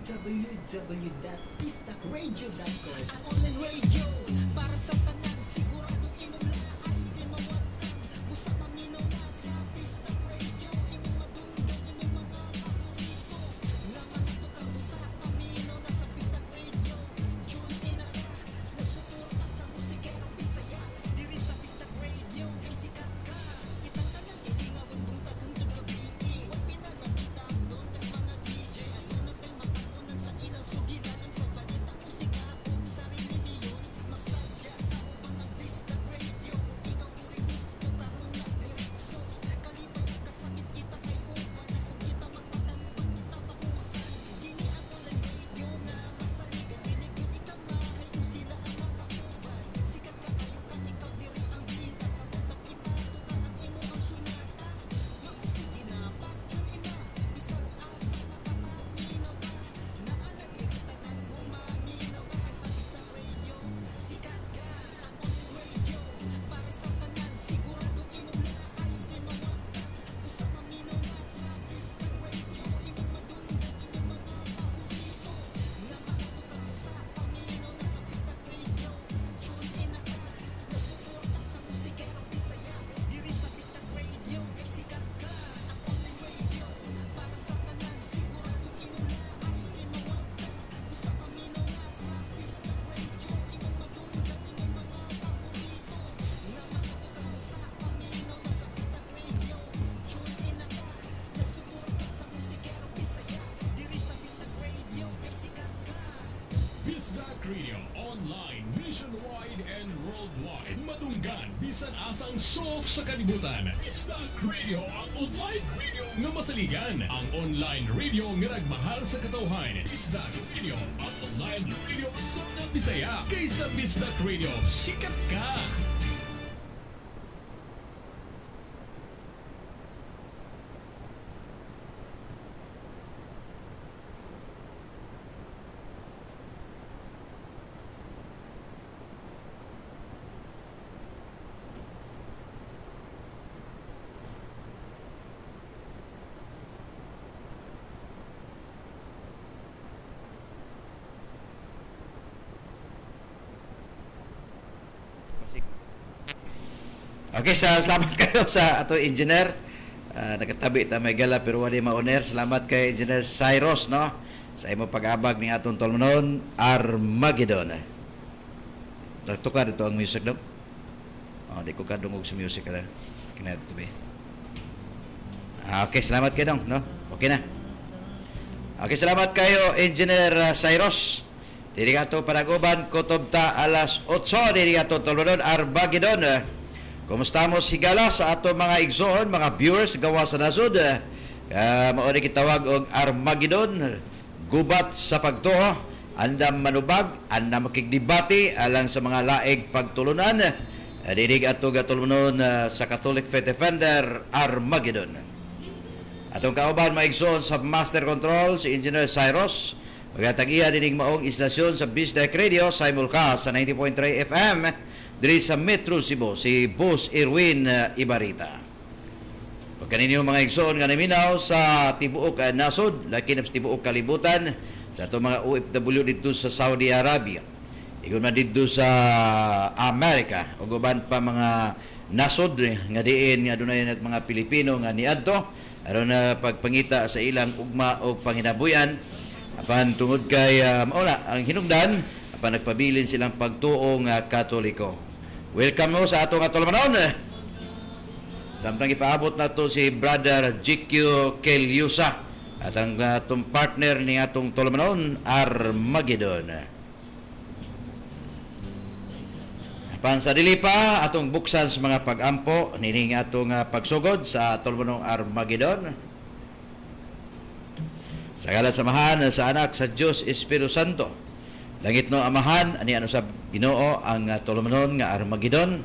www.pistacradio.com. Ang online radio para sa tanan, siguradong imong laay di mawagtan. Busa maminaw na sa Bisdak Radio, imong madunggan imong mga paborito nga mga tukar. Busa paminaw na sa Bisdak Radio. Tune in na ka, nagsuporta sa musikero Bisaya diri sa Bisdak Radio kay sikat ka. Kitang tanan gilingaw ang buntag hangtod gabi. Wa pinanakita doon tas mga DJ ano na tay makapunan sa ilang sugilanon sa balita, musika ug sa relihiyon. Magsadya kauban ang Bisdak Radio. Kung ikaw uri mismo karon na diretso kalipay ug kasakit kita kay uban ug kita magpatambang kita mahuwasan. Kini ang online radio nga masaligan, dili gyud ikaw mahay kung sila ang makauban. Sikat kaayo ka, ikaw diri ang bida sa buntag ipatukan ang imong sunata. Mao sige na, pag-tune in na, bisag asa makapaminaw ka, naa lagi tanan kung maminaw ka kay sa Bisdak Radio sikat ka. Ang online radio para sa tanan, siguradong imong laay di mawagtan. Busa maminaw na sa Bisdak Radio, imong madunggan imong mga paborito nga mga tukar. Busa paminaw na sa Bisdak Radio. Tune in na ka, nagsuporta sa musikero Bisaya diri sa Bisdak Radio kay sikat ka. Ang online radio para sa tanan, siguradong imong laay di mawagtan. Busa paminaw na sa Bisdak Radio, imong madunggan imong mga paborito nga mga tukar. Busa paminaw na sa Bisdak Radio. Tune in na ka, nagsuporta sa musikero Bisaya diri sa Bisdak Radio kay sikat ka. Bisdak Radio online, nationwide and worldwide. Madunggan bisan asang sulok sa kalibutan. Bisdak Radio ang online radio nga masaligan. Ang online radio nga nagmahal sa katawhan. Bisdak Radio ang online radio sa mga Bisaya. Kaysa Bisdak Radio, sikat ka! Okay, sa salamat kayo sa ato engineer. Nakatabi ta may gala pero wala ma-oner. Salamat kay Engineer Cyrus, no? Sa imo pag-abag ni atong tolmonon Armageddon. Nagtukar dito ang music do. Oh, di ko kadungog sa music kada. Kina dito be. Okay, salamat kayo dong, no? Okay na. Okay, salamat kayo Engineer Cyrus. Diri ato panaguban kutob ta alas 8 diri ato tolmonon Armageddon. Kumusta mo higala sa ato mga igsoon, mga viewers gawa sa nasod. Mao ni gitawag og Armageddon, gubat sa pagtuo, andam manubag, andam makigdebate alang sa mga laig pagtulunan. Diri ato gatulmonon sa Catholic Faith Defender Armageddon. Atong kauban mga igsoon sa Master Control si Engineer Cyrus. Magatag-iya dining maong istasyon sa Bisdak Radio simulcast sa 90.3 FM diri sa Metro Cebu si Boss Erwin Ibarita. Pagka ninyo mga igsoon nga naminaw sa tibuok nasod, laki na sa tibuok kalibutan sa atong mga OFW dito sa Saudi Arabia. Igon man dito sa Amerika ug uban pa mga nasod nga diin nga dunay nag mga Pilipino nga niadto aron na pagpangita sa ilang ugma og panginabuyan apan tungod kay mao na ang hinungdan apan nagpabilin silang pagtuo nga Katoliko. Welcome mo sa atong atolmanon. Samtang ipaabot na to si Brother GQ Kelyusa at ang atong partner ni atong tolmanon Armageddon. Apan sa dili pa atong buksan sa mga pag-ampo nining atong pagsugod sa tolmanong Armageddon. Sa ngalan sa Amahan, sa Anak, sa Diyos Espiritu Santo. Langit no Amahan, ani ano sa Ginoo ang tulumanon nga Armageddon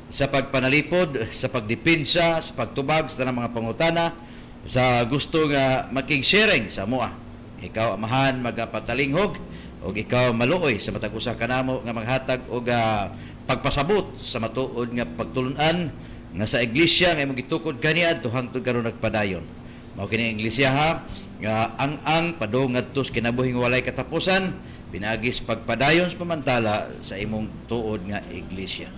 sa pagpanalipod, sa pagdepensa, sa pagtubag sa tanang mga pangutana, sa gusto nga makig-sharing sa moa. Ikaw Amahan magapatalingog ug ikaw maluoy sa matag usa kanamo nga maghatag og pagpasabot sa matuod nga pagtulun-an nga sa iglesia nga imong gitukod kaniadto hangtod karon nagpadayon. Mao kini ang iglesia ha, nga ang-ang padung ngadto sa kinabuhing walay katapusan pinaagis pagpadayon sa pamantala sa imong tuod nga iglesia.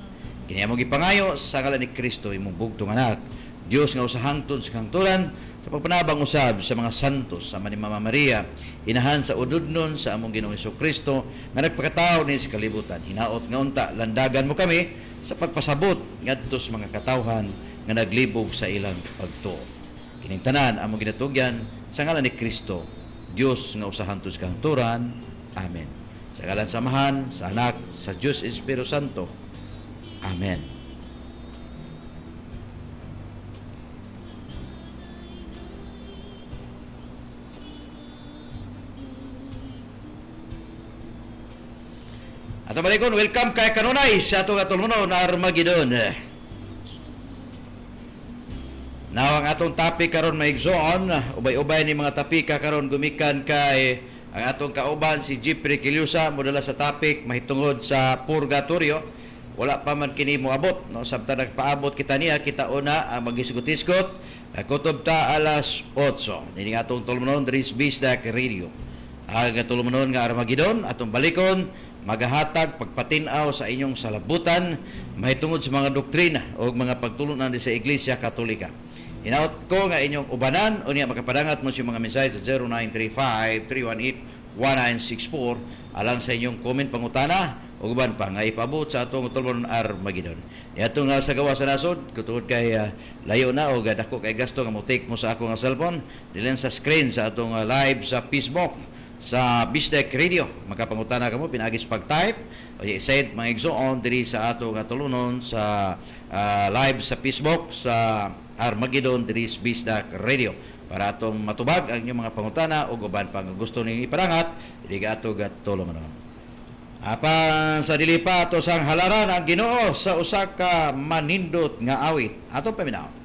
Kini among gipangayo sa ngalan ni Kristo, imong bugtong anak, Dios nga usa hangtod sa kahangturan, sa pagpanabang usab sa mga santos sama ni Mama Maria, inahan sa ududnon sa among Ginoong Kristo nga nagpakatawo ni sa kalibutan. Hinaot nga unta landagan mo kami sa pagpasabot ngadto sa mga katawhan nga naglibog sa ilang pagtuo. Kining tanan among ginatugyan sa ngalan ni Kristo, Dios nga usa hangtod sa kahangturan. Amen. Sa ngalan sa Amahan, sa Anak, sa Dios Espiritu Santo. Amen. Ato balikon, welcome kay kanunay sa atong atulhunon Armageddon. Now, ang atong topic karon maigsoon, ubay-ubay ni mga tapika karon gumikan kay ang atong kauban si Jeffrey Kilusa modala sa topic mahitungod sa purgatorio. Wala pa man kini moabot, no? Samtang nagpaabot kita niya, kita una ang maghisgot-hisgot. Kutob ta alas 8. Nining atong tulumanon diri sa Bisdak Radio. Ang tulumanon nga Armageddon atong balikon magahatag pagpatin-aw sa inyong salabutan mahitungod sa mga doktrina o mga pagtulunan sa Iglesia Katolika. Hinaot ko nga inyong ubanan unya makapadangat mo sa mga mensahe sa 0935-318-1964 alang sa inyong comment, pangutana o uban pa nga ipabot sa atong tulumanon Armageddon. Niadto nga sa gawa sa nasod, kutungod kay layo na o dako kay gasto nga mo-take mo sa ako nga cellphone dilen sa screen sa atong live sa Facebook sa Bisdek Radio. Makapangutana kamo pinaagi sa pag-type o i-send mga igsoon diri sa ato nga tulunon sa live sa Facebook sa Armageddon diri sa Bisdak Radio para atong matubag ang inyong mga pangutana o uban pang gusto ninyo iparangat diri ato gatulunon. Apan sa dili pa ato sang halaran ang Ginoo sa usa ka manindot nga awit. Atong paminaw.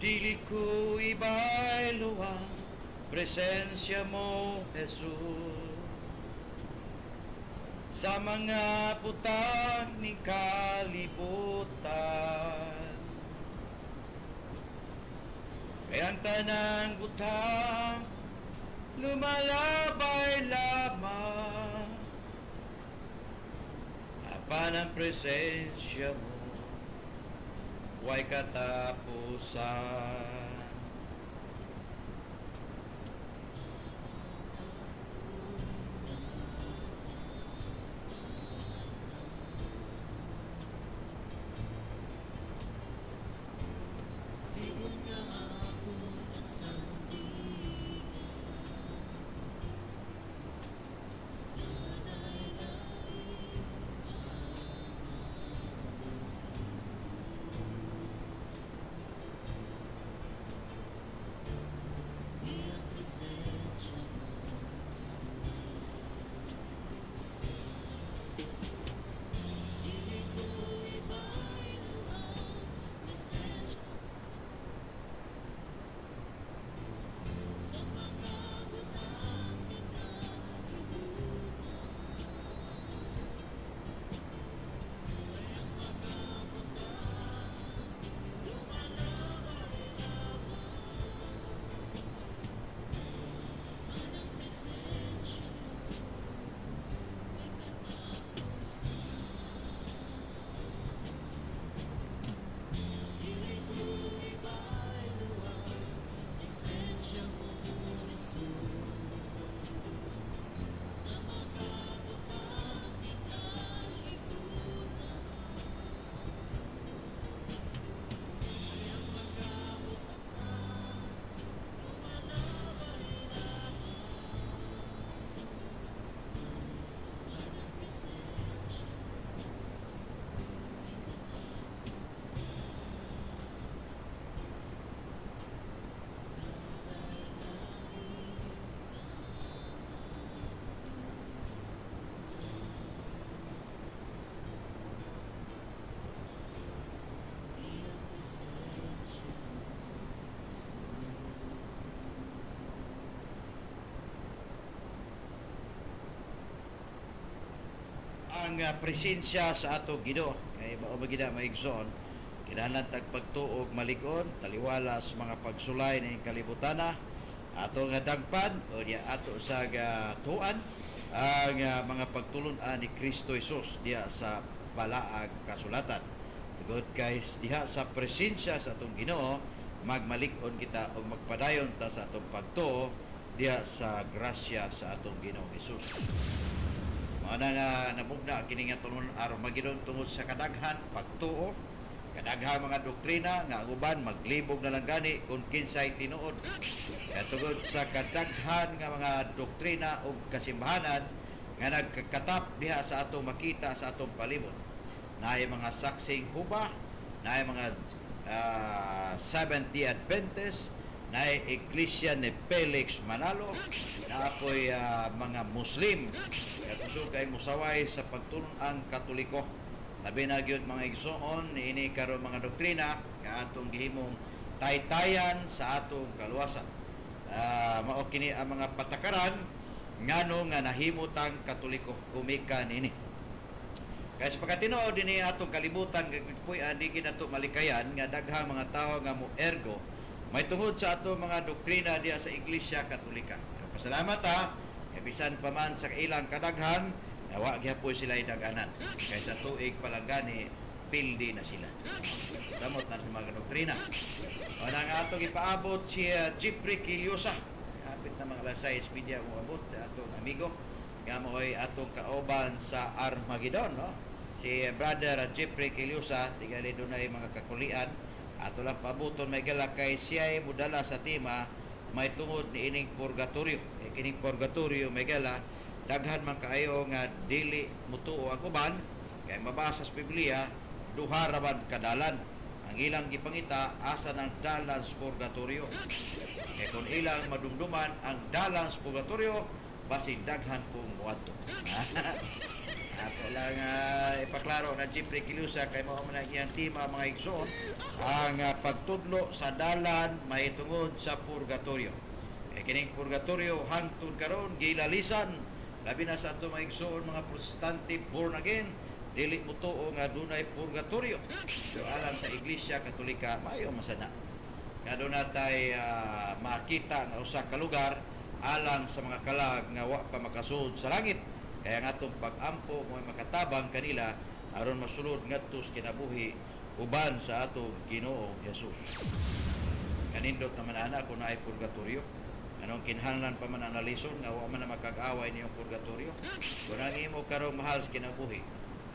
Dili ko ibaylo ang presensya mo, Jesus. Sa mga butang ni kalibutan, kaya ang tanang butang lumalabay lamang, apan ang presensya mo way katapusan. Ang presensya sa ato Ginoo. Kay mao ba gid, mga igsoon, kinahanglan tag pagtuo og malig-on taliwala sa mga pagsulay ning kalibutana ato nga dagpan o diya ato sa tuan ang mga pagtulun-an ni Kristo Jesus diya sa balaang kasulatan. Tungod kay diha sa presensya sa atong Ginoo, magmalig-on kita og magpadayon ta sa atong pagtuo diha sa grasya sa atong Ginoong Hesus. Mao na nga namugna kini nga tulunan Armageddon tungod sa kadaghan pagtuo, kadaghan mga doktrina nga ang uban maglibog na lang gani kung kinsay tinuod. Kaya tungod sa kadaghan nga mga doktrina ug kasimbahanan nga nagkakatap diha sa atong makita sa atong palibot. Naay mga Saksing Huba, naay mga Seventh-day Adventist, naay Iglesia ni Felix Manalo, naa poy mga Muslim. Kaya kusog kay musaway sa pagtulun-ang Katoliko. Labi na gyud, mga igsoon, niini karon mga doktrina nga atong gihimong taytayan sa atong kaluwasan. Mao kini ang mga patakaran ngano nga nahimutang Katoliko gumikan niini. Kaya sa pagkatinuod dinhi atong kalibutan kagpuy-an, di gid nato malikayan nga daghang mga tawo nga mo ergo may tungod sa ato mga doktrina diha sa Iglesia Katolika. Pero pasalamat ha, nga bisan pa man sa ilang kadaghan, wa gyapon sila daganan. Kay sa tuig pa lang gani, pildi na sila. Samot na sa mga doktrina. O na nga atong ipaabot si Jeffrey Quillosa. Hapit na mga alas 6 media mo abot sa atong amigo nga mo'y atong kauban sa Armageddon, no? Si Brother Jeffrey Quillosa, tingali dunay mga kakulian. Ato lang pabuton, may gala, kay siya'y mudala sa tema may tungod ni ining purgatorio. Kay kining purgatorio, may gala, daghan man kaayo nga dili mutuo ang uban kay mabasa sa Biblia duha ra man kadalan. Ang ilang gipangita, asa ng dalan sa purgatorio. Kay kung ilang madumduman ang dalan sa purgatorio, basin daghan pong muadto. Ato lang ipaklaro na Jeffrey Kilusa kay mao man ang iyang tema, mga igsoon, ang pagtudlo sa dalan mahitungod sa purgatorio. Kay kining purgatorio hangtod karon gilalisan, labi na sa ato, mga igsoon, mga Protestante born again, dili motuo nga dunay purgatorio. Pero alang sa Iglesia Katolika, maayo masana nga doon natay makita nga usa ka lugar alang sa mga kalag nga wa pa makasulod sa langit. Kaya nga atong pag-ampo mo makatabang kanila aron masulod ngadto sa kinabuhi uban sa atong Ginoong Jesus. Kanindot naman ana kung naay purgatorio. Anong kinahanglan pa man analison nga wa man na makag-away niyong purgatorio? Kung ang imo karong mahal sa kinabuhi,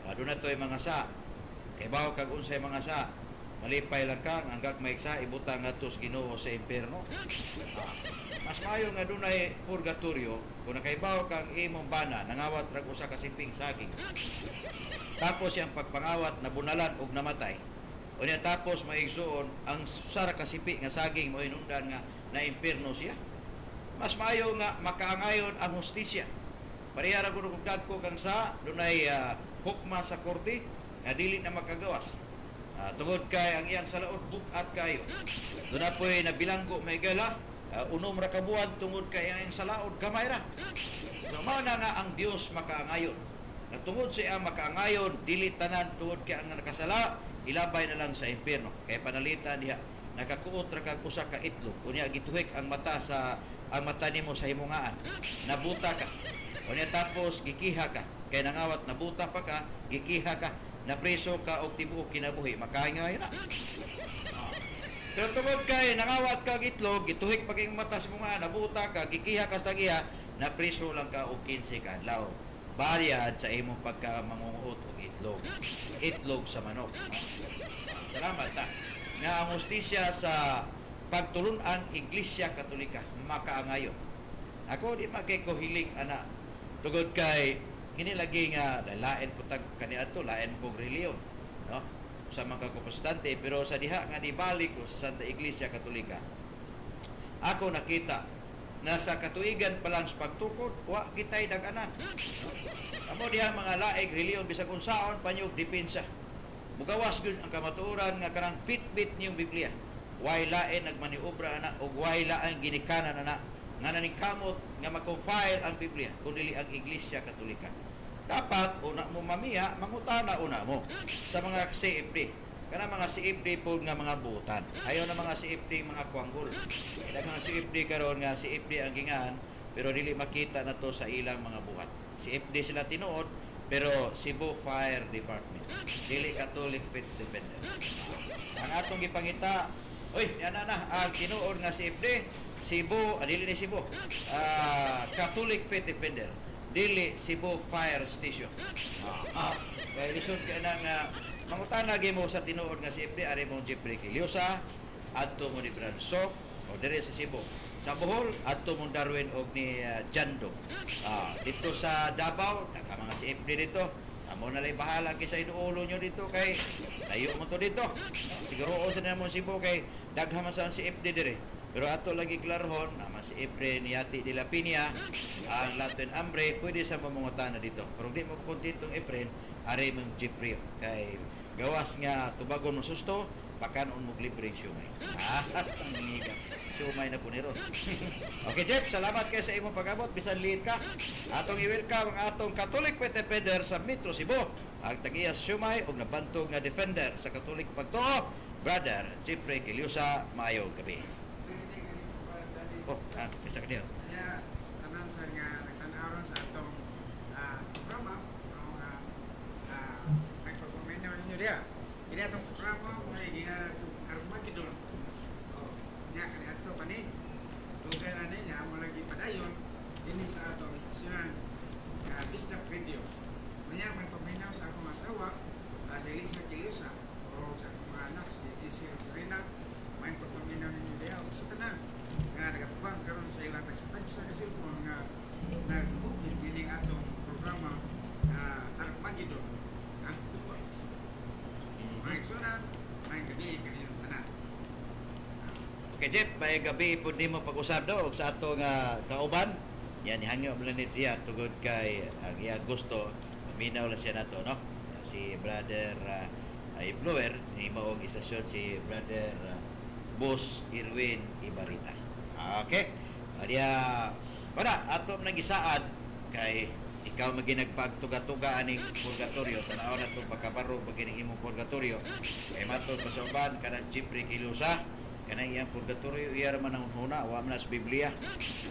aduna to'y mga sa. Kay bawo kag unsay mga sa, malipay lang kang ang gagmay sa ibutang ngadto sa Ginoo sa impierno. Mas maayo nga dunay purgatorio kung nakaibaw kang imong bana nangawat rag usa ka siping saging. Tapos iyang pagpangawat nabunalan og namatay. Unya tapos, mga igsoon, ang usa ra ka sipi nga saging mo hinungdan nga na impierno siya. Mas maayo nga makaangayon ang hustisya. Pareha ra kuno kung dagko kang sa dunay hukma sa korte nga dili na makagawas. Tungod kay ang iyang salaod bug-at kayo. Doon na po'y nabilanggo, may gala, unom ra ka buwan tungod kay ang iyang salaod gamay ra. So mao na nga ang Dios makaangayon. Nga tungod sa iyang makaangayon, dili tanan tungod kay ang nakasala ilabay na lang sa impierno. Kay panalitan diha nakakuot ra kag usa ka itlog, unya gituhik ang mata nimo sa himungaan. Nabuta ka. Unya tapos gikiha ka. Kay nangawat, nabuta pa ka, gikiha ka. Napreso ka og tibuok kinabuhi. Makahingayon na. Pero tungod kay nangawat ka og itlog, gituhik pa kayong mata sa mga, nabuta ka, gikiha ka sa tagiya, napreso lang ka og 15 ka adlaw. Bayad sa imong pagka mangunguot og itlog. Itlog sa manok. No? Salamat ta. Nga ang hustisya sa pagtulun-ang Iglesia Katolika makaangayon. Ako di man kay ko hilig ana tungod kay kini lagi nga lain po tag kaniadto, lain kog reliyon, no, sa mga Protestante, pero sa diha nga nibalik ko sa Santa Iglesia Katolika, ako nakita na sa katuigan pa lang sa pagtukod, wa kitay daganan, no? Amo diha mga laig reliyon, bisag unsaon pa niyog depensa, mugawas gyud ang kamatuoran nga kanang bitbit niyong Biblia way lain nagmaniobra ana ug way lain ginikanan ana nga naningkamot nga ma-compile ang Biblia kun dili ang Iglesia Katolika. Dapat una mo mamiya, mangutana una mo sa mga CFD. Kana mga CFD po nga mga butan. Ayaw na mga CFD mga kwanggol. Kay daghang CFD karon nga CFD ang gingan pero dili makita na to sa ilang mga buhat. CFD sila tinuod pero Cebu Fire Department. Dili Catholic Faith Defender. Ang atong gipangita, oy, yan na na, ang tinuod nga CFD, Cebu, dili ni Cebu, Catholic Faith Defender, dili Cebu Fire Station. Kaya lisod kay na nga mangutana gyud mo sa tinuod nga CFD, ari mong Jeffrey Quiliosa, adto mo ni Brad Sok, o dire sa Cebu. Sa Bohol, adto mong Darwin og ni Jando. Dito sa Davao, naka mga CFD dito. Amo na lang bahala kaysa inuulo nyo dito kay layo mo to dito. Siguro o sa namo Cebu kay daghan man sa CFD dire. Pero ato lagi klarhon naman si Efren Yati de la Piña ang Latin Ambre pwede sa mamungutana dito. Pero di mo kontentong Efren, ari mong Jeffrey kay gawas nga tubagon mo susto, pakanon mo libreng siomay. Ang. Siomay na po ni Ron. Okay, Jeff, salamat kay sa imong pag-abot. Bisan liit ka. Atong i-welcome ang atong Catholic Faith Defender sa Metro Cebu. Ang tagiya sa siomay og nabantog nga defender sa Catholic pagtuo, Brother Jeffrey Quiliosa. Maayong gabi. Oh, isa ka niyo. Kaya sa tanan sa nga nagtan-aw ron sa atong programa, ang may pagpaminaw ninyo diya. Ini atong programa mo nga Armageddon. Oh, nya kani ato pa ni. Dugay na niya mo lagi padayon dinhi sa atong istasyonan nga Bisdak Radio. Manya may paminaw sa akong asawa, si Elisa Quiliosa, o sa akong mga anak si Gigi ug Serena, may pagpaminaw ninyo diha ug sa tanan nga nagatubang karon sa ilang tagsa-tagsa ka cellphone nga nag-open nining atong programa Armageddon ang ubas. Mga igsunan, may gabi kanilang tanan. Okay, Jeff, may gabi po nimo pag-usab do og sa atong kauban. Yan hangyo mo ni siya tugod kay ang iya gusto maminaw lang siya nato, no? Si Brother Iblower ni maong istasyon si Brother Boss Irwin Ibarita. Okay. Adiya, wala ato nang gisaad kay ikaw maginagpagtuga-tuga aning purgatorio, tan-aw na itong pagkabaro pag imong purgatorio kay matod pa sa uban kana si Jeffrey Quiliosa, kanang iyang purgatorio iya ra man ang huna, wa man na sa Biblia.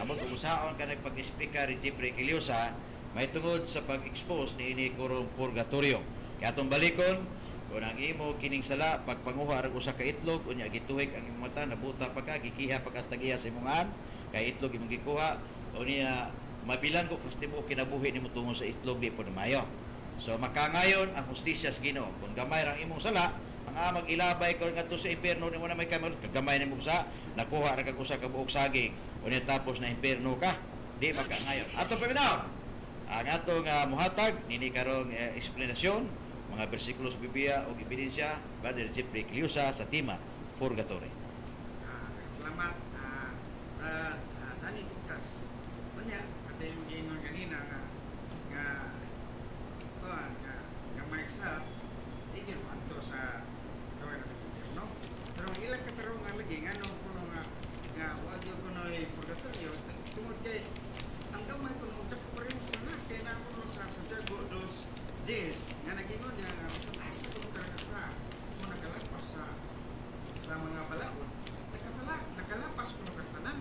Amot ug usaon ka nagpag-explica ni Jeffrey Quiliosa may tungod sa pag-expose ni ini kurong purgatorio. Kaya atong balikon kung ang imo kining sala pagpanguha ra usa ka itlog, unya gituhik ang imong mata, nabuta pa ka, gikiha pa ka sa tagiya sa imong an kay itlog imong gikuha, unya mabilanggo kas tibuok kinabuhi nimo tungo sa itlog, di po na maayo. So makangayon ang hustisya sa Ginoo. Kung gamay ra ang imong sala, ang amag ilabay ko ngadto sa impierno nimo na may kamot, kagamay nimo sa nakuha ra kag usa ka buok saging, unya tapos na impierno ka, di makangayon. Ato paminaw ang atong muhatag nini karong eksplanasyon, mga bersikulos Biblia o ebidensya, Brother Jeffrey Quiliosa sa tema Purgatory. Salamat, Brad Danny Guptas. Unya, atay yung giingon kanina nga nga kuan nga gamay sa di gyud mo adto sa tawag na sa gobyerno. Pero ang ilang katarungan lagi ngano kuno nga nga wa gyud kuno purgatorio tungod kay ang gamay kuno dako pa rin sana kay na kuno sa Santiago dos J's nga nagingon niya nga bisan asa kuno ka kung nakalapas sa sa mga balaod, nakapala nakalapas kuno kas tanan.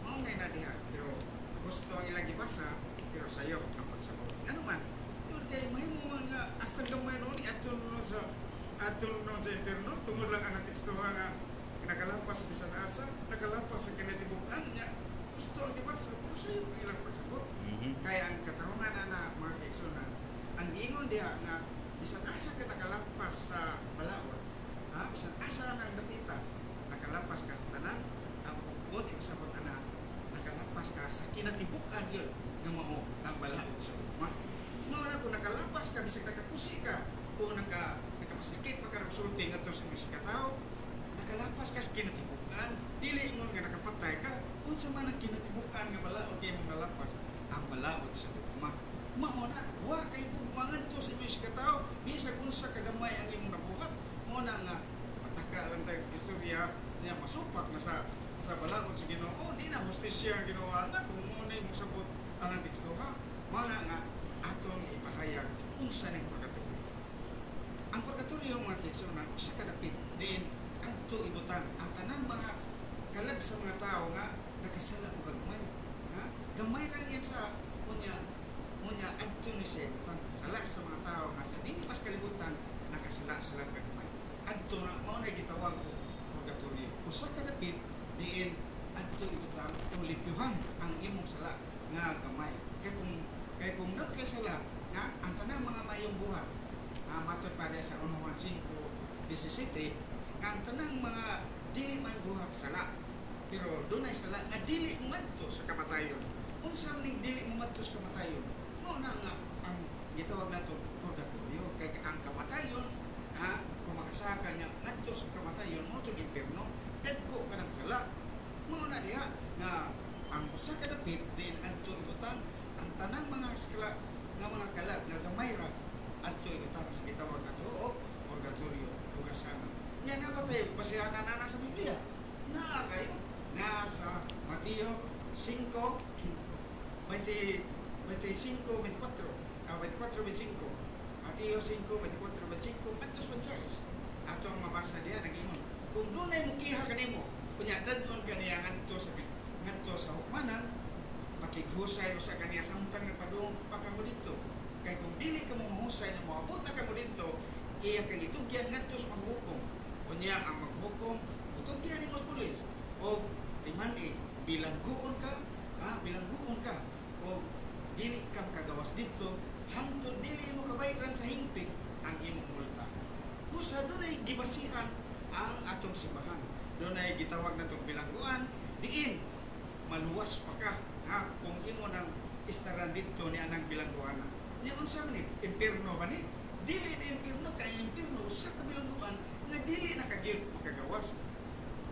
Mao na na diha pero gusto ang ilang gibasa pero sayop ang pagsabot. Ano man tungod kay mahimo man nga hasta gamay noon adto noon sa adto noon sa impierno tungod lang ang tekstuha nga nakalapas bisan asa, nakalapas sa kinatibukan niya, gusto ang gibasa pero sayop ang ilang pagsabot. Kaya ang katarungan ana mga kaigsunan, ang giingon diha nga bisan asa ka nakalapas sa balaod, ha, bisan asa ra nang dapita, nakalapas ka sa tanan, ang buot ipasabot ana, nakalapas ka sa kinatibukan yun nga mao ang balaod sa ugma. Mao na kung nakalapas ka bisag nakakusi ka o nakapasakit pa ka og sulti ngadto sa imong katao, nakalapas ka sa kinatibukan, dili ingon nga nakapatay ka. Unsa man ang kinatibukan nga balaod kay imong nalapas? Ang balaod sa ugma. Mao na wa kay gugma ngadto sa imong katao bisag unsa kagamay ang imong nabuhat. Mao na nga pataka lang tayo istorya niya, masupak na sa sa balaod sa Ginoo, di na hustisya ang Ginoo ana kung mo na imong sabot ang teksto ha. Mao na nga atong ipahayag Unsa ning purgatorio? Ang purgatorio, mga kaigsuonan, usa ka dapit diin adto ibutang ang tanang mga kalag sa mga tao nga nakasala og gagmay. Ha? Gamay ra yan sa unya unya adto ni siya ibutang sala sa mga tao nga sa dinhi pas kalibutan nakasala sila gagmay. Adto na mao na gitawag og purgatorio. Usa ka dapit diin adto ibutang o limpyuhan ang imong sala nga gamay. Kay kung na kay sala nga ang tanang mga mayong buhat, matod pa sa 1 Juan 5:17 nga ang tanang mga dili mayong buhat sala. Pero dunay sala nga dili moadto sa kamatayon. Unsa man ning dili moadto sa kamatayon? Mao na nga ang gitawag nato purgatorio, kay ang kamatayon, ha, kung makasaka niya ngadto sa kamatayon, mao tong impierno, dagko ka ng sala. Mao na diha nga ang usa ka dapit diin adto ibutang ang tanang mga skala nga mga kalag nga gamay ra, adto ibutang sa gitawag nato og purgatorio, hugasanan. Nya naa ba tay basihanan na sa Biblia? Naa kayo. Naa sa Mateo 5 20 25 24, 24 25. Mateo 5 24 25 ngadto sa 26. Ato ang mabasa diha, nagingon kung dunay mukiha kanimo unya dad-on kaniya ngadto sa hukmanan, pakighusay usa kaniya samtang nagpadung pa kamo didto, kay kung dili ka mo mahusay na moabot na kamo didto, iya kang itugyan ngadto sa maghukom, unya ang maghukom mutugyan nimo sa pulis o timan-i bilangguon ka, ha, bilangguon ka o dili ka makagawas didto hangtod dili mo kabayran sa hingpit ang imong multa. Busa dunay gibasihan ang atong simbahan. Dunay gitawag natong bilangguan diin maluwas pa ka, ha, kung imo nang istaran didto ni anang bilangguan. Nya unsa man ni, impierno ba ni? Dili na impierno, kay ang impierno usa ka bilangguan nga dili na ka gyud makagawas.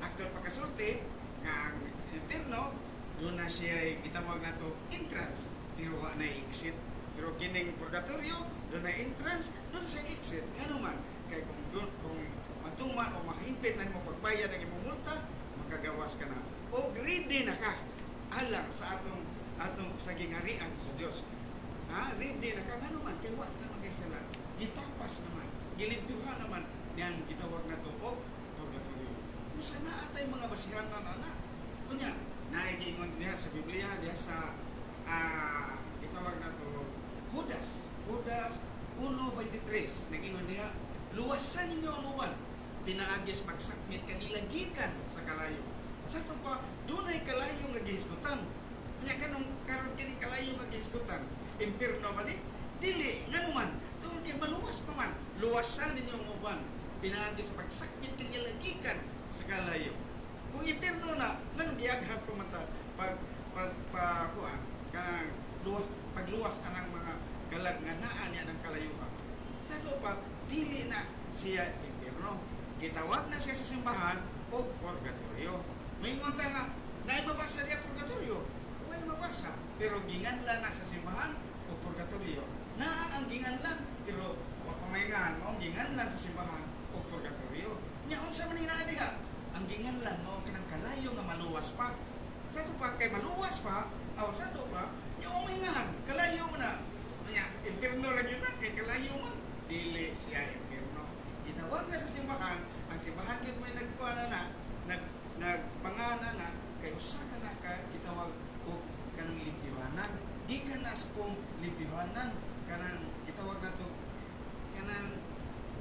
Actual pagkasulti nga ang impierno doon na siya gitawag nato entrance pero wa na exit. Pero kining purgatorio, doon na entrance, doon sa exit. Ngano man? Kay kung doon, kung matuman o mahimpit na nimo pagbayad ang imong multa, makagawas ka na o ready na ka alang sa atong atong sa gingarian sa Dios. Ha, ready na ka. Ngano man? Kay wa na man kay sala, gipapas naman, gilimpyuhan naman niyang gitawag nato og purgatorio. Usa na atay mga basihan na na unya naay giingon diha sa Biblia, diha sa gitawag nato Judas, Judas 1:23, nagingon diha, "Luwasan ninyo ang uban pinaagi sa pagsakmit kanila gikan sa kalayo." Sa ato pa, dunay kalayo nga gihisgutan. Unya kanong karon, kini kalayo nga gihisgutan, impierno ba ni? Dili. Ngano man? Tungod kay maluwas pa man. "Luwasan ninyo ang uban pinaagi sa pagsakmit kanila gikan sa kalayo." Kung impierno na, nganong giaghat pa man ta pag pag pa kuan kanang luwas, pagluwas anang mga kalag nga naa niya ng kalayuhan? Sa ato pa, dili na siya impierno. Gitawag na siya sa simbahan o purgatorio. May ta nga naay mabasa diya purgatorio? Way mabasa, pero ginganlan na sa simbahan o purgatorio. Naa ang ginganlan, pero wa pa may ngan mao ginganlan sa simbahan o purgatorio. Nya unsa man ni naa diha? Ang ginganlan mao kanang kalayo nga maluwas pa. Sa ato pa, kay maluwas pa aw sa ato pa, nya umingahan kalayo mo na. Nya impierno lagi na kay kalayo man. Dili siya impierno. Gitawag na sa simbahan. Ang simbahan gyud may nagkuan na na nag nagpangana na, kay usa ka na ka gitawag og kanang limpyuhanan, gikan na sa pong limpyuhanan, kanang gitawag nato kanang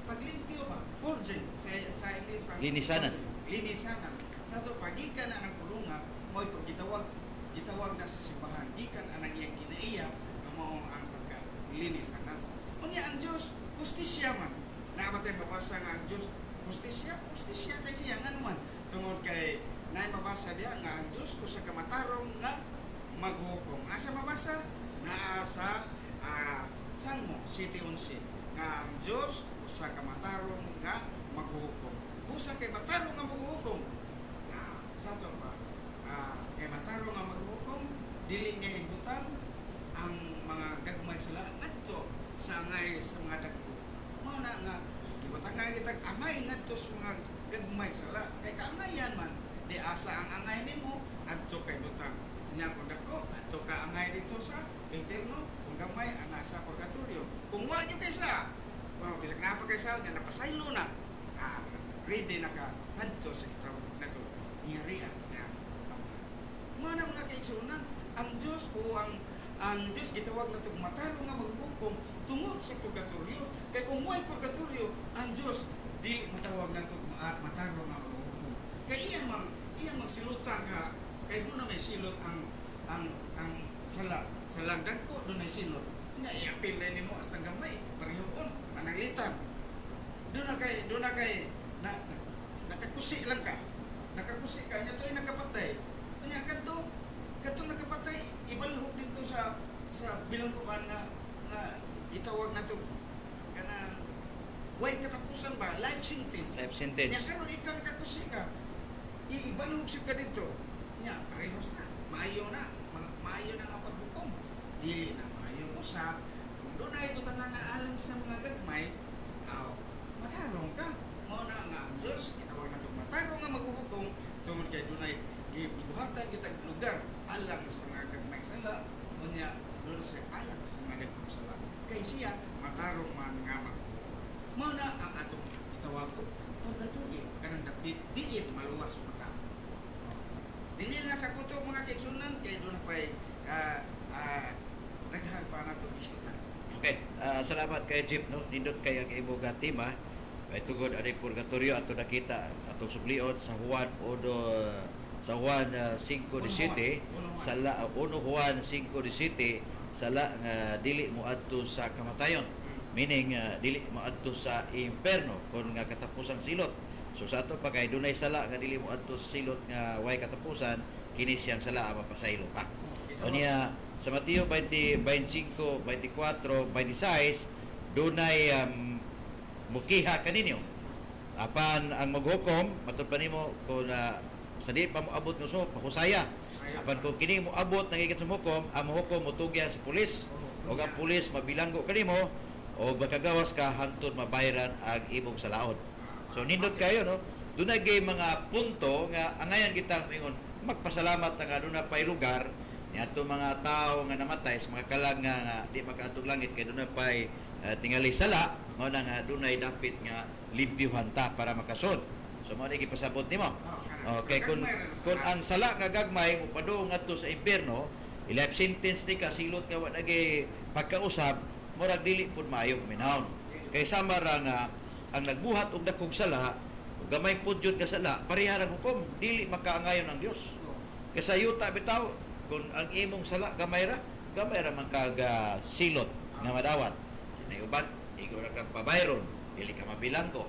paglimpyo ba, purging sa English pa. Linisanan. Purging. Linisanan. Sa ato pa, gikan na ng pulunga, mo'y pag gitawag gitawag na sa simbahan, gikan anang iyang kinaiya nga mao ang pagkalinisanan. Unya ang Dios hustisya man. Naa ba tay mabasa nga ang Dios hustisya? Hustisya kay siya. Ngano man? Tungod kay naay mabasa diha nga ang Dios usa ka matarong nga maghukom. Asa mabasa? Naa sa Salmo 7:11 nga ang Dios usa ka matarong nga maghukom. Busa kay matarong nga maghukom. Na sa ato pa, kay matarong nga maghukom, dili niya higbutan ang mga gagmay sila ngadto sa angay sa mga dagko. Mao na nga gibutangan kitag angay ngadto sa mga gagmay sala, kay kaangayan man. Di asa ang angay nimo, adto kay butang. Nya kung dako, adto ka angay dito sa impierno. Kung gamay ana sa purgatorio. Kung wa gyud kay sa, oh, bisag naa pa kay sa nya napasaylo na. Ready na ka ngadto sa gitawag nato giharian sa Amahan. Mao na, mga kaigsuonan, ang Dios o ang Dios gitawag nato matarong nga maghukom tungod sa purgatorio. Kay kung way purgatorio, ang Dios di matawag nato matarong nga maghukom. Kay iya mang silutan ka, kay doon na may silot ang sala sa dagko, doon ay silot. Nya iapil na nimo hasta gamay, parehoon pananglitan. Doon na kay na nakakusi lang ka. Nakakusi ka nya to ay nakapatay. Nya kadto nakapatay, ibalhog dito sa bilangguan nga gitawag nato kana way katapusan ba, life sentence. Life sentence. Nya karon ikaw nakakusi ka, ibalhog siya ka dito. Nya parehos na, maayo na, maayo na ang paghukom. Dili na maayo usa kung doon ay butangan na alang sa mga gagmay, aw, matarong ka. Mao na nga ang Diyos gitawag nato matarong nga maghuhukom tungod kay dunay gibuhatan kitag lugar alang sa mga gagmay sala, unya doon sa alang sa mga dagkong sala. Kay siya matarong man nga maghuhukom. Mao na ang atong gitawag og purgatorio, kanang dapit diin maluwas maka. Dili na sa kutob, mga kaigsuonan, kay doon pay daghan pa nato iskutan. Okay, salamat kay Jeep, no. Nindot kay ang imong nga tema. Kay tungod ani purgatorio, ato nakita atong sublion sa Juan 1, sa Juan 5:17, sala 1 Juan 5:17, sala nga dili moadto sa kamatayon. Meaning dili moadto sa impierno kon nga katapusang silot. So sa ato pa, kay dunay sala nga dili moadto sa silot nga way katapusan, kini siyang sala ang mapasaylo pa. O niya sa Mateo 20, 25, 24, 26, dunay mukiha kaninyo. Apan ang maghukom, matud pa nimo kung sa di pa moabot nga suhok, mahusaya. Apan kung kini moabot nangigit sa hukom, ang mohukom motugyan sa pulis. O ang pulis mabilanggo kanimo o makagawas ka hangtod mabayran ang imong salaod. So nindot kayo, no? Dunay gay mga punto nga angayan kitang ingon magpasalamat na nga duna pay lugar ni ato mga tao nga namatay sa mga kalag nga di makaadtong langit kay duna pay tingali sala, mao na nga dunay dapit nga limpyuhan ta para makasud. So mao ni gipasabot nimo. Okay, kung ang sala nga gagmay mo padung ngadto sa impierno, life sentence ni ka, silot nga wa nagi pagkausab, murag dili pud maayo paminawon. Kay sama ra nga ang nagbuhat og dakong sala, ug gamay pud jud nga sala, pareha ra hukom, dili makaangayon ang Dios. Kay sa yuta bitaw, kung ang imong sala gamay ra, gamay ra man kag silot nga madawat. Sinay uban, igo ra kang pabayron, dili ka mabilanggo.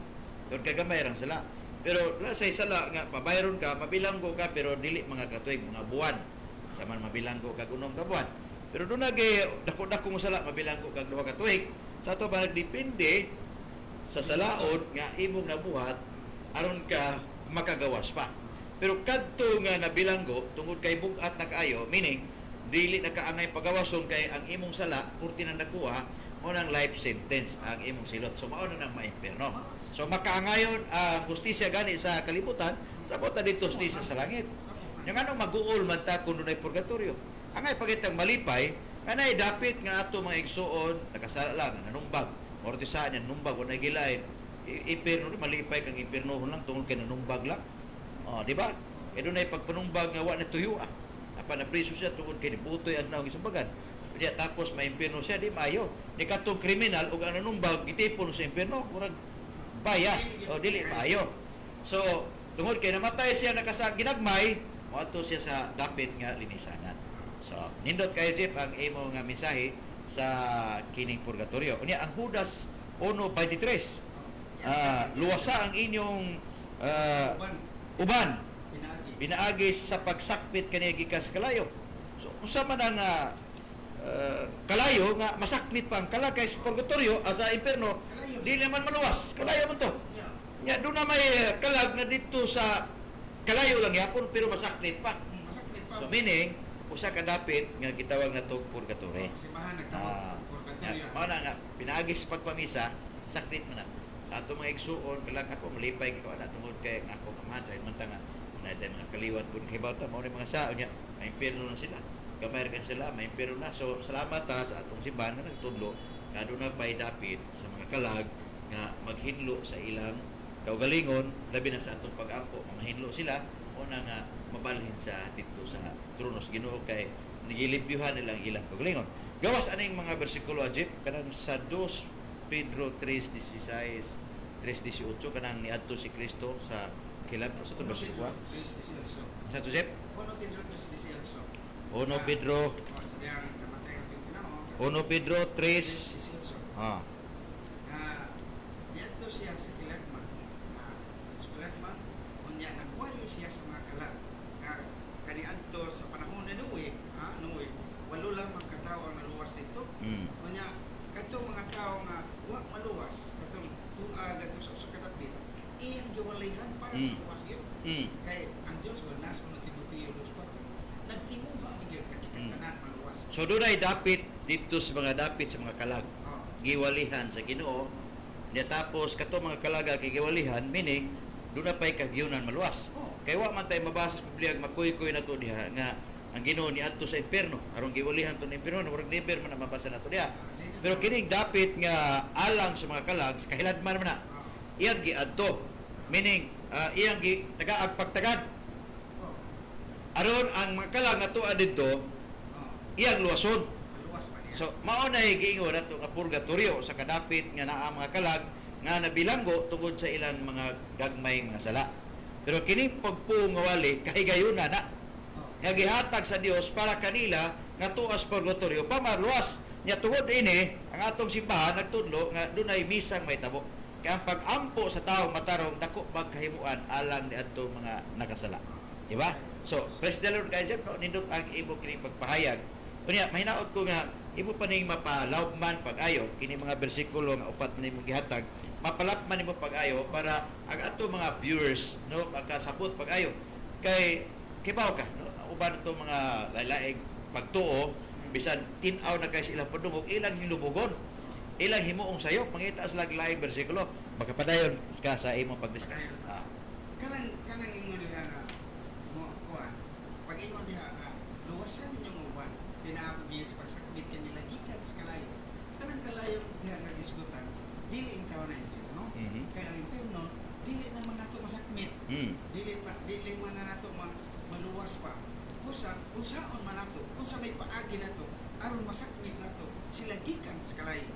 Kung kay gamay rang sala. Pero la say sala nga pabayron ka, mabilanggo ka, pero dili mga katuig, mga buwan. Sa man mabilanggo kag unom ka buwan. Pero doon nagay dako-dako mo sala, mabilanggo kag 2 ka tuig. Sa ato ba nagdepende sa salaod nga imong nabuhat aron ka makagawas pa. Pero kadto nga nabilanggo tungod kay bug-at na kaayo, meaning dili na kaangay pagawason kay ang imong sala purti na nakuha, mo nang life sentence ang imong silot. So mao na nang maimpierno. So makaangayon ang hustisya gani sa kalibutan, sabot na dito hustisya sa langit. Yung ano mag-uol man ta kung dunay purgatorio. Angay pagitang malipay, kanay dapit nga ato mga igsuon, nakasala lang, nanumbag. Moro sa niya nanumbag, wala gilain. Impierno, malipay kang impierno lang tungod kay nanumbag lang. Oh, di ba? Kay dunay pagpanumbag nga wa na tuyo ah. Apan napriso siya tungod kay nibutoy ang naong isumbagan. Diya tapos maimpierno siya, di maayo. Ni katong kriminal ug ang nanumbag gitipon sa impierno, murag bias o dili maayo. So, tungod kay namatay siya nakasa ginagmay, moadto siya sa dapit nga linisanan. So, nindot kayo, Jeff, ang imo nga mensahe sa kining purgatorio. Unya ang Judas 1:23. Luwasa ang inyong Uban, uban pinaagi. Pinaagi sa pagsakpit kaniya gikan sa kalayo. So unsa man ang kalayo nga masakmit pa ang kalag kay sa purgatorio, sa impierno, Kalayo. di naman maluwas. Kalayo man to. Nya doon na may kalag nga dito sa kalayo lang yapon pero masakit pa. Masakit pa. So meaning usa ka dapit nga gitawag na tog purgatory. Simbahan nagtawag purgatorio. Mao na nga pinaagi sa pagpamisa, sakit man na. Sa ato mga igsuon, kalag ako malipay kay ko ana tungod kay ang akong amahan sa man ta nga na mga kaliwat pud kay bata mao ni mga sao niya, may impierno na sila. Gamay ra sila, may pero na. So salamat ta sa atong simbahan nga nagtudlo nga aduna pay dapit sa mga kalag nga maghinlo sa ilang kaugalingon, labi na sa atong pag-ampo, mahinlo sila una nga mabalhin sa didto sa trono sa Ginoo kay nagilimpyuhan nila ang ilang kaugalingon. Gawas aning mga bersikulo, Ajip, kanang sa 2 Pedro 3:16, 3:18, kanang niadto si Kristo sa kilab sa itong bersikulo. 3:18. Sa to, Jep? 1 Pedro 3:18. 1 Pedro. Oh, sa diyang namatay ang ating Ginoo. 1 Pedro 3 3:18. Nga niadto siya sa kiladman. Sa kiladman, unya nagwali siya sa mga kalag. Nga kaniadto sa panahon ni Noe, Noe, walo lang mga katao ang naluwas dito. Unya katong mga tao nga wa maluwas, katong tuag adto sa usa ka dapit, iyang giwalihan para maluwas gyud. Kay ang Dios wala nasa 1 Timoteo 2:4, nagtinguha man gyud nga kitang tanan maluwas. So dunay dapit didto sa mga dapit sa mga kalag. Giwalihan sa Ginoo. Nya tapos kato mga kalaga kay giwalihan, meaning doon na pa'y kagyunan maluwas. Kay wa man tay mabasa sa Biblia, makuykoy na to diha nga ang Ginoo niadto sa impierno aron giwalihan to ng impierno, murag never man na mabasa nato diha. Pero kining dapit nga alang sa mga kalag sa kahiladman man na iyang giadto, meaning iyang gi tagaag pagtagad aron ang mga kalag nga tuwa didto iyang luwason. Maluwas pa niya. So mao na giingon nato nga purgatorio sa kadapit nga naa mga kalag nga nabilanggo tungod sa ilang mga gagmay mga sala. Pero kini pagpuong nga wali kahigayuna na nga gihatag sa Dios para kanila nga tuas purgatorio pa maluwas. Nya tungod ini ang atong simbahan nagtudlo nga dunay misang mahitabo. Kay ang pag-ampo sa tawo matarong dako magkahimuan alang niadto mga nakasala. Di ba? So, praise the Lord kay Jeff, no? Nindot ang imo kining pagpahayag. Unya, mahinaot ko nga imo pa ning mapalawb man pag-ayo kini mga bersikulo nga upat man imong gihatag, mapalap man nimo pag-ayo para ang ato mga viewers, no, makasabot pag-ayo. Kay kibaw ka, no, uban ato mga lailaing pagtuo, bisan tin-aw na kay sa ilang padungog, ilang hilubugon, ilang himuong sayop, mangita sila laing bersikulo. Makapadayon ka sa imong pagdiscuss. Padayon ta. Kanang kanang ingon nila nga mo kuan. Pag ingon diha nga luwasan ninyong uban, pinaabot sa pagsakmit kanila gikan sa kalayo. Kanang kalayo diha nga gisgutan, dili intaw na impierno. Kay ang impierno dili naman nato masakmit. Dili pa, dili man na nato maluwas pa. Usa unsaon man nato, unsa may paagi nato aron masakmit nato sila gikan sa kalayo.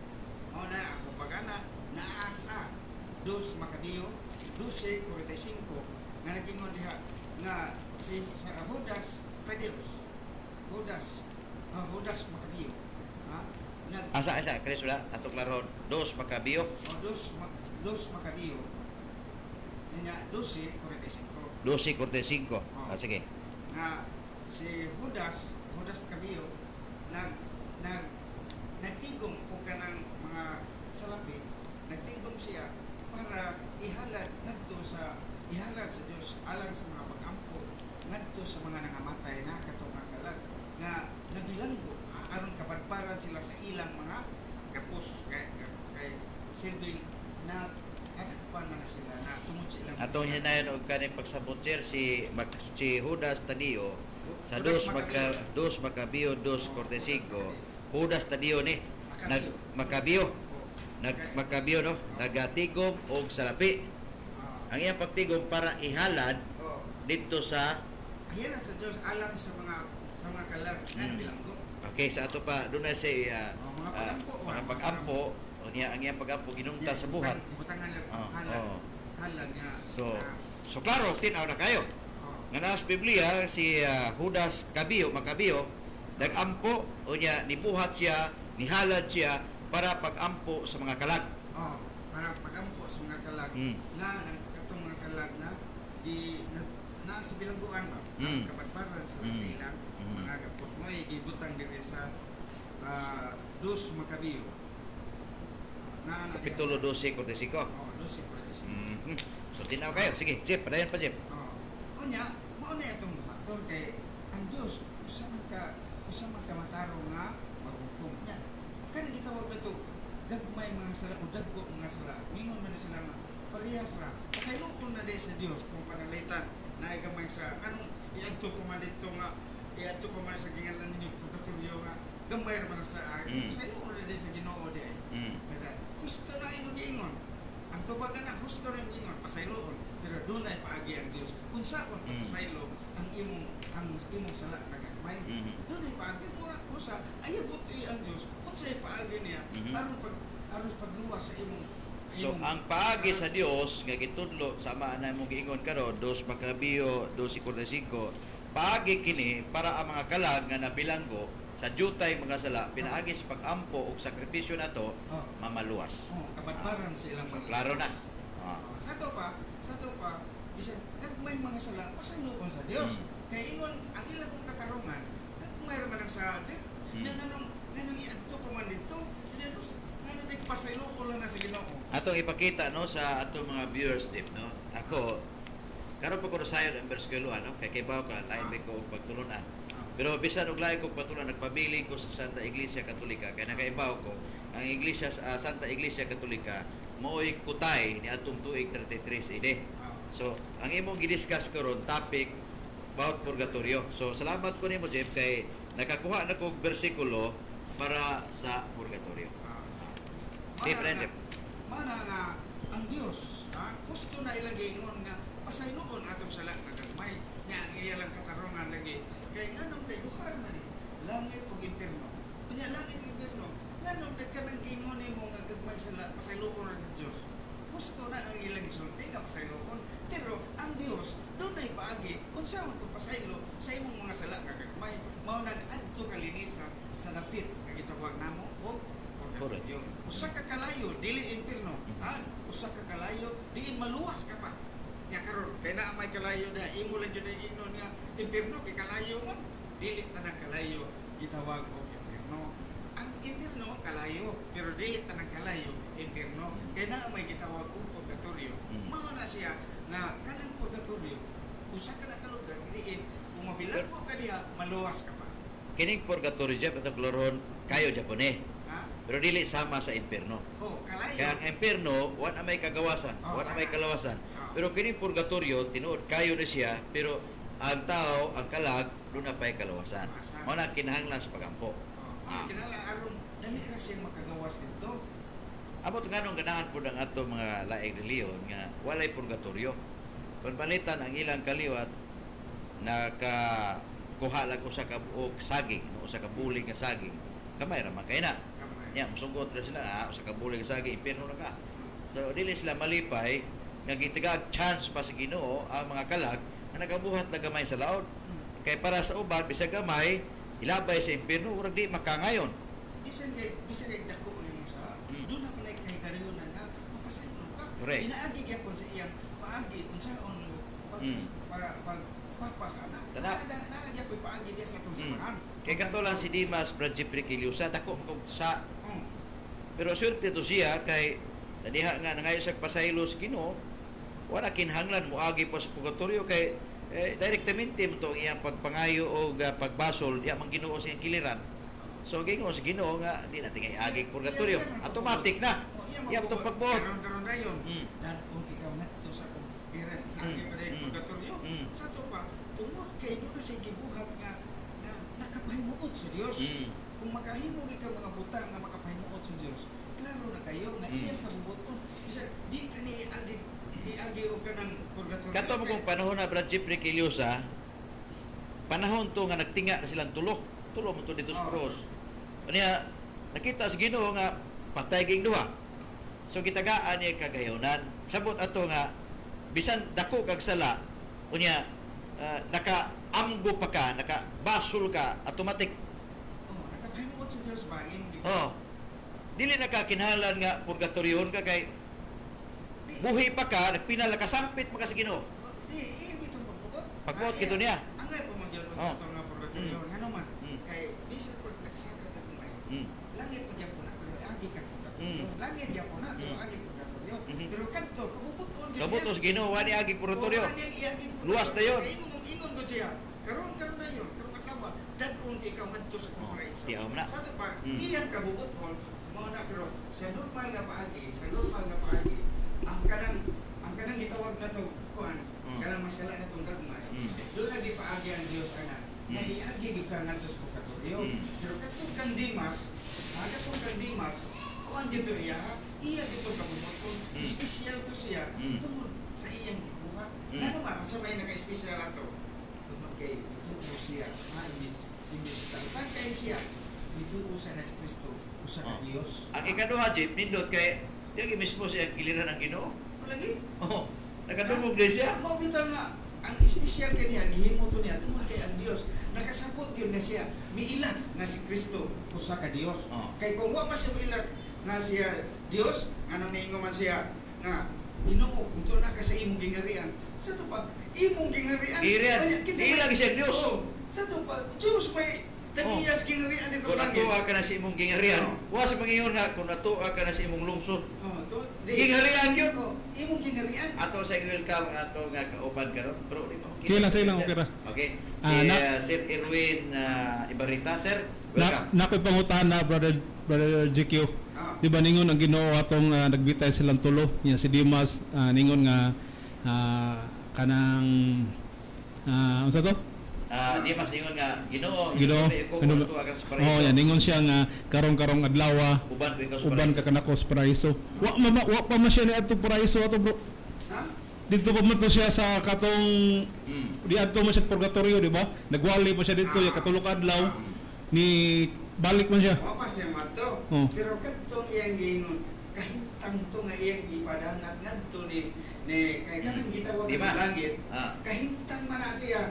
Mao na ato pagana naa sa 2 Macabeo 12:45 nga nagingon diha nga si sa Judas Tadeus, Judas Macabeo, ha, nag Asa asa Chris, wala ato klaron dos Macabeo. O dos Macabeo nya 12:45. 12:45. Oh. Ah, sige. Nga si Judas Judas Macabeo nag nag nagtigom og kanang mga salapi, nagtigom siya para ihalad ngadto sa ihalad sa Dios alang sa mga pag-ampo ngadto sa mga nangamatay na katong mga kalag nga nabilanggo, aron kabadbaran sila sa ilang mga gapos kay kay silbing na nadakpan man na sila na tungod sa ilang Atong kasalanan. hinayon og kaning pagsabot, sir, si si Judas Tadeo sa Judas dos Maca, dos Macabeo 2:45, Judas Tadeo ni nag Macabeo nag Macabeo, no, nagatigom og salapi. Ang iyang pagtigom para ihalad didto sa Ayan sa Diyos alang sa mga kalag nga nabilanggo. Okay, sa ato pa dunay siya Oh, mga pag-ampo, mga pag-ampo unya ang iyang pag-ampo ginungta sa buhat. Gibutangan nila halad. Halad nga. So so klaro tin-aw na kayo. Nga naa sa Biblia si Judas Cabio Macabeo nagampo, unya nibuhat siya, nihalad siya para pag-ampo sa mga kalag. Oh, para pag-ampo sa mga kalag nga nang katong mga kalag na di na, naa sa bilangguan ba. Kabadbaran sila sa ilang mga gapos mo gibutang diri sa Dos Macabeo. Na na diha Kapitulo 12:45. Oh, 12:45. So tinaw kayo. Sige, Jeff, padayon pa, Jeff. Oh. Unya, mao na itong buhaton kay ang Dios usa man ka matarong nga maghukom. Nya, kanang gitawag na to gagmay mga sala o dagko mga sala. Mingon man na sila nga parehas ra. Pasayloon na di sa Dios kung pananglitan na gamay sa anong iadto pa man dito nga Iadto pa man sa gingalan ninyo purgatorio nga gamay ra man sa pasayloon ra sa Ginoo di ay. Pero husto na imong giingon. Ang tubagan na husto na imong giingon, pasayloon, pero dunay paagi ang Dios. Unsaon pagpasaylo ang imong sala nga gagmay? Dunay paagi mo na usa ayaw buti ang Dios. Unsay paagi niya aron pagluwas sa imong So ang paagi sa Dios nga gitudlo sama ana imong giingon karon, 2 Macabeo 12:45, paagi kini para ang mga kalag nga nabilanggo sa jutay mga sala pinaagi sa pag-ampo ug sakripisyo nato mamaluwas. Oh, kabadbaran sa ilang So mga klaro na. Sa to pa, bisan gagmay mga sala, pasayloon sa Dios. Kay ingon ang ilang kong katarungan, gagmay ra man ang sa Jeff. Nya nganong iadto pa man didto? Dios, nganong di pasayloon lang na sa Ginoo? Atong ipakita, no, sa atong mga viewers dip, no. Ako karon pa ko sayon ang bersikulo, ano, kay kibaw ka lain ba ko og pagtulunan. Pero bisan og lain kog pagtulunan, nagpabili ko sa Santa Iglesia Katolika kay nakaibaw ko ang Iglesia, Santa Iglesia Katolika mao'y kutay ni atong tuig 33 AD. So, ang imong gidiscuss karon topic about purgatorio. So, salamat ko nimo, Jeff, kay nakakuha na kog bersikulo para sa purgatorio. Sige, Mana Jeff. Mana nga ang Dios, ha, gusto na ilang giingon nga pasayloon atong sala nga gagmay. Nya ang iya lang katarungan lagi. Kay nganong day duha man ni langit ug impierno. Unya langit ug impierno, nganong day kanang giingon nimo nga gagmay sala pasayloon ra sa Dios? Gusto na ang ilang gisulti nga pasayloon, pero ang Dios dunay paagi unsaon pagpasaylo sa imong mga sala nga gagmay. Mao nang adto kalinisan sa dapit nga gitawag namo og purgatorio. Usa ka kalayo dili impierno, ha? Usa ka kalayo diin maluwas ka pa. Nya karon kay naa may kalayo da imo lang jud ang ingnon nga impierno kay kalayo man. Dili tanang kalayo gitawag og impierno. Ang impierno kalayo, pero dili tanang kalayo impierno kay naa may gitawag og purgatorio. Mao na siya nga kanang purgatorio usa ka na ka lugar diin kung mabilanggo ka diha maluwas ka pa. Kining purgatorio, Jeff, atong kloron kayo Japone. Ha? Pero dili sama sa impierno. Oh, kalayo. Kaya ang impierno, wa na may kagawasan, wa na may kalawasan. Pero kining purgatorio, tinuod kayo na siya, pero ang tao, ang kalag, doon na pa'y kalawasan. Kalawasan. Mao na kinahanglan sa pagampo. Oh, kinahanglan aron dali ra siya makagawas dito. Amot nganong ganahan po ng ato mga laing reliyon nga walay purgatorio. Kung palitan ang ilang kaliwat, nakakuha lang usa ka buok saging, no, usa ka bulig nga saging, kamay ra man kay na. Kamay. Nya musugot ra sila, usa ka bulig nga saging, impierno na ka. So dili sila malipay nga gitagaag chance pa sa Ginoo ang mga kalag nga nagabuhat lang gamay sa laod. Kay para sa uban bisag gamay ilabay sa impierno, murag di makangayon. Bisan kay dako ang imong sa, doon na pala kay kariunan nga mapasaylo ka. Inaagi gyapon sa iyang paagi unsaon pag pag papasana. Tana. Na gyapon paagi diya sa atong samahan. Kay kato lang si Dimas Brad Jeffrey Quiliosa, dako kog sa pero swerte to siya kay sa diha nga nangayo sa pasaylo sa Ginoo, wala kinahanglan moagi pa sa purgatorio kay direktamente mo to ang iyang pagpangayo o pagbasol diha man Ginoo sa iyang kiliran. So gingon sa Ginoo nga di na tingay agi purgatorio, automatic na. Oh, iya Iya to pagbuot. Karon karon dayon. Dad-on ikaw ngadto sa akong giran. Agi pa dahil purgatorio. Sa to pa tungod kay doon na siya gibuhat nga nga nakapahimuot sa Dios. Kung makahimo gyud ka mga butang nga makapahimuot sa Dios, klaro na kayo nga iyang kabubuton. Bisag di ka ni agi iagi og kanang purgatorio. Kato mo kung panahon na Brad Jeffrey Quiliosa, panahon to nga nagtinga na silang tulo. Tulo mo to dito sa cross. Unya nakita sa Ginoo nga patay ging duha. So gitagaan niya kagayonan. Sabot ato nga bisan dako kag sala, unya naka-amgo pa ka, naka-basol ka, automatic. Oh, nakapahimuot sa Dios ba imong Oh. Dili na ka kinahanglan nga purgatoryon ka kay buhi pa ka, nagpinala ka, sampit pa ka sa Ginoo. Oh, si iyo gitong pagbuot. Pagbuot Ah, gito niya. Angay pa man gyud nga purgatorio. Ngano man kay bisan pag nakasaka ka gamay, langit man gyapon na pero agi kag purgatorio. Langit gyapon na pero agi purgatorio. Pero kadto kabubuton gyud. Kabutos sa Ginoo, wani agi purgatorio. Oh, wani agi purgatorio. Luwas na yun. Kay ingon ingon gud siya. Karon karon na yun, karon adlaw, dad-on kay ikaw ngadto sa Oh, paraiso. tiaw na. Sa ato pa, iyang kabubuton mao na, pero sa normal nga paagi, sa normal nga paagi, ang kanang gitawag na to kuan, kanang masala na tong gagmay. Doon lagi paagi ang Dios ana. Nga iagi gyud ka ngadto sa purgatorio. Pero katong kang Dimas, katong kang Dimas, kuan gyud to iya, iya gyud to kabubut-on. Espesyal to siya tungod sa iyang gibuhat. Ngano man sa may naka-espesyal ato? Tungod kay nituo siya, nga imbis talutan kay siya, nituo siya nga si Kristo usa ka Dios. Ang ikaduha, Jeep, nindot kay di mismo siya giliran ang Ginoo. Lagi. Oh, nakadungog din siya. Mao bitaw nga ang espesyal kaniya gihimo to niya tungod kay ang Dios nakasabot gyud nga siya miila nga si Kristo usa ka Dios. Kay kung wa pa siya miila nga siya Dios, ano niingon man siya nga, "Ginoo, kung tuo na ka sa imong gingarian," sa to pa imong gingarian. Gingarian. Kanya, kinsa Miila gyud siya Dios. Oh, sa to pa Dios may tagiyas gingarian dito Kung sa langit. natuwa ka na sa imong gingarian, wa sa Panginoon nga kung natuwa ka na sa imong lungsod. Oh, to di Gingarian yun. Oh, imong gingarian. Ato sa welcome ang ato nga kauban karon, bro, di ba? Okay lang, sige lang, okay ra. Okay. Si Sir Erwin Ibarita, sir. Welcome. Na, nakoy pangutana, brother brother GQ. Di ba ningon ang Ginoo atong nagbitay silang tulo, nya si Dimas ningon nga kanang unsa to? Ah, di mas ningon nga Ginoo, Ginoo. ko kung natuwa ka sa paraiso. Oh, yan ningon siya nga karong-karong adlaw Uban ko ikaw sa uban paraiso. ka kanako sa paraiso. Wa pa man siya niadto paraiso ato, bro. Ha? Dito pa man to siya sa katong diadto man siya sa purgatorio, di ba? Nagwali pa siya dito, ya katulo ka adlaw ni balik man siya. Wa pa siya mato. Pero kadtong iyang giingon, kahimtang to nga iyang ipadangat ngadto ni kay kanang gitawag Dimas. sa langit. Kahimtang man na siya.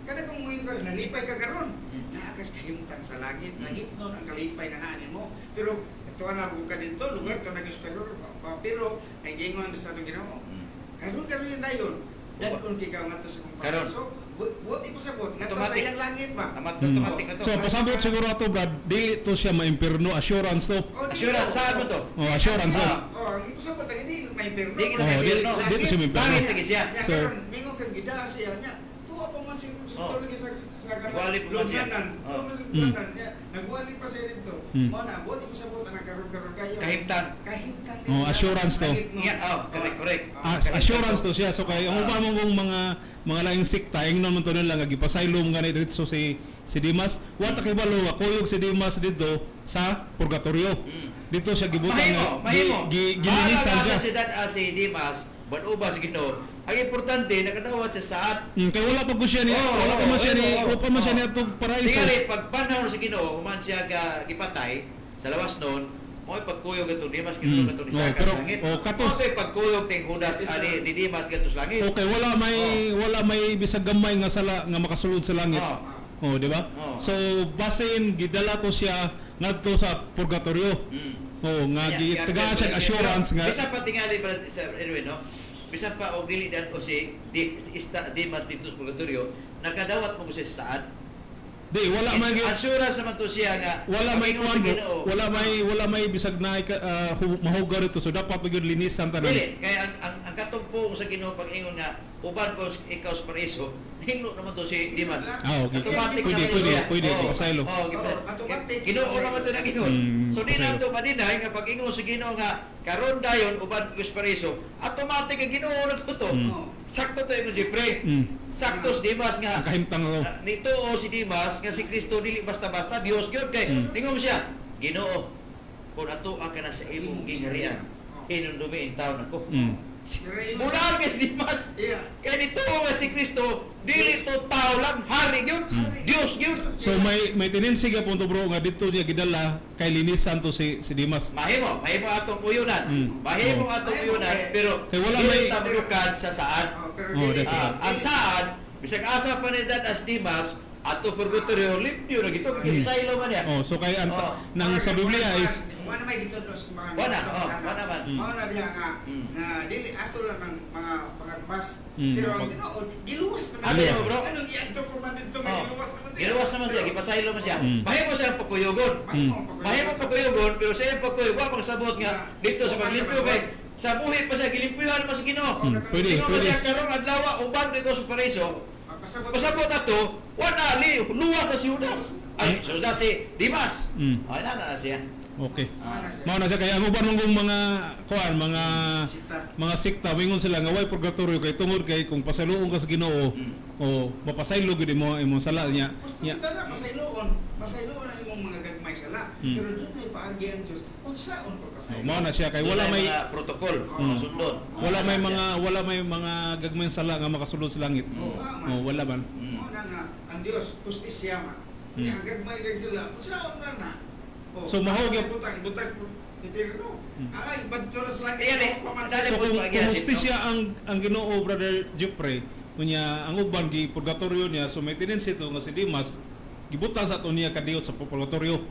Kada kung moingon ka, nalipay ka karon. Naa kas kahimtang sa langit. Langit nun ang kalipay nga naa nimo. Pero ito na ko ka dito, lugar to na gyud pero ang giingon sa atong Ginoo. Karon karon yun dayon. Dadon kay ka ngadto sa kong Karon. paraiso. Buot ipasabot ngadto sa Automatic. iyang langit ba. Amat automatic na to. So pasabot siguro ato, Brad, dili to siya maimpirno, assurance to. Oh, di Assurance, ko. saan mo to? Oh, assurance to. Oh, ang ipasabot ang hindi maimpirno. Di Oh, dili to siya maimpirno. Langit lagi siya. Ya, So- karon mingon kang gidaa siya nya. Tuwa pa man si story sa kanang Nagwali pa man siya. lunghanan. Lunghanan niya. Nagwali pa siya dito. Mao na buot ipasabot ang karon-karon kayo. Kahimtang. Kahimtang. Oh, assurance to. Yeah, oh, correct, correct. Assurance to siya. So kay ang uban mo kung mga laing sikta, ingnon man to nila nga gipasaylom gani dito si si Dimas. Wa ta kay balo nga kuyog si Dimas dito sa purgatorio. Dito siya gibutang Mahimo, nga mahimo. gilinisan Bahala siya. sa si Dad si Dimas, banuba sa Ginoo. Ang importante nakadawat siya sa saad. Kay wala pa ko siya ni wala pa man siya ni wala pa man siya ni atong paraiso. Tingali pag panahon sa Ginoo, human siya ga gipatay sa lawas noon, mo'y pagkuyog atong Dimas Ginoo katong Oh, ni pero, sa langit. oh, katos. Mo'y pagkuyog ting Judas ni Dimas gadto sa langit. Okay, wala may bisag gamay nga sala nga makasulod sa langit. Oh, di ba? Oh. So basin gidala to siya ngadto sa purgatorio. Oh, nga Kaya- gi kaya- tagaan siya pero- assurance nga. Bisan pa tingali pa sa Erwin, no? Bisan pa og dili dat o si di, ista Dimas dito sa purgatorio, nakadawat mo ko siya sa saad. Di wala man gyud Assurance naman to siya nga wala may pag-ingon sa kuan bro. Ginoo. Wala may bisag na mahugaw dito, so dapat pa gyud linisan tanan. Dili kay ang katungpong sa Ginoo pag-ingon nga uban ko ikaw sa paraiso, hinlo naman to si Dimas. Ah, okay. Automatic Pwede, naman pwede, siya. pwede, Oo. pasaylo. Oo, Oo, automatic. Ginoo naman to na ginoo. So di Pasaylo. na to madinay nga pag-ingon sa Ginoo nga karon dayon uban ko sa paraiso, automatic ang Ginoo na to. Sakto to imong Jeffrey. Sakto si Dimas nga Ang kahimtang to. Nito o si Dimas nga si Kristo dili basta-basta Dios gyud kay ningon siya, "Ginoo, kung ato ka na sa imong gingharian, hinumdumi in taon ako." Mulaan kay si Dimas. Kay nito nga si Kristo dili to tao lang, hari gyud, Dios gyud. So may tendency gyapon to, bro, nga dito niya gidala kay linisan to si si Dimas. Mahimo, mahimo atong uyunan. Mahimo atong Mahimo, uyunan, eh. pero Kay wala dili may- ta madukan sa saad. Oh, pero Oh, dili. that's Ang saad bisag asa pa ni Dad as Dimas ato purgatorio limpyo na gito kay saylo man niya. Oh, so kay ang nang sa Biblia is wala may gitudlo sa mga Wala, oh, wala man. Mao na diha nga na dili ato lang ang mga pangagbas. Pero ang tinuod, giluwas naman Ano siya. mo, bro? Anong iadto pa man dito, may Oh. giluwas naman siya. Giluwas naman siya, gipasaylo man siya. Mahimo siya ang pagkuyugon. Mahimo ang pagkuyugon. Mahimo pagkuyugon, pero siya ang pagkuyugon, wa magsabot nga dito sa Wa paglimpyo siya kay sa buhi pa siya gilimpyuhan man sa Ginoo. Pwede, Ingon man pwede. siya karong adlaw uban kay ko sa paraiso. Ah, pasabot. Pasabot ato, wala li luwas sa si Judas. Ay, so na si Dimas. Ay, na na siya. Okay. Ah. Ana siya. Mao na siya kay ang uban mong mga kuan, mga Sikta. mga sikta, mingon sila nga way purgatorio kay tungod kay kung pasayloon ka sa Ginoo o mapasaylo gyud imo imong sala niya. Gusto Nya, kita na pasayloon, pasayloon ang imong mga gagmay sala. Pero doon ay paagi ang Dios. Unsaon Oh, pagpasaylo? mao na siya kay Doon wala ay may mga protocol, mga sundon. wala may Ana siya. mga wala may mga gagmayng sala nga makasulod sa langit. Oo, man. Oh, wala man. Mao na nga ang Dios hustisya man. Nya ang gagmay kay sila, unsaon lang na. Oh, So, maho asa gyud- butang butang impierno. Ay, badto na sa langit. Kaya, le, Paman- sana So po kung, paagyan, kung hustisya ang Ginoo, Brother Jeffrey, unya ang uban gi purgatorio niya, so may tendency to nga si Dimas gibutang sa ato niya kadiyot sa purgatorio.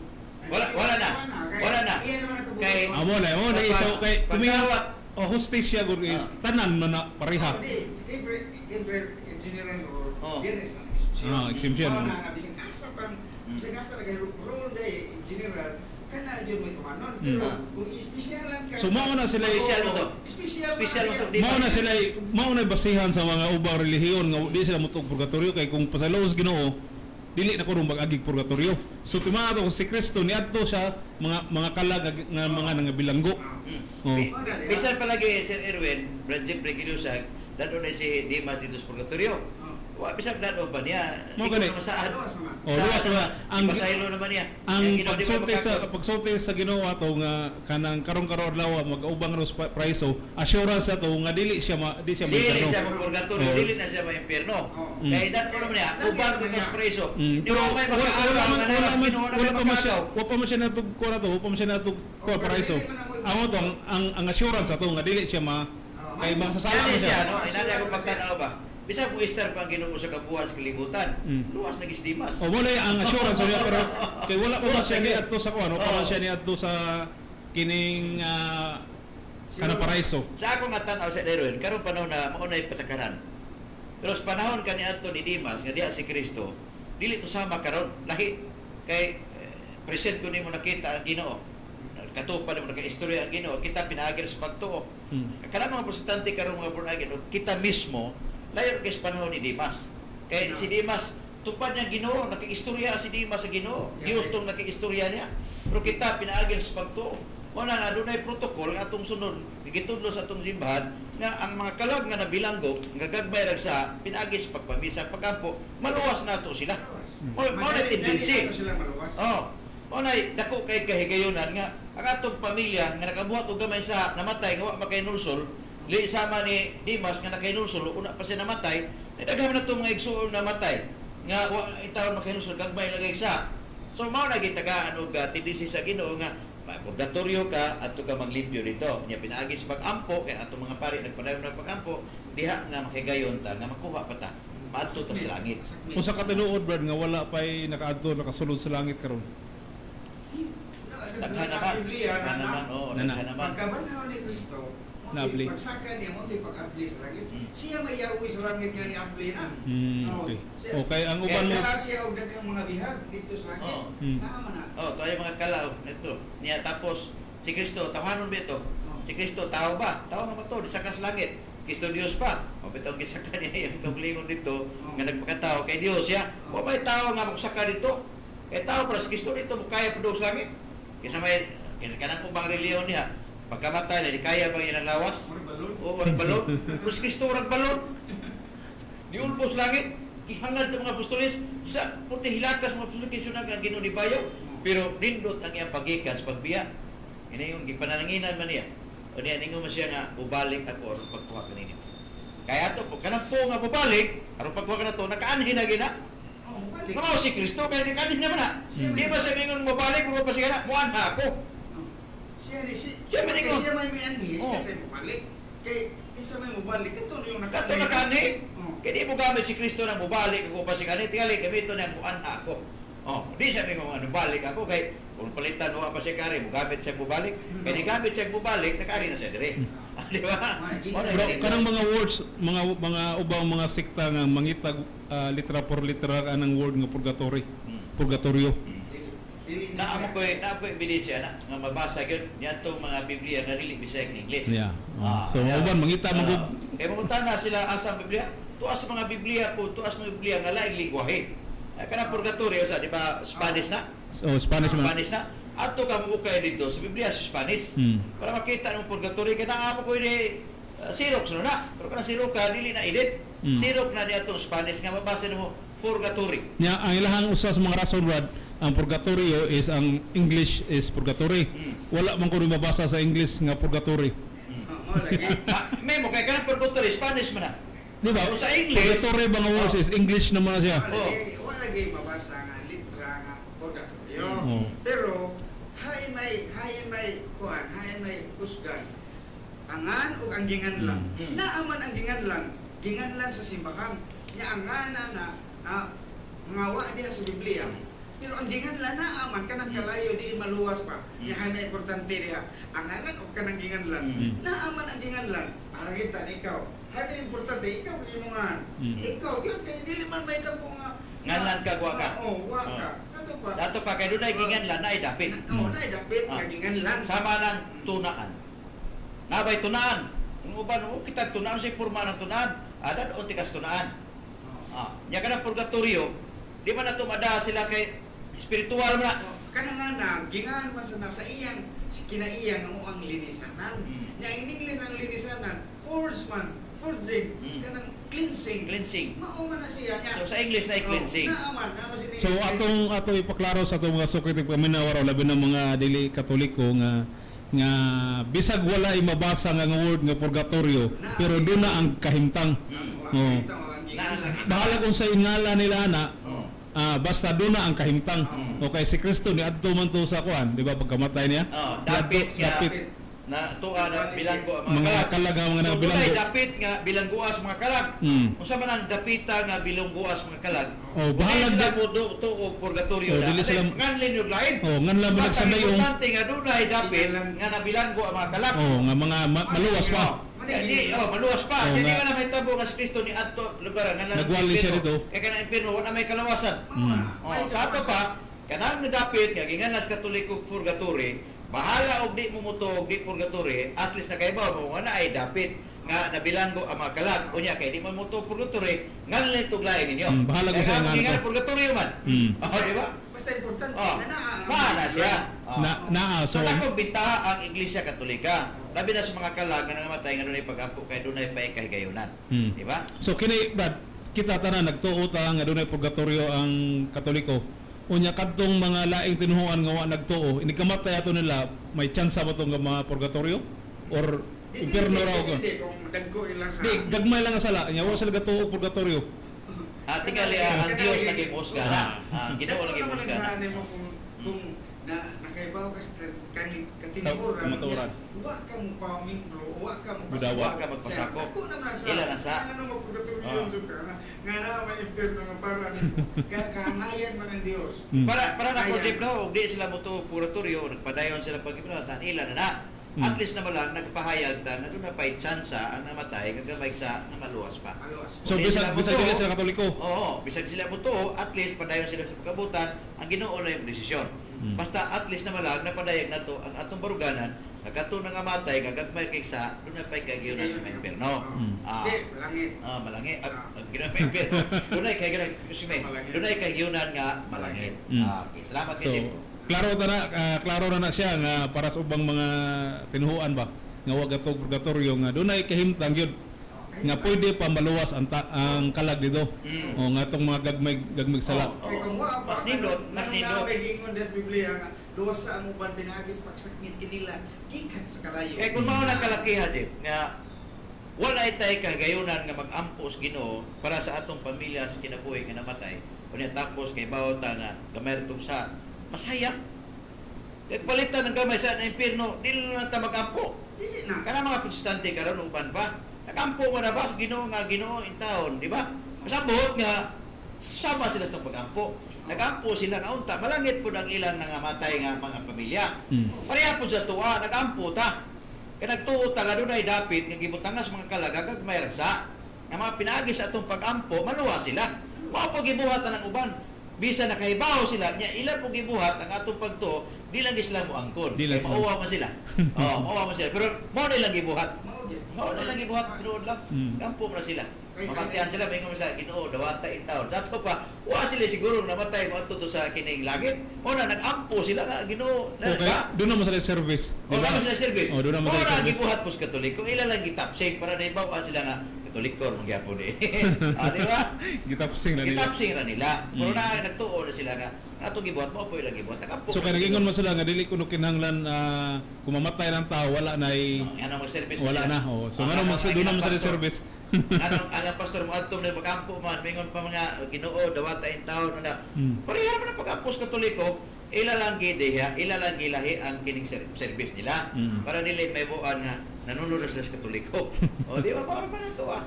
Wala na. Kay- Wala na. Iya naman ang kabuhat. Kay- Amo na, mo na so kay Pagkawat. oh, hustisya gud is tanan man na pareha. Oh, di, every general rule, there is an exception. Ah, exemption. Mao na nga, bisag asa pang, bisag asa na kay rule day, general, kana gyud may tumanon. Pero kung espesyal ka So, mao na sila- Espesyal mo to. Espesyal man Espesyal mo to, siya. di- Mao na basihan sa mga ubang relihiyon nga di sila motuog purgatorio kay kung pasayloon sa Ginoo dili na kuno mag-agig purgatorio. So timaa to si Kristo niadto siya mga kalag nga mga nangabilanggo. Oh. Bisan palagi Sir Erwin, Brad Jeffrey Kilusag, dado na si Dimas dito sa purgatorio. Wa bisan dado ba niya? Mo Ikaw gani. naman saan? Luwas naman. Oh, luwas naman. Ang pasaylo naman niya. Ang Yung Ginoo di ba pagsulti sa Ginoo ato nga kanang karong-karon adlaw mag-ubang ro sa praiso, assurance ato nga dili siya ma, di siya Dili mainterno. siya mapurgatorio, dili na siya ma-impyerno. Kay dado naman niya, Lagi ubang naman ko niya. sa preso. Di Pero ba may wala makaagaw wala man nga wala naras man Ginoo na wala may pa man siya makaagaw. wa pa man siya natug ko na to, wa pa man siya natug ko Oh, pero paraiso. dili man ang Ang to ang assurance ato nga dili siya ma kay makasasala Yan man siya, siya. no? Inani ako pagtanaw ba? Bisan kung Easter pa ang Ginoo sa kabuhan sa kalibutan, luwas na gis Dimas. O wala ang assurance niya pero kay wala pa man siya niadto sa kuan, wala pa man siya niadto sa kining kana paraiso. Sa ako nga tan-aw sa Erwin, karong panahon na mao na'y patakaran. Pero sa panahon kani adto ni Dimas nga diha si Kristo, dili to sama karon, lahi kay present ko nimo nakita ang Ginoo. Katupa nimo nakaistorya ang Ginoo, kita pinaagil sa pagtuo. Kanang mga protestante karon mga born again, og kita mismo layo kay sa panahon ni Dimas. Kay si Dimas tupad niya Ginoo, nakikistorya si Dimas sa Ginoo. Dios tong nakikistorya niya. Pero kita pinaagil sa pagtuo. Mao na nga dunay protocol nga atong sunod gitudlo sa atong simbahan nga ang mga kalag nga nabilanggo nga gagmay rag sa pinaagi sa pagpamisa pagkampo maluwas nato sila. Mao na Madali- tendency. dali na sila maluwas. Oh, mao na dako kay kahigayunan nga ang atong pamilya nga nakabuhat og gamay sa namatay nga wa makahinulsol, li sama ni Dimas nga nakahinulsol una pa siya namatay, ay daghan na tong mga igsuon namatay nga wa intawon makahinulsol gagmay lang kay sa. So mao na gitagaan og tendency sa Ginoo nga purgatorio ka adto ka maglimpyo dito. Nya pinaagi sa pag-ampo kay atong mga pari nagpadayon ng pag-ampo diha nga makigayon ta nga makuha pa ta maadto ta sa langit. Sakmit. Kung sa katinuod brad nga wala pay nakaadto nakasulod sa langit karon. Daghan naman. Biblia, Daghan na- naman, oo, Nana. daghan naman. Pagkabanhaw ni Kristo, mo Naabli. pagsaka niya, mo pag-abli sa langit. Siya mayawi sa langit nga ni abli na. Okay. Siya, Okay, ang uban mo Kaya siya og daghang mga bihag dito sa langit. Oo. Tama na. Oh, to ay mga kalaw nito. Niya tapos si Kristo tawanon ba ito? Si Kristo tao ba? Tao nga ba to? Disaka sa langit. Kristo Dios pa. O bitong gisaka niya yung kaugalingon dito nga nagpakatao kay Dios siya. Wa may tao nga makusaka dito. Kay tao para si Kristo dito mo kaya pa sa langit. Kaysa may kaysa kanang ubang relihiyon niya. Pagkamatay, di kaya bang ilang lawas? Murag balon. Oo, warag balon. Pero si Kristo warag balon. Niulbos langit. Gihangad ng mga apostoles sa puti hilakas mga apostoles kay sunag ang Ginoo ni Bayo. Pero nindot ang iyang pagikan sa pagbiya. Ini yung gipanalanginan man niya. O niya ningon man siya nga bubalik ako aron pagkuha kaninyo. Kaya ato po kanang po nga bubalik aron pagkuha kanato nakaanhin na gina. Oh, balik. Mao si Kristo kaya nakaanhin naman na. Siya Di ba siya mingon mobalik ro pa siya na muanha ako. Oh. Siya ni si Siya man kay ingon. siya may mianhi, siya Oh. say mobalik. Kay kinsa may mobalik kato yung nakaanhi. Kato nakaanhi. Oh. Kaya di mo gamit si Kristo na mubalik ako pa si kanin. Tingali, gamito niya muanha ako. Oh, di siya mingon ano balik ako kay kung palitan wa pa siya kari, mugamit siya mubalik. Kay di gamit siya mubalik, nakari na siya dire. Di ba? Mao na Bro, yung kanang mga words, mga ubang mga sekta nga mangitag litra por litra anang word nga purgatory. Purgatorio. Dili dili na Naa siya. mo koy naa koy ebidensya na nga mabasa gyud niadtong mga Biblia nga dili Bisaya ug English. Yeah. Oh. So, uban, mangita man gud. Kay mangutana sila asa ang Biblia, tuas mga Biblia po, tuas mga Biblia nga laing lingwahe. Kana purgatorio sa, di ba, Spanish na? So Spanish man. Spanish na. Adto ka mo kay dito sa Biblia sa Spanish. Para makita ng purgatory kay naamo ko ini Xerox no na. Pero kanang Xerox ka dili na edit. Xerox na niya itong Spanish nga mabasa nimo purgatory. Nya ang ilahang usa sa mga rason, Brad, ang purgatorio is ang English is purgatory. Wala man ko mabasa sa English nga purgatory. Mo lagi. Ah, memo kay kanang purgatory Spanish man na. Di ba? Pero sa English, Purgatory ba nga words Oh. is English naman na siya. Wala lagi mabasa nga litra nga purgatorio. Pero hain may kuan, hain may kusgan. Angan ug ang ginganlan. Naa man ang ginganlan, ginganlan sa simbahan. Nya ang ngana na mga wa diha sa Biblia. Pero ang ginganlan naa man kanang kalayo di maluwas pa. Nya hain may importante diha. Anganan og kanang ginganlan. Naa man ang ginganlan. Para kita ikaw. Hain may importante ikaw gimungan. Ikaw gyud kay dili man may tampo nga Nganlan ka, wa ka. Oo, wa ka. Sa to pa. Sa ato pa kay dunay ginganlan na dapit. Oo, naay dapit nga ginganlan. Sama ng tunaan. Nabay tunaan. Ang uban o kitag tunaan sa porma ng tunaan. Adan o tikas tunaan. Oo. Ah, nya kanang purgatorio, di man na tumada sila kay spiritual man na. Oh, kanang nga na, gingan man sa nasa iyang si kinaiyang ang ang linisanan. Nya in English ang linisanan, purge man, purging, kanang cleansing. Cleansing. Mao man na siya nya. So sa English na cleansing. Oh, naa man, naa man siya So atong ato ipaklaro sa atong mga suki paminaw raw, labi ng mga dili Katoliko, nga nga bisag wala mabasa nga nga word nga purgatorio, pero doon na ang kahimtang. Oh. Oh. Bahala kung sa ingala nila ana, basta doon na ang kahimtang. Okay, si Kristo ni adto man to sa kuan, di ba, pagkamatay niya? Oh, dapit Niadto- nga dapit na tuwa na bilanggo ang mga mga kalag. kalag nga mga So bilanggo. dunay dapit nga bilanggoas mga kalag. Unsa man ang dapita nga bilanggoas mga kalag? Oh, bahala sila mo do to og purgatorio Oh, na. dili sila- Nganlin yung lain. Oh, nganlan mo Basta nagsanay yung importante nga dunay dapit nga nabilanggo ang mga kalag. Oh, nga mga maluwas pa. Oh, di, oh, maluwas pa. Oh, Hindi nga. ka na may tabo nga si Kristo ni adto lugar nga lang Nagwali siya dito. Kay kanang impierno wala may kalawasan. Oh, sa ato pa kanang dapit nga ginganlas Katoliko purgatory, bahala og di mo mutuo og di purgatory, at least nakaibaw mo nga naay dapit nga nabilanggo ang mga kalag. Unya kay di mo mutuo purgatory, nganlan tuglain ninyo. Bahala kung Kaya sa nga nga gingan to. purgatory man. Oh, di ba? Basta importante Oh, nga naa. maana siya. Oh. Na naa So, so nakong bintaha ang Iglesia Katolika. Labi na sa mga kalag nga nangamatay nga dunay pag-ampo kay dunay pay kahigayunan. Di ba? So kini, Brad, kita tanan nagtuo ta nga dunay purgatorio ang Katoliko. Unya kadtong mga laing tinuhuan nga wa nagtuo, inikamatay ato nila, may chance ba tong nga mga purgatorio or impierno raw ko? Hindi kung dagko ilang sa Di gagmay lang ang sala, nya wa sila gatuo og purgatorio. Ah, tingali ang Dios lagi mohusga na. Ah, ang Ginoo lagi Dagko naman ang mohusga na. saan mo kung na nakaibaw ka sa katinuoran. Kamatuoran. Wa ka mo pamimbro, wa ka mo Mudawa. Wa ka magpasakop. Ako naman ang sa. Ila lang sa. Ano magpurgatorio jud ka nga na may impierno nga para nimo. Kahangayan man ang Dios. Para na ko Ayan. Jeff, no, og di sila mo purgatorio, nagpadayon sila pag tan ila na na. At least naman lang nagpahayag ta nga doon na pay tsansa ang namatay nga gamay sa nga maluwas pa. Maluwas. So Di sila bisag bisag mutuo. dili sila Katoliko. Oo, bisag sila mo at least padayon sila sa pagkabutan, ang Ginoo lang yung desisyon. Basta at least naman lang napadayag nato ang atong baruganan nga kadto nga amatay nga gagmay kay sa doon na pay kagiyunan may impierno. Ah. Di, langit. Ah, malangit. Ah, ang Ginoo may impierno. Dunay kay giunan, excuse me. Malangit. Dunay kay giunan nga malangit. Ah, okay. Salamat kay So Jeff. klaro ta na, klaro na na siya nga para sa ubang mga tinuhuan ba nga wa gatog purgatorio nga dunay kahimtang gyud nga pwede pa maluwas ang, ang kalag dito. O nga atong mga gagmay gagmay sala. Oo. Kay kung wa pa, Mas nindot, mas nindot. Nang gingon des Biblia nga luwas sa ang uban pinaagis pagsakit kanila gikan sa kalayo. Kay kung mao na kalakiha Jeff nga wala itay kagayunan nga mag-ampo sa Ginoo para sa atong pamilya sa kinabuhi nga namatay. Unya tapos kay bawta ta nga gamay ra tong sa masaya. Kay palitan ng gamay sa na impierno, dili na ta mag-ampo. Dili na. Kana mga Protestante karon uban pa. Nagampo mo na ba sa Ginoo nga Ginoo in taon, di ba? Pasabot nga sama sila tong pagampo. Nagampo sila nga unta malangit pud ang ilang nangamatay nga mga pamilya. Pareha pud sa tuwa, nagampo ta. Kay nagtuo ta nga dunay dapit nga gibutangas mga kalaga kag may ragsa. Nga mga pinaagi sa atong pagampo, maluwa sila. Mao po gibuhat ta ng uban. Bisa nakahibaw sila nya ila pong gibuhat ang atong pagtuo, di lang sila moangkon. Di lang Kay sila. mauwaw man sila. Oh, mauwaw man sila. Pero mao na ilang gibuhat. Mao gyud. Mao na ilang gibuhat tinuod lang. Kampo na sila. Mamatian sila, maingon man sila, Ginoo, dawata in taon. Sa ato pa, wa sila siguro namatay mo adto to sa kining langit. Mao na nag-ampo sila nga Ginoo. Na, Okay, ba? doon naman sila service. O na sila service. Oh, doon naman Mao sila na ang service. gibuhat po sa Katoliko. Ila lang gitapsing para naibaw sila nga Katoliko man gyapon eh. Ah, di ba? Gitapsing na nila. Gitapsing na nila. Pero na nagtuo na sila nga ato gibuhat mo po ilang gibuhat. Nakampo So na kay sila. nagingon man sila nga dili kuno kinahanglan kung mamatay ng tao wala na Oh, ano mag-service wala sila. na. Oh. So Oh, ngano ano, mag ang doon naman sila pastor. service. Anong alang pastor mo adto na magampo man mingon pa mga Ginoo dawata in taon na. Pareha man ang pag-ampo sa Katoliko, ila lang gidiha, ila lang gilahi ang kining service nila. Para dili may buan nga nanunod na sila sa Katoliko. O di ba para pa na to ah.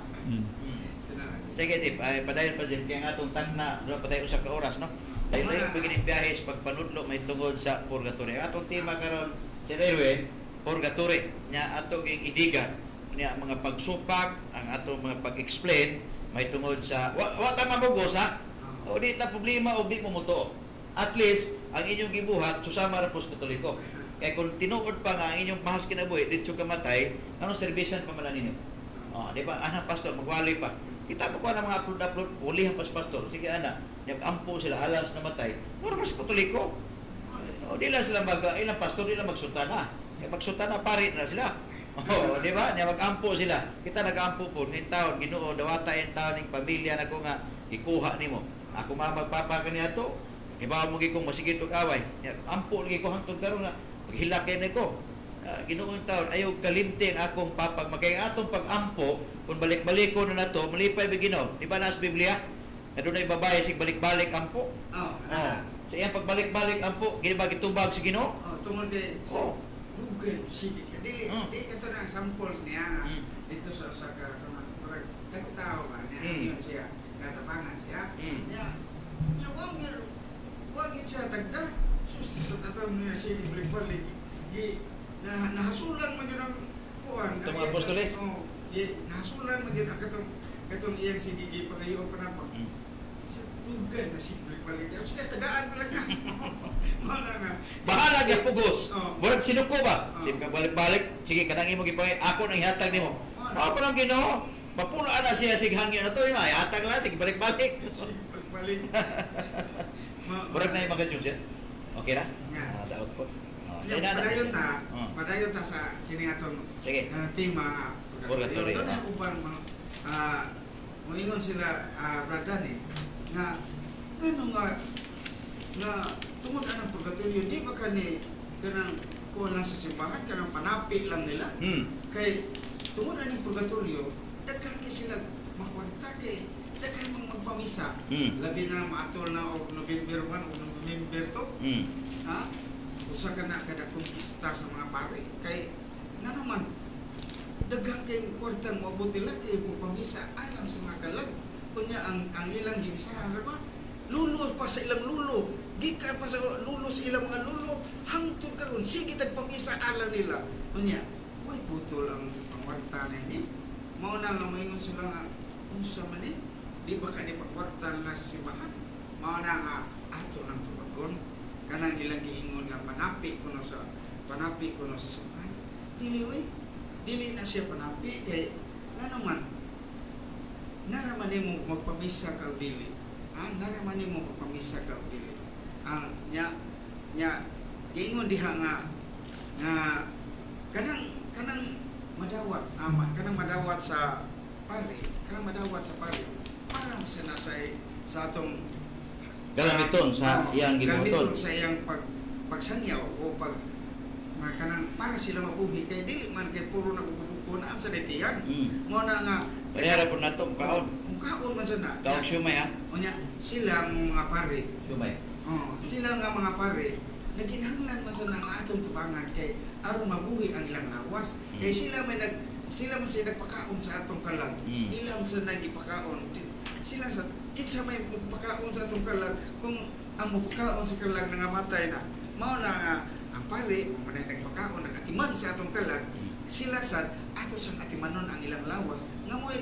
Sige, Zip, ay padayon pa Zip, kaya nga atong tagna, doon pa tayo usa ka oras, no? Tayo na yung beginning biyahe sa pagpanudlo may tungod sa purgatory. Ang atong tema karon, Sir Erwin, purgatory. Nya ato ging idiga niya mga pagsupak, ang atong mga pag-explain may tungod sa wa ta mamugos ha. O di ta problema og di mo mutuo. At least ang inyong gibuhat susama ra po sa Katoliko. Kay kung tinuod pa nga ang inyong mahas kinabuhi didto ka matay, anong serbisan pa man ninyo? Oh, di ba? Ana pastor, magwali pa. Kita mo ko ang mga upload-upload, ulihan pas pastor. Sige ana, nag-ampo sila alang sa namatay. Mura man sa Katoliko. O di lang sila mag ilang pastor di lang magsutana. Kay magsutana pare na sila. Oh, di ba? Nya mag-ampo sila. Kita nag-ampo po ning taon Ginoo dawata in taon ning pamilya nako nga ikuha nimo. Ako mama magpapa kaniya to. Kibaw mo gi kong masigit og away. Nya ampo lagi ko hangtod karon nga maghilak kay ko. Ginoo taon ayaw kalimti ang akong papag makay ang atong pag-ampo kung balik-baliko na nato malipay ba Ginoo? Di ba nasa Biblia? Na dunay babae sig balik-balik ampo. Oh, Oh, sa iyang pagbalik-balik ampo, gini ba gitubag sa Ginoo? Oh, tungod kay Oh. Google sige ka dili di ka to na ang samples niya nga dito sa sa ka kanang murag dako tao ba niya yun siya katapangan siya niya niya wa gyud wa gyud siya tagda sus sa tatong niya sige balik-balik gi na nahasulan man gyud ang kuan. Itong mga apostoles? Oh, gi nahasulan man gyud ang katong katong iyang sige gi pangayo pa na pa. Sa dugan na sige balik-balik. Pero sige tagaan pa lang ka. Mao na nga. Bahala gyud pugos. Oh. Murag sinuko ba? Oh. Sige ka balik-balik, sige kanang imo gipangay ako nang ihatag nimo. Oh, Mao pa nang Ginoo. Mapula na siya sig hangyo na to, ay hatag na sige balik-balik. Sige balik-balik. Murag na yung mga siya. Okay na? Yeah. Ah, sa output. Oh, Yeah, sige na na. Oh. Padayon ta sa kini atong Sige. tema nga Purgatory, Doon ah. na uban mga moingon sila brad Danny nga ano nga nga tungod anang purgatorio di ba kani kanang kuan lang sa simbahan kanang panapi lang nila kay tungod aning purgatorio daghan kay sila makwarta kay daghan mang magpamisa labi na maatol na og November 1 o November 2 ha usa ka na kada pista sa mga pare kay nga naman daghan kay kwartang moabot nila kay pamisa alang sa mga kalag unya ang ilang gimisahan ra ba lulo pa sa ilang lulo gikan pa sa lulo sa ilang mga lulo hangtod karon sige tagpamisa alang nila unya way putol ang pangwarta nini mao na nga moingon sila nga unsa man ni di ba kani pangwarta nila sa simbahan mao na nga ato nang tubagon kanang ilang giingon nga panapi kuno sa simbahan dili oy dili na siya panapi kay ngano man naraman nimo magpamisa ka og dili naraman nimo magpamisa ka og dili ang nya nya giingon diha nga nga kanang kanang madawat kanang madawat sa pare para sa nasa sa atong Galamiton sa iyang gibuhaton. Galamiton sa iyang pagsangyaw o pag kanang para sila mabuhi kay dili man kay puro na buko-buko na am sa ditiyan. Mo na nga Kaya po nato mukaon. Mukaon man sa na. Kaon siomay ha. Unya sila ang mga pare. Siomay. Oh, sila nga mga pare naginahanglan man sa nga atong tubangan kay aron mabuhi ang ilang lawas. Kay sila may nag sila man sila nagpakaon sa atong kalag. Ilang sa nagipakaon. Sila sa kinsa may mupakaon sa atong kalag kung ang mupakaon sa kalag nangamatay na. Mao na nga ang pare mo man nagpakaon nagatiman sa atong kalag. Sila sad ato sang atimanon ang ilang lawas nga mo'y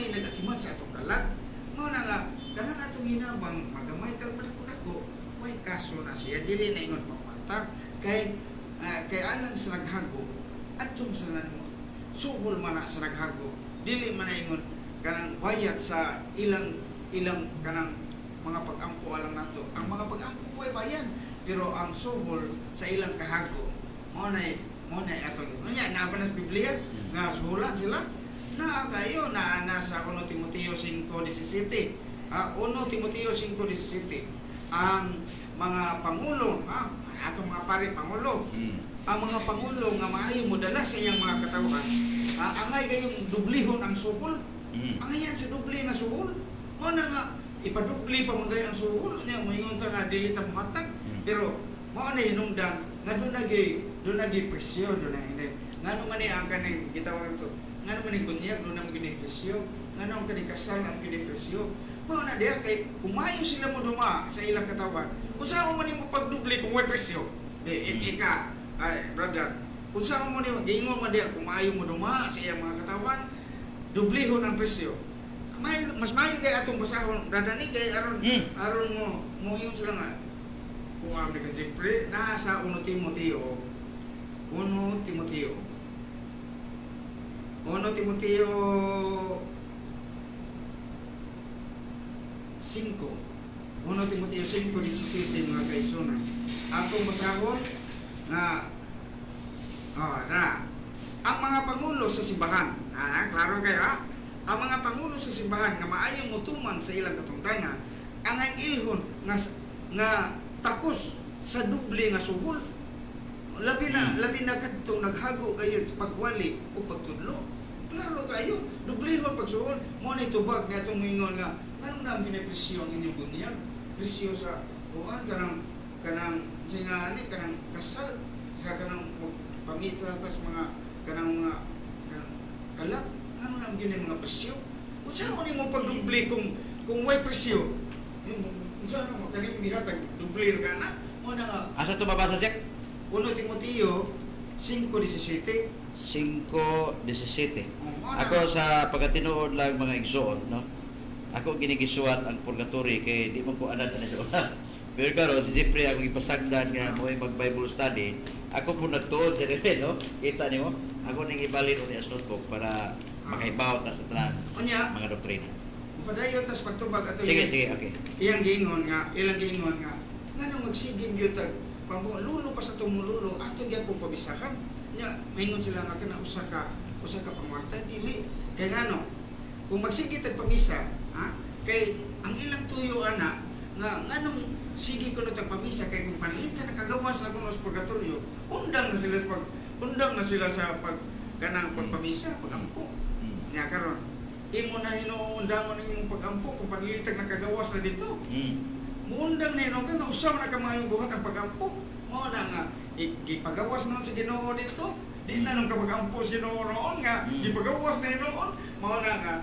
nagatiman sa atong kalag. Mao na nga Kanang atong hinabang magamay kag madako-dako, way kaso na siya, dili na ingon pangwarta kay kay alang sa naghago atong sa nan suhol man na sa naghago, dili man na ingon kanang bayad sa ilang ilang kanang mga pag-ampo alang nato. Ang mga pag-ampo way bayan, pero ang suhol sa ilang kahago mao na atong unya naa ba na sa Biblia nga suhulan sila na kayo na na sa 1 Timoteo 5:17. 1 Timoteo 5:17, ang mga pangulo, atong mga pare pangulo, ang mga pangulo nga maayo modala sa iyang mga katawhan, angay kayong dublihon ang suhol. Angayan sa dubli nga suhol, mao na nga ipadubli pa man gay ang suhol nya, moingon ta nga dili ta mohatag. Pero mao na hinungdan nga doon na presyo, doon na hindi ngano man ni ang kaning gitawag to, ngano man ni bunyag, doon na man gini presyo, ngano ang kaning kasal ang gini presyo. Mao na diha kay kumayo sila mo duma sa ilang katawan, unsa man nimo pagdubli kung way presyo di ika ay brother, unsa mo ni giingon man diha, kumayo mo duma sa iyang mga katawan, dublihon ang presyo. May mas maayo kay atong basahon, brother, ni kay aron aron mo mo ingon sila nga kung ami ka Jeffrey nasa 1 Timoteo, 1 Timoteo, 1 Timoteo 5, 1 Timoteo 5:17, mga kaigsuonan, atong basahon nga oh na ang mga pangulo sa simbahan, klaro kayo ha, ang mga pangulo sa simbahan nga maayong mutuman sa ilang katungdanan ang ilhon nga nga takos sa doble nga suhol, labi na labi na kadtong naghago kayo sa pagwali o pagtudlo. Klaro kayo, dublehon pagsuhol. Mo na tubag ni atong moingon nga nganong na ang ginapresyo ang inyong bunyag, presyo sa kuan, kanang kanang sa nga ani kanang kasal sa kanang pamita tas mga kanang mga kanang kalat, ngano na ang gini mga presyo, unsa ni mo pagdubli kung way presyo? Unsa na mo kaning gihatag, dubli ra ka na mo na nga. Asa to mabasa, Jack? 1 Timoteo 5:17. 5:17. Oh, mo na. Ako sa pagkatinuod lang, mga igsoon, no? Ako ginigisuwat ang purgatory kay di man ko anad ana sa una. Pero karon si Jeffrey ako gipasagdan nga mo mag Bible study. Ako po nagtuod sa rin, no? Kita nimo? Ako ning ibalin unya sa notebook para makahibaw ta sa tanan Unya, mga doktrina. padayon tas pagtubag ato. Sige, sige, okay. Iyang giingon nga, ilang giingon nga ngano magsigim gyud tag pambuo lulo pa sa atong lulo ato gyapon pamisahan nya. Maingon sila nga kana usa ka pangwarta, dili kay ngano kung magsige tag pamisa, ha, kay ang ilang tuyo ana nga nganong sige kuno tag pamisa kay kung panalitan nakagawas na kuno sa purgatorio, undang na sila sa pag kanang pagpamisa, pagampo. Nya karon imo na hinuundangon ang imong pagampo kung panalitag nakagawas na dito. Muundang na hinuon ka nga usa man na ka maayong buhat ang pagampo. Mao na nga gipagawas noon sa Ginoo dito, di na nung ka magampo sa Ginoo noon nga gipagawas na hinuon. Mao na nga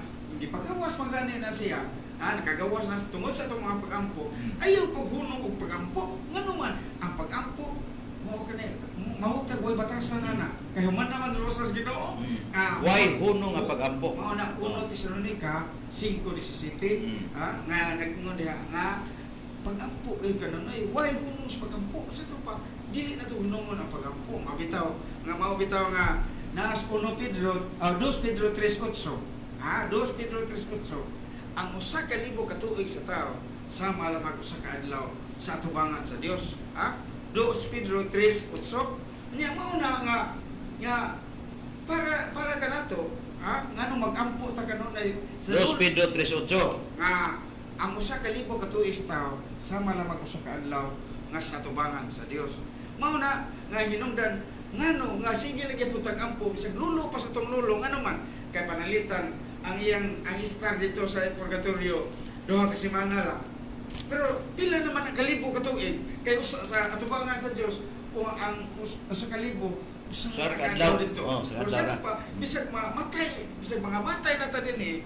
gipagawas man gani na siya, ha, nakagawas na tungod sa atong mga pagampo. Ayaw paghunong og pagampo, ngano man ang pagampo mao kani mahutag way batasan na na kay human naman losas Ginoo. Ah, Way hunong nga pagampo. Mao na 1 Tesalonica 5:17, nga nag-ingon diha nga pagampo kayo kanunay way hunong sa pagampo sa to pa, dili na to hunongon ang pagampo. Mabitaw nga mao bitaw nga naas 1 Pedro, 2 Pedro 3:8, ha, 2 Pedro 3:8, ang 1,000 ka tuig sa tao sama lamang usa ka adlaw sa atubangan sa Dios, ha. 2 Pedro 3:8. Nya mao na nga nga para para kanato, ha, ngano magampo ta kanunay sa 2 Pedro 3:8. Nga ang 1,000 ka tuig sa tao sama lamang usa ka adlaw nga sa atubangan sa Dios. Mao na nga hinungdan ngano nga sige lagi pud tag ampo bisag lulo pa sa tong lulo, ngano man kay panalitan ang iyang ang star dito sa purgatorio 2 ka semana lang. Pero pila naman ang kalibo ka tuig kay usa sa atubangan sa Dios o ang 1,000 usa Usa ka ka adlaw. adlaw dito. Oh, usa ka Pero adlaw sa na. pa bisag mamatay, bisag mga matay na ta dinhi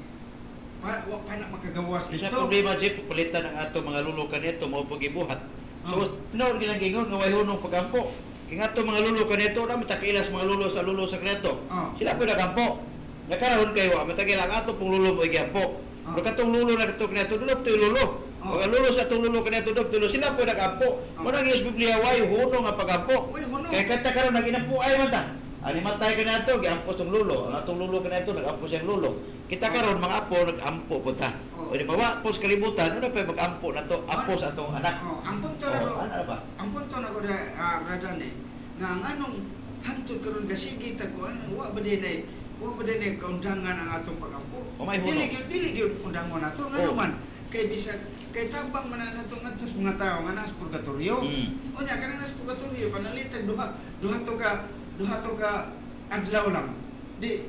pa, wa pa na makagawas Isa dito. problema, Jeff, palitan ang ato mga lulo kanito mao pag gibuhat. So Oh. tinuod gilang gingon nga way hunong pagampo. Kay ato mga lulo kanito na matakilas mga lulo sa kanito. Oh. Sila po nagampo. Nakaroon kayo wa matagil ang ato pong lulo mo igampo. Oh. Pero katong lulo na katong kaniadto, doon na lulo. Oh. O ang lulo sa atong lulo kaniadto doon lulo sila po nagampo. Oh. Mo nang Diyos Biblia way hunong nga pagampo. Uy, hunong. Kay kanta karon naginampo ay man ta. Ani matay kaniadto giampo tong lulo. Ang atong lulo kaniadto nagampo siyang lulo. Kita karon mga apo nagampo po ta. Oh. O di ba wa po sa kalibutan, una pa magampo na to, apo sa atong anak. Oh, ang punto na Oh, ko. ano na ba? Ang punto na ko da, brother ni, nga nganong hantod karon gasigi ta ko ano wa ba dinay kaundangan ang atong pagampo. O, may huno. Dili gyud undangon nato ngano Oh. man kay bisag kay tabang man na nato ngadto sa mga tawo nga naa sa purgatorio. Unya kanang nasa purgatorio panalitag duha duha to ka adlaw lang. Di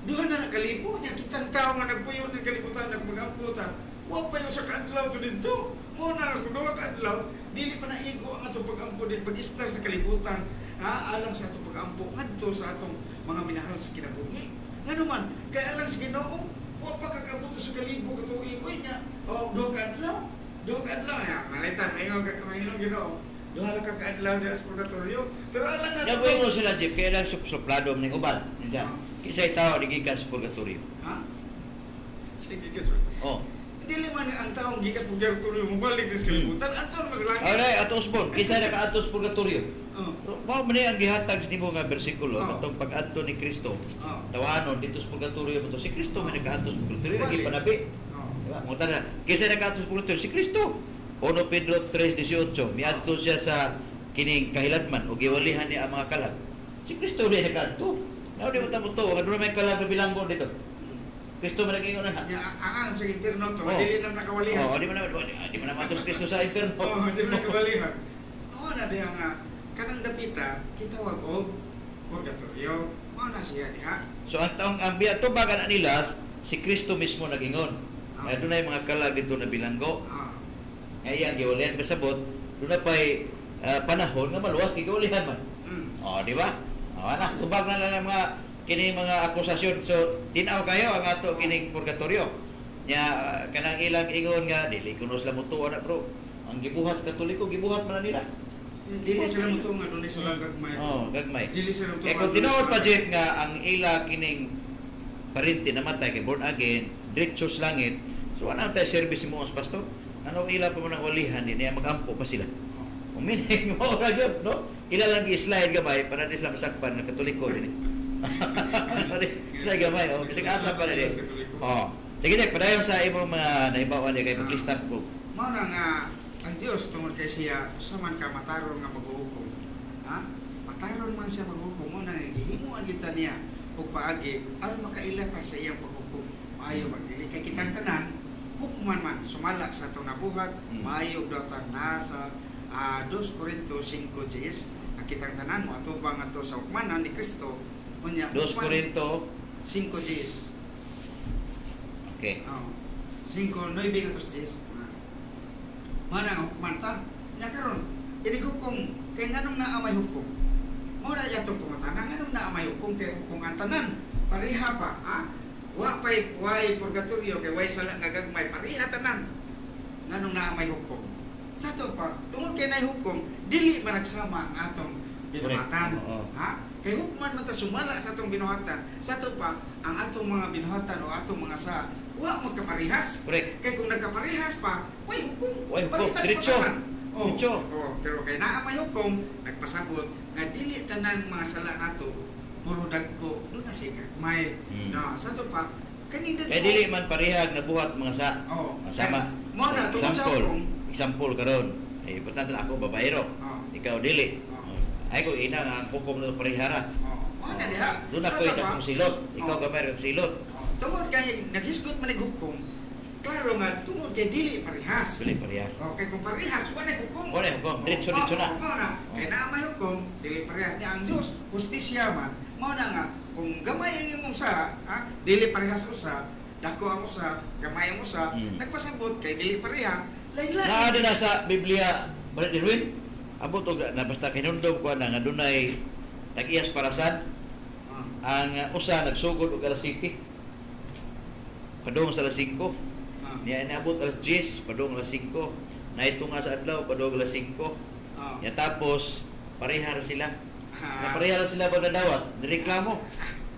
duha na nakalibo nya kitang tao nga nagpuyo ng kalibutan nagmagampo ta. Wa pa yung sa kaadlaw to didto. Mo na kung duha ka adlaw dili pa naigo ang atong pagampo din pag-istar sa kalibutan, ha, alang sa atong pagampo ngadto sa atong mga minahal sa kinabuhi. Ngano man kay alang sa Ginoo wa pa kakabot sa kalibo ka tuig uy nya. Oh, duha ka adlaw. Duha ka adlaw ya malitan maingon ka maingon Ginoo. Duha lang ka kaadlaw diha sa purgatorio. Pero alang nato. Nabuhay mo sila, Jeff, kaya lang suplado ning uban. Hindi. Ah. Kisay tao di gikan sa purgatorio. Ha? Sige kas. Oh. Dili man ang taong gikas purgatorio mobalik sa kalibutan ato mas langit. Alright, ato Osborne, kinsay nakaadto sa purgatorio? Oh. Mao man ni ang gihatag sa nimo nga bersikulo Oh. katong pag-adto ni Kristo. Oh. Tawanon dito sa purgatorio mo to si Kristo may nakaadto sa purgatorio Balik. ang panabi. Oh. Diba? Mo tana, kinsay nakaadto sa purgatorio si Kristo. 1 Pedro 3:18, miadto siya sa kining kahiladman o giwalihan niya ang mga kalag. Si Kristo rin nakaadto. Now di mo ta mo to, nga doon may kalag na bilanggo dito. Kristo man nag-ingon na. Nya ang sa impierno to, Oh. dili na nakawalihan. Oh, di mo na di mo na matos Kristo sa impierno. Oh, di na nakawalihan. Oo na diha nga kanang dapita kitawag og purgatorio. Mao na siya diha. So ang taong ang biya tubagan na nila si Kristo mismo nagingon. Ah. Nga dunay mga kalag dito na bilanggo. Ah. Nga iyang giwalihan pasabot, doon na pa'y panahon nga maluwas giwalihan man. Oh, di ba? Oh, ana, tubag na lang ang mga kini mga akusasyon. So tin-aw kayo ang ato kining purgatorio. Nya kanang ilang ingon nga dili kuno sila mutuo na bro. Ang gibuhat sa Katoliko gibuhat man na nila. Dili sila mo nga dunay sila gagmay. Oh, gagmay. Dili sila mo Kaya kung tinuod pa Jeff nga ang ila kining parente namatay kay born again, diretso sa langit. So ano tayo service mo as pastor? Ano ila pa man ang walihan din niya magampo pa sila. Umining mo ora gyud, no? Ila lang gi-slide gamay para di sila masakpan nga Katoliko din. Slide gamay, oh, bisag asa pa din. Oh. Sige Jack, padayon sa imong mga nahibawan ni kay paglista ko. Mao na nga ang Dios tungod kay siya usa man ka mataron nga maghuhukom. Ha? Mataron man siya maghuhukom mo na gihimuan kita niya og paagi aron makaila ta sa iyang paghukom. Maayo magdili kay kitang tanan hukman man sumala sa atong nabuhat, maayo og dawatan na sa 2 Corinto 5:10 ang kitang tanan mo atubang ato sa hukmanan ni Kristo unya 2 Corinto 5:10. Okay. Oh. 5, 9 atos 10. Mana ang hukman ta? Nya karon, ini hukom kay nganong naa may hukom? Mao na atong pangutana nganong naa may hukom kay kung ang tanan pareha pa, ha? Wa pay way purgatorio kay way sala nga gagmay pareha tanan. Nganong naa may hukom? Sa to pa, tungod kay nay hukom, dili man nagsama ang atong binuhatan. Correct. Oo. Ha? Kay hukman man ta sumala sa atong binuhatan. Sa to pa, ang atong mga binuhatan o atong mga sa wa magkaparehas. Correct. Kay kung nagkaparehas pa, way hukom. Way hukom. Parehas pa Diretso. tanan. Oh. Diretso. Oh, pero kay naa may hukom, nagpasabot nga dili tanan mga sala nato puro dagko, doon na siya gagmay. No, sa to pa, kaning dagko. Kay dili man parehag nabuhat mga sa. Oh. Sama. Mao na tungod sa Example. hukom. Example karon. Eh, importante na ako babaero. Oh. Ikaw dili. Oh. Ay ko ina nga ang hukom na parehara. Oh, mao na diha. Doon ako Sa to ina pa, kong silot. Ikaw Oh. gamay kang silot. Oh, tungod kay naghisgot man og hukom, klaro nga tungod kay dili parehas. Dili parehas. Oh, kay kung parehas wala hukom. Wala hukom. Diretso, Oh, diretso na. Oh, mao na. Kay naa may hukom, dili parehas niya ang Dios, hustisya man. Mao na nga kung gamay ang imong sa, ha, dili parehas usa, dako ang usa, gamay ang usa, nagpasabot kay dili pareha, lain-lain. Naa din na sa Biblia, Brother Erwin, abot og na basta kinundom ko na nga dunay tag-iyas parasan Ah, ang usa nagsugod og alas 7 padung sa alas 5. Niya inaabot alas 10 padung alas 5. Naito nga sa adlaw padung alas 5. Ya tapos pareha ra sila. Na pareha ra sila pag nadawat, nireklamo.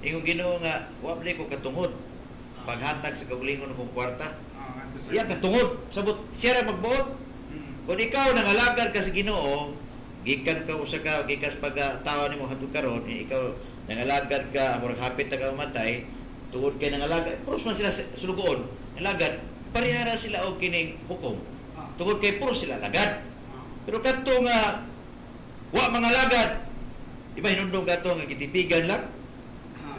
Ingon Ginoo nga wa ko katungod. Paghatag sa kaugalingon akong kwarta. Oh, ato sa Iya katungod, sabot siya ra magbuot. Kung ikaw nangalagad ka sa Ginoo, gikan ka usa ka gikan sa pagtawa nimo hantod karon, eh, ikaw nangalagad ka, murag hapit na ka mamatay, tungod kay nangalagad, puros man sila sulugoon, nangalagad, parehara sila og kining hukom. Tungod kay puros sila lagad. Pero kadto nga wa mangalagad, iba hinundong kato nga gitipigan lang.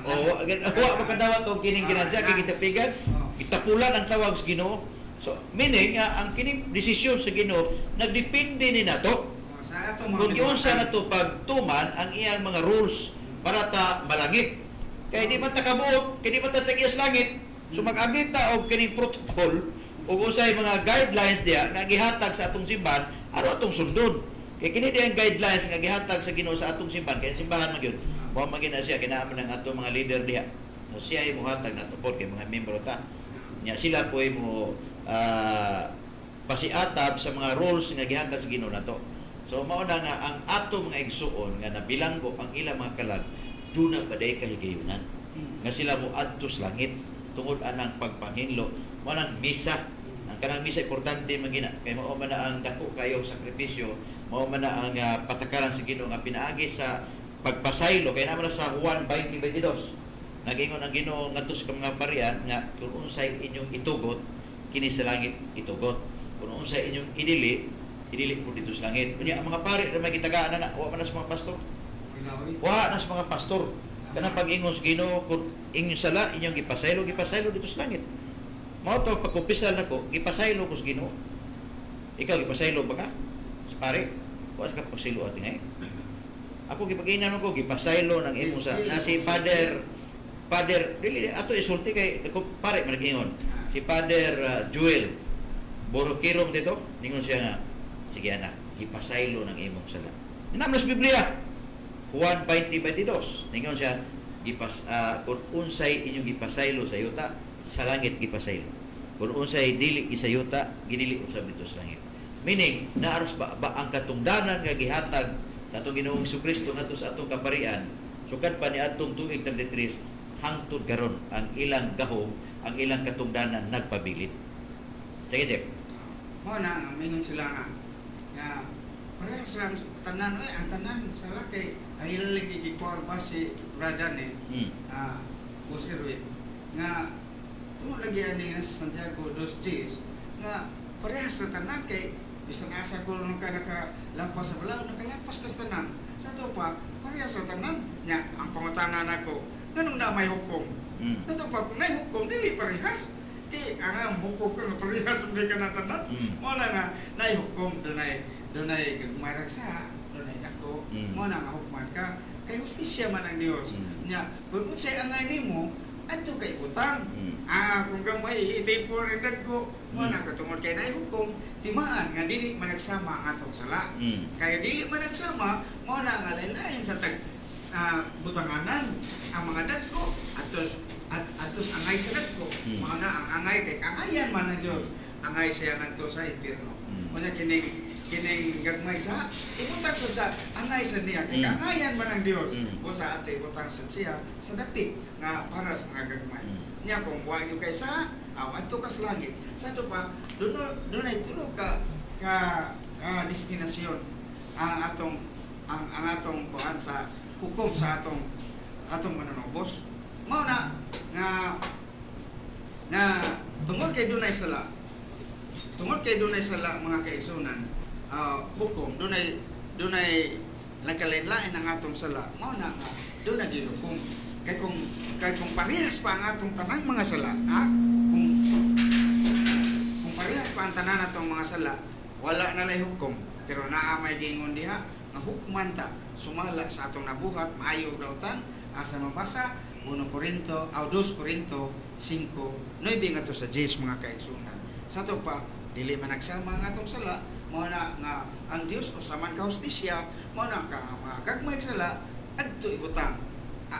O wa makadawat og kining ginasya kay gitipigan, gitapulan ang tawag sa Ginoo. So meaning nga ang kining desisyon sa Ginoo nagdepende ni nato. Oh, sa ato mga Kung giunsa na to pagtuman ang iyang mga rules para ta malangit. Kay di man ta kabuot, kay di man ta tag-iya sa langit. So mag-abit ta og kining protocol ug unsay mga guidelines diya nga gihatag sa atong simbahan aron atong sundon. Kay kini diya ang guidelines nga gihatag sa Ginoo sa atong simbahan, kay simbahan man gyud. Mao man gyud na siya kinahanglan ng atong mga leader diha. So, siya ay mohatag nato pod kay mga membro ta. Nya sila po ay mo pasiatab sa mga rules nga gihatag sa Ginoo nato. So mao na nga ang ato mga igsuon nga nabilanggo ang ilang mga kalag duna pa day kahigayunan nga sila mo adto sa langit tungod anang pagpanghinlo mo nang misa. Ang kanang misa importante man gina kay mao man na ang dako kayo sakripisyo, mao man na ang patakaran sa Ginoo nga pinaagi sa pagpasaylo kay naman na sa Juan 20:22 nagingon ang Ginoo ngadto sa mga parian nga kung unsay inyong itugot kini sa langit itugot, kung unsay inyong idili idili po dito sa langit. Unya ang mga pari ra may gitagaan na, wa man na sa mga pastor. Wa na sa mga pastor. Kanang pag-ingon sa Ginoo kung inyong sala inyong gipasaylo, gipasaylo dito sa langit. Mao to pagkumpisal nako, gipasaylo ko sa Ginoo. Ikaw gipasaylo ba ka? Sa pare? Wa sa ka pasaylo ati ngay. Ako gipaginan ko gipasaylo ng imo sa na si Father Father dili ato isulti kay dako pare man nag-ingon. Si Father Joel Borokirom dito, ningon siya nga sige anak, gipasaylo ng imong sala. Ninam sa Biblia. Juan 20:22. Ningon siya gipas kung unsay inyong gipasaylo sa yuta, sa langit gipasaylo. Kung unsay dili sa yuta, gidili usab dito sa langit. Meaning, naaras ba ang katungdanan nga gihatag sa atong Ginoong Kristo ngadto sa atong kaparian, sukad pa ni atong tuig 33 hangtod karon ang ilang gahom, ang ilang katungdanan nagpabilin. Sige, Jeff. Mao na nga mingon sila nga nga parehas lang tanan oy, ang tanan sala kay ang ilang lagi gikuha ba si Bradan eh. Boss Erwin nga tungod lagi ani nga sa Santiago dos G's nga parehas ra tanan kay bisan asa ko nung ka nakalampas sa balaod, nakalampas ka sa tanan. Sa ato pa parehas ra tanan nya ang pangutana nako nganong na may hukom. Sa ato pa kung nay hukom dili parehas kay ang hukom ka nga parehas man ka na tanan. Mao na nga nay hukom, dunay dunay gagmay sa dunay dako. Mao na nga hukman ka kay hustisya man ang Dios. Nya kung unsay angay nimo adto kay butang. Kung gamay itipon ang dagko, mao na katungod kay nay hukom timaan nga dili man nagsama ang atong sala. Kay dili man nagsama, mao na nga lain-lain sa tag butanganan ang mga dagko atos at atos angay sa dagko. Mao na ang angay kay kangayan man ang Dios. Angay siya ngadto sa impierno. Unya kining kining gagmay sa ibutang sa angay sa niya kay kangayan man ang Dios. Busa ato ibutang sa siya sa dapit nga para sa mga gagmay. Nya kung wa gyud kay sa adto ka sa langit. Sa ato pa dunay tulo ka ka destinasyon ang atong ang atong kuan sa hukom sa atong atong mananubos. Mao na nga na tungod kay dunay sala, tungod kay dunay sala mga kaigsunan, hukom dunay dunay nagkalain-lain ang atong sala. Mao na nga dunay gihukom kay kung parehas pa ang atong tanang mga sala, ha? Kung parehas pa ang tanan atong mga sala, wala na lay hukom. Pero naa may giingon diha nga hukman ta sumala sa atong nabuhat maayo ug dautan, asa mabasa 1 Corinto aw 2 Corinto 5:9 ngadto sa 10 mga kaigsunan. Sa ato pa dili man nagsama ang atong sala, mao na nga ang Dios usa man ka hustisya, mao na ka mga gagmay sala adto ibutang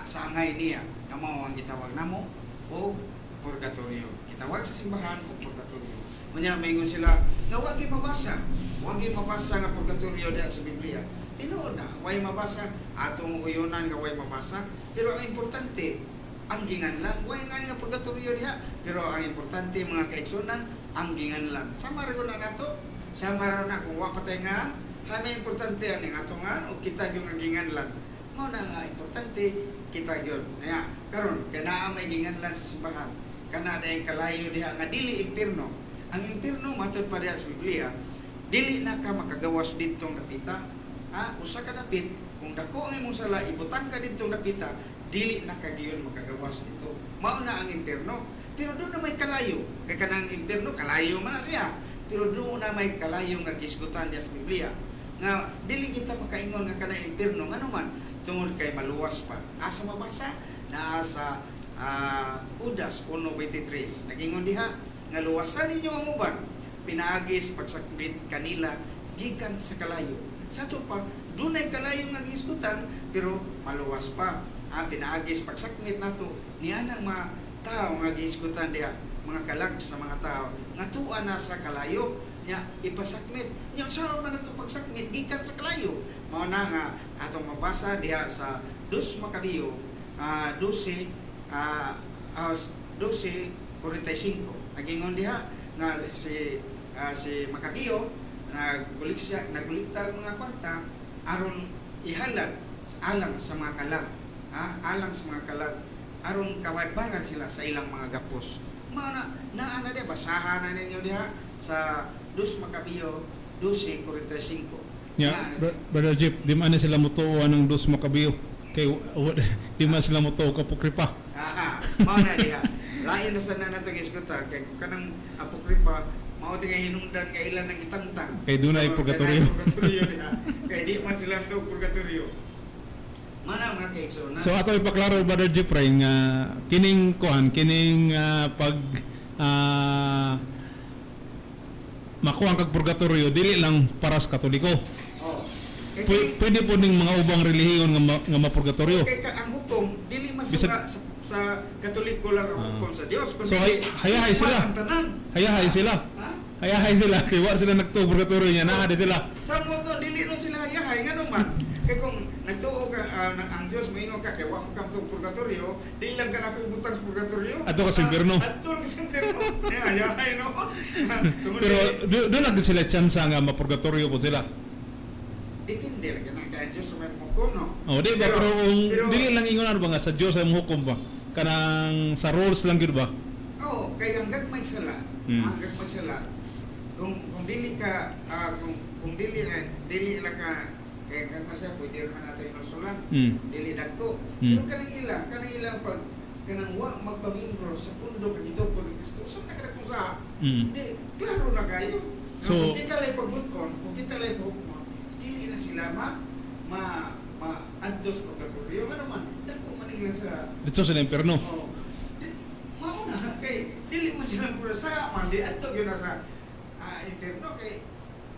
sa angay niya nga mao ang gitawag namo og purgatorio. Gitawag sa simbahan og purgatorio. Unya maingon sila nga wa gyud mabasa, wa gyud mabasa nga purgatorio diha sa Biblia. Tinuod na way mabasa, atong uyunan nga way mabasa, pero ang importante Ang ginganlan, way nga nga purgatorio diha. Pero ang importante, mga kaigsunan, ang ginganlan. Sama ra na nato. Sama ra na kung wa patay nga, ha, may importante ani ato nga o kita gyud nga ginganlan. Mao na nga importante kita gyud. Kaya karon kay naa may ginganlan sa simbahan. Kana dayang kalayo diha nga dili impierno. Ang impierno, matod pa diha sa Biblia, dili na ka makagawas didtong dapita. Ha, usa ka dapit, kung dako ang imong sala, ibutang ka didtong dapita, dili na ka gyud makagawas dito. Mao na ang impierno. Pero doon na may kalayo. Kay kanang impierno kalayo man na siya. Pero doon na may kalayo nga gisgutan diha sa Biblia. Nga dili kita makaingon nga kanang impierno, ngano man, tungod kay maluwas pa. Asa mabasa? Naa sa Judas 1:23. Nagingon diha nga luwasan ninyo ang uban pinaagi sa pagsakmit kanila gikan sa kalayo. Sa ato pa, dunay kalayo nga gihisgutan pero maluwas pa. Ah, pinaagi sa pagsakmit nato nianang mga tao nga gihisgutan diha, mga kalag sa mga tao nga tuwa na sa kalayo nya ipasakmit nya. Unsa man ato pagsakmit gikan sa kalayo? Mao na nga atong mabasa diha sa Dos Macabeo 12 12:45. Nagingon diha nga si Macabeo nagkuliksya, nagkulikta og mga kwarta aron ihalad alang sa mga kalag, ha, alang sa mga kalag aron kawadbaran sila sa ilang mga gapos. Mao na, naa na diha, basahan na ninyo diha sa Dos Macabeo 12:45. Yeah, Naa na. Brother Jeep, di man na sila mutuo ng Dos Macabeo. Kay di man sila mutuo og apokripa. Ah, mao na diha. Lain na sana nato gisgutan kay kung kanang apokripa mao ti hinungdan nga ilan ang gitangtang. Kay dunay Oh, purgatorio. kay purgatorio diha. Kay di man sila to purgatorio. Mana mga kaigsoon. So ato ipaklaro, Brother Jeffrey, nga kining kuan, kining pag makuha kag purgatorio dili lang para sa Katoliko. Oh. Kay Pwede po ning mga ubang relihiyon nga, nga mapurgatorio. Kay ka, ang hukom dili man sa, sa Katoliko lang ang hukom sa Dios kundi So, hayahay sila. ang tanan. Hayahay sila. Ha? Hayahay sila kay wa sila nagtuo purgatorio niya, naa di sila. Sa mo to dili nun sila hayahay, ngano man? Kay kung nagtuo ka ang Dios moingon ka kay wa mo kam purgatorio, dili lang ka nako ibutang sa purgatorio. Adto ka sa impyerno. Adto ka sa impyerno. Eh, hayahay no. Tungod Pero do na gud sila tsansa nga mapurgatorio po sila. Depende lagi na kay ang Dios may hukom no. Oh, di ba, pero kung dili lang ingon ano ba nga sa Dios ang hukom ba? Kanang sa rules lang gyud ba? Oh, kay ang gagmay sala, ang gagmay sala. Kung dili ka kung dili na dili lang ka, kay ang gagmay sala pwede naman natin inusulan. Dili dagko. Pero kanang ilang pag kanang wa magpamimbro sa pundo kag gitukod ni Kristo, usa na kada kung sa di klaro na kayo. So, kung kita lang pagbutkon, kung kita lang paghukumon, dili na sila ma ma ma adto sa purgatorio, ngano man dako man ilang sila. Dito sa impyerno. Oh. Di, mao na kay dili man sila puro sa man di adto gyud na sa impierno kay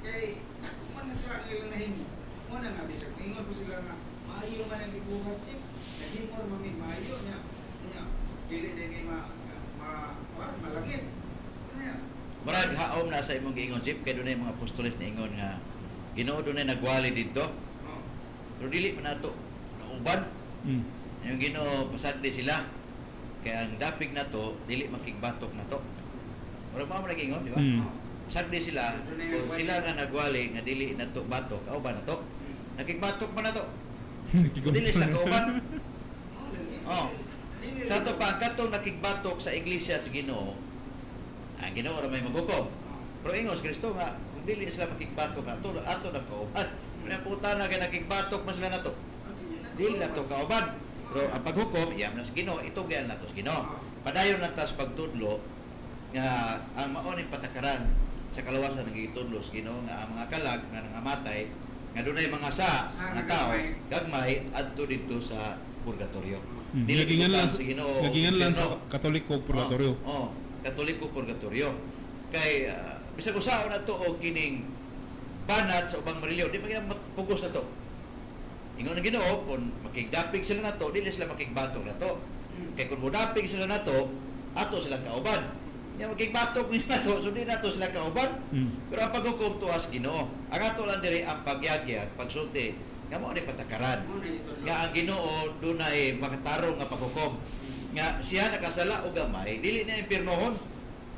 kay dako man na sa ang ilang nahimo. Mao na nga bisag ingon po sila nga maayo man ang gibuhat, chief. Nahimo ra man mig maayo nya. Nya dili din ni ma ma ma malangit. Nya. Murag haom na sa imong giingon, Jeep, kay dunay mga apostoles na ingon nga Ginoo, dunay nagwali didto. Pero dili man nato kauban. Yung Ginoo, pasagdi sila. Kay ang dapig nato dili makigbatok nato. Murag mao man nag-ingon, di ba? Mm. Pasagdi sila Dunay kung nagwali. sila nga nagwali nga dili nato batok, kauban nato. Nakigbatok man nato. Dili sila kauban. Mao lagi. Oh. Dili Sa ato pa, ang katong nakigbatok sa iglesia sa Ginoo, ang Ginoo ra may maghukom. Pero ingon si Kristo nga kung dili sila makigbatok nato, ato na kauban. Kung puta na kay nakigbatok man sila nato. Dili na to kauban. Pero ang paghukom, iyam na sa Ginoo, itugyan na to sa Ginoo. Padayon lang tas pagtudlo nga ang mao ning patakaran sa kalawasan ng gitudlo sa Ginoo nga ang mga kalag nga nangamatay nga dunay mga sa Sa nga tao gagmay. gagmay adto didto sa purgatorio. Dili Nagingan lang ibutang sa Ginoo nagingan lang sa impyerno. Katoliko purgatorio. Oh, Katoliko purgatorio. Kay bisag usaon na to og kining banat sa ubang relihiyon, di man gina pugos na to. Ingon ang Ginoo, kung makigdapig sila nato, dili sila makigbatok nato. Kay kung modapig sila nato, ato silang kauban. Nya makigbatok ni nato, so di nato sila kauban. Pero ang paghukom tuas Ginoo. Ang ato lang diri ang pagyagyag, pagsulti, nga mao ni patakaran. Mao na gitudlo. Nga ang Ginoo dunay makatarong nga paghukom. Nga siya nakasala og gamay, dili na impiernohon.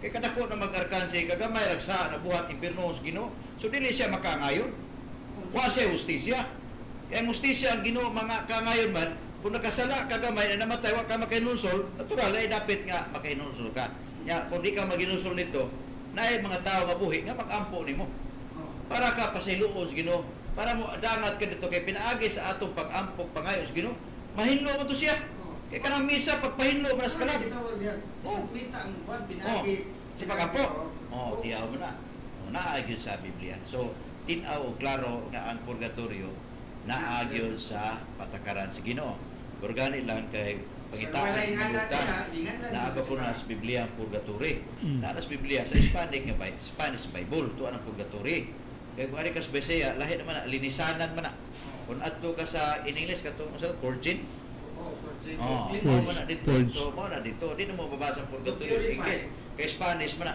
Kay kadako na mag-arkanse kagamay ragsa na buhat impiernohon sa Ginoo. So dili siya makangayon. Wa siya hustisya. Kaya ang hustisya ang Ginoo mga kangayon man, kung nakasala ka gamay na namatay wa ka makahinulsol, natural ay dapat nga makahinulsol ka. Nya kung di ka maghinulsol nito, naay mga tao nga buhi nga magampo nimo para ka pasayloon sa Ginoo, para mo dangat ka dito kay pinaagi sa atong pag-ampok pangayo sa Ginoo, mahinlo mo to siya. Kay kanang misa pagpahinlo man sa kalag. Gitawag diha. Oh. Submit ang kwan pinaagi. Sa pag-ampo. Oh, tiyaw mo na. Oh, naa gyud sa Biblia. So, tin-aw og klaro nga ang purgatorio naa gyud sa patakaran sa Ginoo. Pero gani lang kay pangitaan Sa walay ngalan magutan. niya, ginganlan Naa niya ba sa po na sa Biblia ang purgatory? Naa sa Biblia sa Hispanic nga Spanish Bible tuwa ang purgatory. Kay kung ari ka sa Bisaya, lahi naman na linisanan man na. Kung adto ka sa in English katong sa purging. Oh, purging. Oh, Cleanse. mao man na dito. Purge. So mao na dito, di na mo mabasa ang purgatory To sa purify. English. Kay Spanish man na.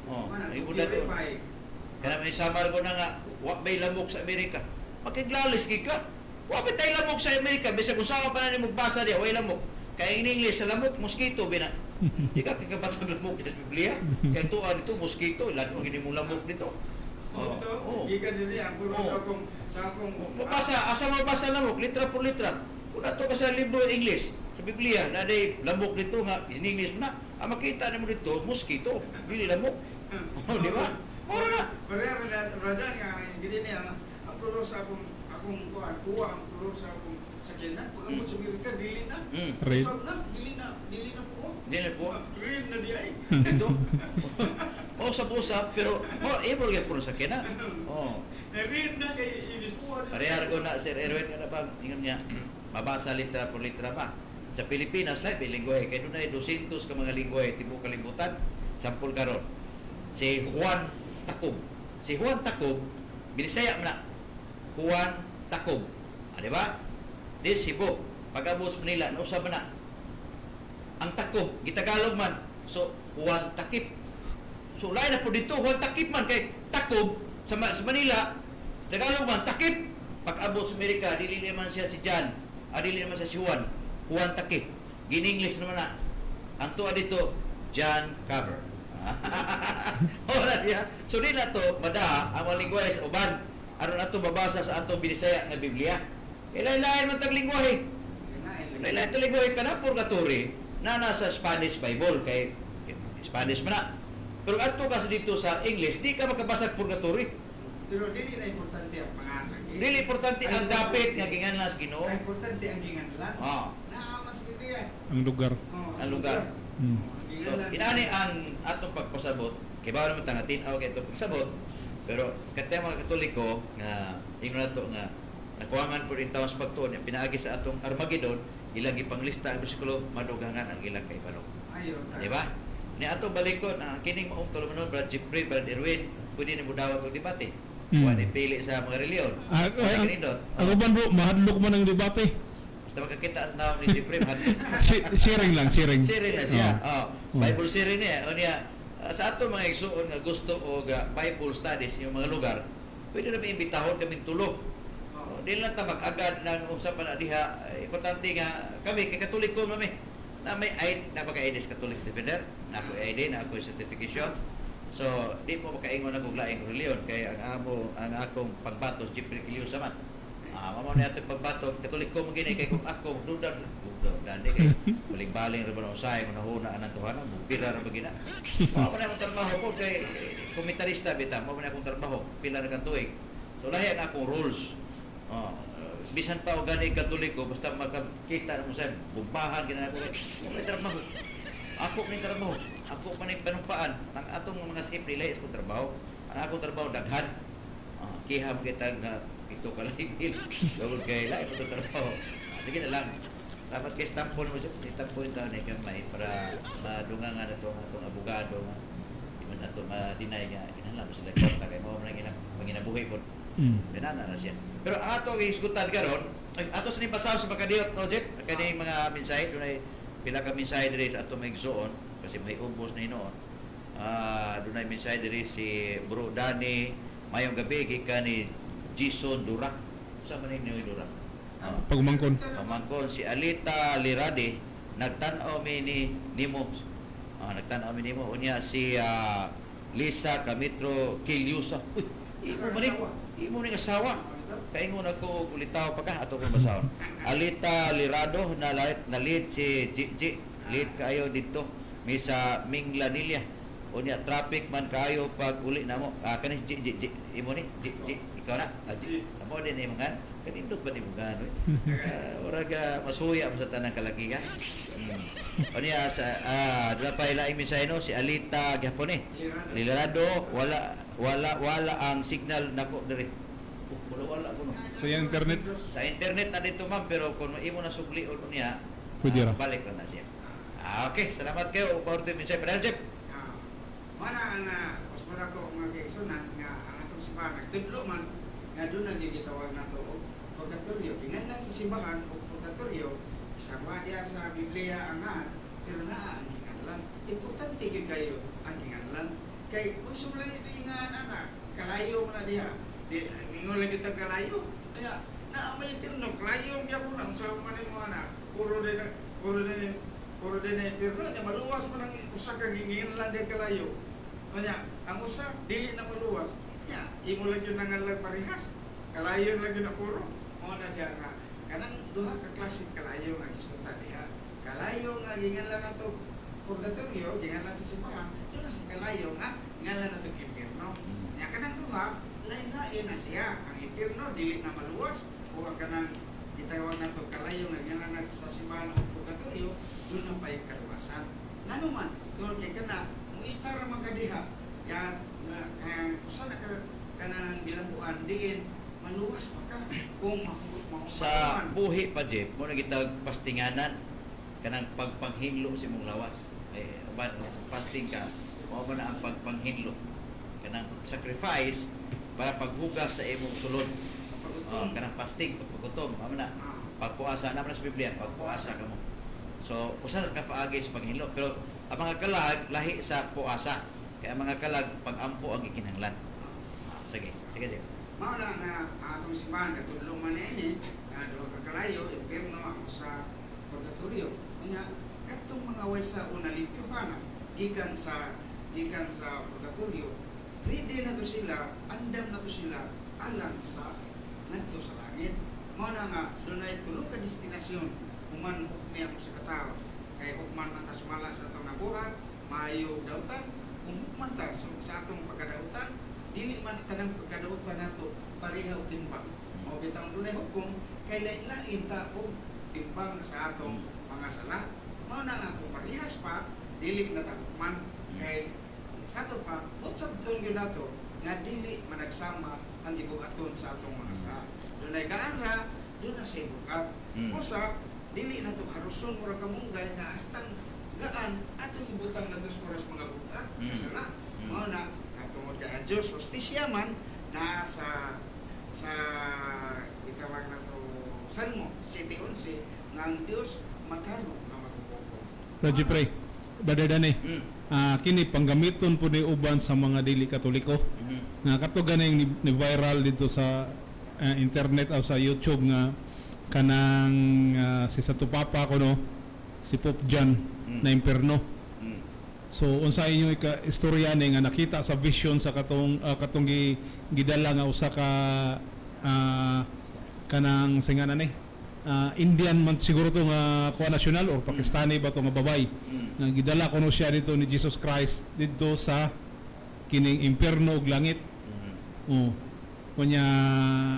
Oh, Mana, ay to buda doon. purify. Kana may samar ko na nga, wa may lamok sa Amerika. Makiglalis gid ka. Wa may tay lamok sa Amerika bisag unsa pa na nimo basa diya, way lamok. Kay in English sa lamok mosquito bina. Di ka kakabatag lamok sa Biblia. Kay tuwa dito mosquito, lalo gini mo lamok dito. Oh, Oh, oh. gikan diri ang kulo Oh. sa akong Mabasa, asa mabasa lamok, litra por litra. Kung ato ka sa libro English, sa Biblia, na day lamok dito nga, in English na, ang makita nimo dito, mosquito, dili lamok. Oh, di ba? Mura na. Pareha ra radan nga gini niya ang kulor sa akong kuan kuha ang kulor sa akong sakyanan pag abot sa Amerika dili na. Red. Usab na dili na po. Dili na po. Red na di ay. Dito. Oh, usap-usap, pero oh, ibor gyud sa kina. Oh. Na red na kay ibis po. Parehar ko na Sir Erwin nga na ba ingon niya mabasa litra por litra ba. Sa Pilipinas lahi may lingwahe kay dunay 200 ka mga lingwahe tibuok kalibutan. Sampol karon. Si Juan Tacob. Si Juan Tacob binisaya man na. Juan Tacob. Ah, di ba? Di Cebu. Pag-abot sa Manila, nausab man na. Ang Tacob, gitagalog man. So, Juan Takip. So, lain na po dito, Juan Takip man. Kay Tacob, sa Manila, Tagalog man, Takip. Pag-abot sa Amerika, dili naman siya si John. Ah, dili naman siya si Juan. Juan Takip. Gin-English naman na. Ang tuwa dito, John Cover. Ora siya. So, di na to, mada, ang mga lingwahe sa uban. Aron ato mabasa sa atong binisaya nga Biblia. Ilain-lain man tag lingwahe. Lain-lain tag lingwahe ka na purgatory na nasa Spanish Bible kay Spanish man na. Pero adto ka sa dito sa English, di ka makabasa purgatory. Pero dili na importante ang pangalan. Eh. Dili importante ang dapit nga ginganlan sa Ginoo. Ang importante ang ginganlan. Ah. Naa mas Biblia. Ang lugar. Oh, Ang lugar. Oh, ang So, ginganlan. inani ang atong pagpasabot, kay bawal naman tanga tin-aw kay itong pagsabot, pero katay mga Katoliko nga ingon nato nga nakuangan po rin taon sa pagtuon niya pinaagi sa atong Armageddon ilang ipanglista ang bersikulo madugangan ang ilang kaibalo. Ayo, ta. Di ba? Ni atong balikon ang kining maong tulumanon Brad Jeffrey, Brad Erwin, pwede ni mo dawat og debate. Wa ni pili sa mga reliyon. Ah, Wa ah, kanindot. Ako ba bro, mahadlok man ang debate. Basta makakita sa naong ni Jeffrey, mahadlok. Sharing lang, sharing. Sharing na siya. Oh. Oh, Bible sharing niya. O niya, sa ato mga igsuon nga gusto og Bible studies yung mga lugar, pwede na imbitahon kaming tulo. Oh. Oh, di lang ta mag-agad ng usapan na diha. Importante nga kami kay Katoliko mami. Na may ID, na baka ID sa Catholic Defender, na ako ID, na ako certification. So, di mo makaingon akong laing reliyon kay ang amo ang akong pagbatos Jeffrey Quiliosa man. Ah, mamo na ato pagbato Katoliko mo gini kay kung ako magduda duda dani kay baling-baling ra ba na usahay kung nahuna anang tuhanan pila ra ba gina. Mao man akong trabaho ko kay komentarista bitaw mao man akong trabaho pila na kang tuig. So lahi ang akong rules. Oh, bisan pa og gani Katoliko basta makakita mo sa bumbahan gina ako kay trabaho. Ako ni trabaho. Ako man ning panumpaan. Ang atong mga safe lahi sa akong trabaho. Ang akong trabaho daghan. Kiham kitag na ito ka bil. Dugod kay lahi pa trabaho. Sige na lang. Dapat kay stampon mo siya. Itampon taon ni gamay para madungangan na ang atong abogado nga di mas nato ma-deny nga kinahanglan mo sila kwarta kay mao man ang ilang panginabuhi pod. So inana na siya. Pero ang ato ang hisgutan karon, ay ato sa nipasahon sa makadiyot no Jeff, kaning mga mensahe dunay pila ka mensahe diri sa ato may igsuon kasi may ubos na hinuon. Dunay mensahe diri si Bro Danny mayong gabi gikan ni Jason Dura. Sa man ni Dura? Pagmangkon. Pamangkon si Alita Lirade. Nagtan-aw mi ni nimo. Nagtan-aw mi nimo. Unya si Lisa Camitro Kilyusa. Uy, imo man ni imo ni asawa. Kaingon ako og ulitaw pa ka ato kong basahon. Alita Lirado na late na late si G late kaayo didto mi sa Minglanilla. Unya traffic man kaayo pag uli namo. Kani si G G G imo ni G G ikaw na. G. Amo din imong ngan. Kanindot ba nimo ngan? Uy? Murag masuya mo sa tanang kalaki ka. Unya sa dula pa ilaing mensahe, no, si Alita gyapon eh. Lirado, wala wala wala ang signal nako diri. Oh, wala wala kuno. Sa iyang internet. Sa internet na dito, ma'am, pero kung imo na suglion niya, Pwede ra. Balik ra na siya. Okay, salamat kayo. Upaw rin mensahe. Pero Jeff, Mana ang usbara ko mga kaigsunan nga ang atong simbahan nagtudlo man nga doon ang gitawag nato og purgatorio. Ginganlan sa simbahan og purgatorio, isang diya sa Biblia ang han, pero naa ang ginganlan. Importante gyud kayo ang ginganlan. Kay unsa man lang ito ingan ana, kalayo man na diha. Di ingon lang kita kalayo. Kaya naa may impierno, kalayo gyapon na unsa man nimo ana. Puro din puro din puro din na impierno, nya maluwas man ang usa ka ginganlan diha kalayo. Kanya, ang usa dili na maluwas. Nya, imo lang yun nanganlan parehas. Kalayo lang yun na puro. Mao na diha nga kanang duha ka klase kalayo nga gisuta diha. Kalayo nga ginganlan nato purgatorio, ginganlan sa simbahan, doon na sa kalayo nga ngalan nato impierno. Nya kanang duha lain-lain na siya. Ang impierno dili na maluwas o ang kanang gitawag nato kalayo nga ginganlan na sa simbahan o purgatorio, doon na pa'y kaluwasan. Ngano man, tungod kay kana mo-istar man ka diha, ya na usa na ka kanang bilangguan diin maluwas pa ka kung Sa buhi pa, Jeff, mo na gitawag pastinganan kanang pagpanghinlo sa imong lawas. Eh, uban fasting ka, mao man na ang pagpanghinlo. Kanang sacrifice para paghugas sa imong sulod. Paggutom. Oh, kanang fasting, pagpagutom, mao man na. Pagpuasa na man sa Biblia, pagpuasa ka mo. So, usa ka paagi sa paghinlo. Pero ang mga kalag lahi sa puasa. Kaya ang mga kalag pag-ampo ang gikinahanglan. Sige, sige, Jeff. Mao na nga ang atong simbahan katudlo man ini nga duha ka kalayo, impierno ang sa purgatorio. Unya katong mga way sa una limpyohan na gikan sa purgatorio, ready na to sila, andam na to sila alang sa ngadto sa langit. Mao na nga dunay tulo ka destinasyon human hukmi ang usa ka tawo. Kay hukman man ta sumala sa atong nabuhat, maayo ug dautan. Kung hukman ta so, sa atong pagkadautan, dili man tanang pagkadautan nato pareha og timbang. Mao bitang dunay hukom kay lain-lain ta og timbang sa atong mga sala. Mao na nga kung parehas pa, dili na ta hukman kay sa ato pa, motsabton gyud nato nga dili managsama ang gibugaton sa atong mga sala. Dunay gaan ra, doon na say bugat. Usa, dili na to haruson mura kamunggay nga hastang gaan atong ibutang nato sa oras mga bugat. Sala. Mao na nga tungod kay ang Dios hustisya man na sa gitawag nato Salmo 7:11 nga ang Dios matarong nga maghukom. Brother Jeffrey, Brother Danny, kini panggamiton po ni uban sa mga dili Katoliko. Nga kato ganing ni viral dito sa internet o sa YouTube nga kanang si Santo Papa kuno si Pope John na imperno. So unsa inyo ika istorya ni nga nakita sa vision sa katong gidala nga usa ka kanang singa na ni Indian man siguro to nga kuha national or Pakistani ba to nga babay nga gidala kuno siya dito ni Jesus Christ dito sa kining impierno ug langit. Oh. Kunya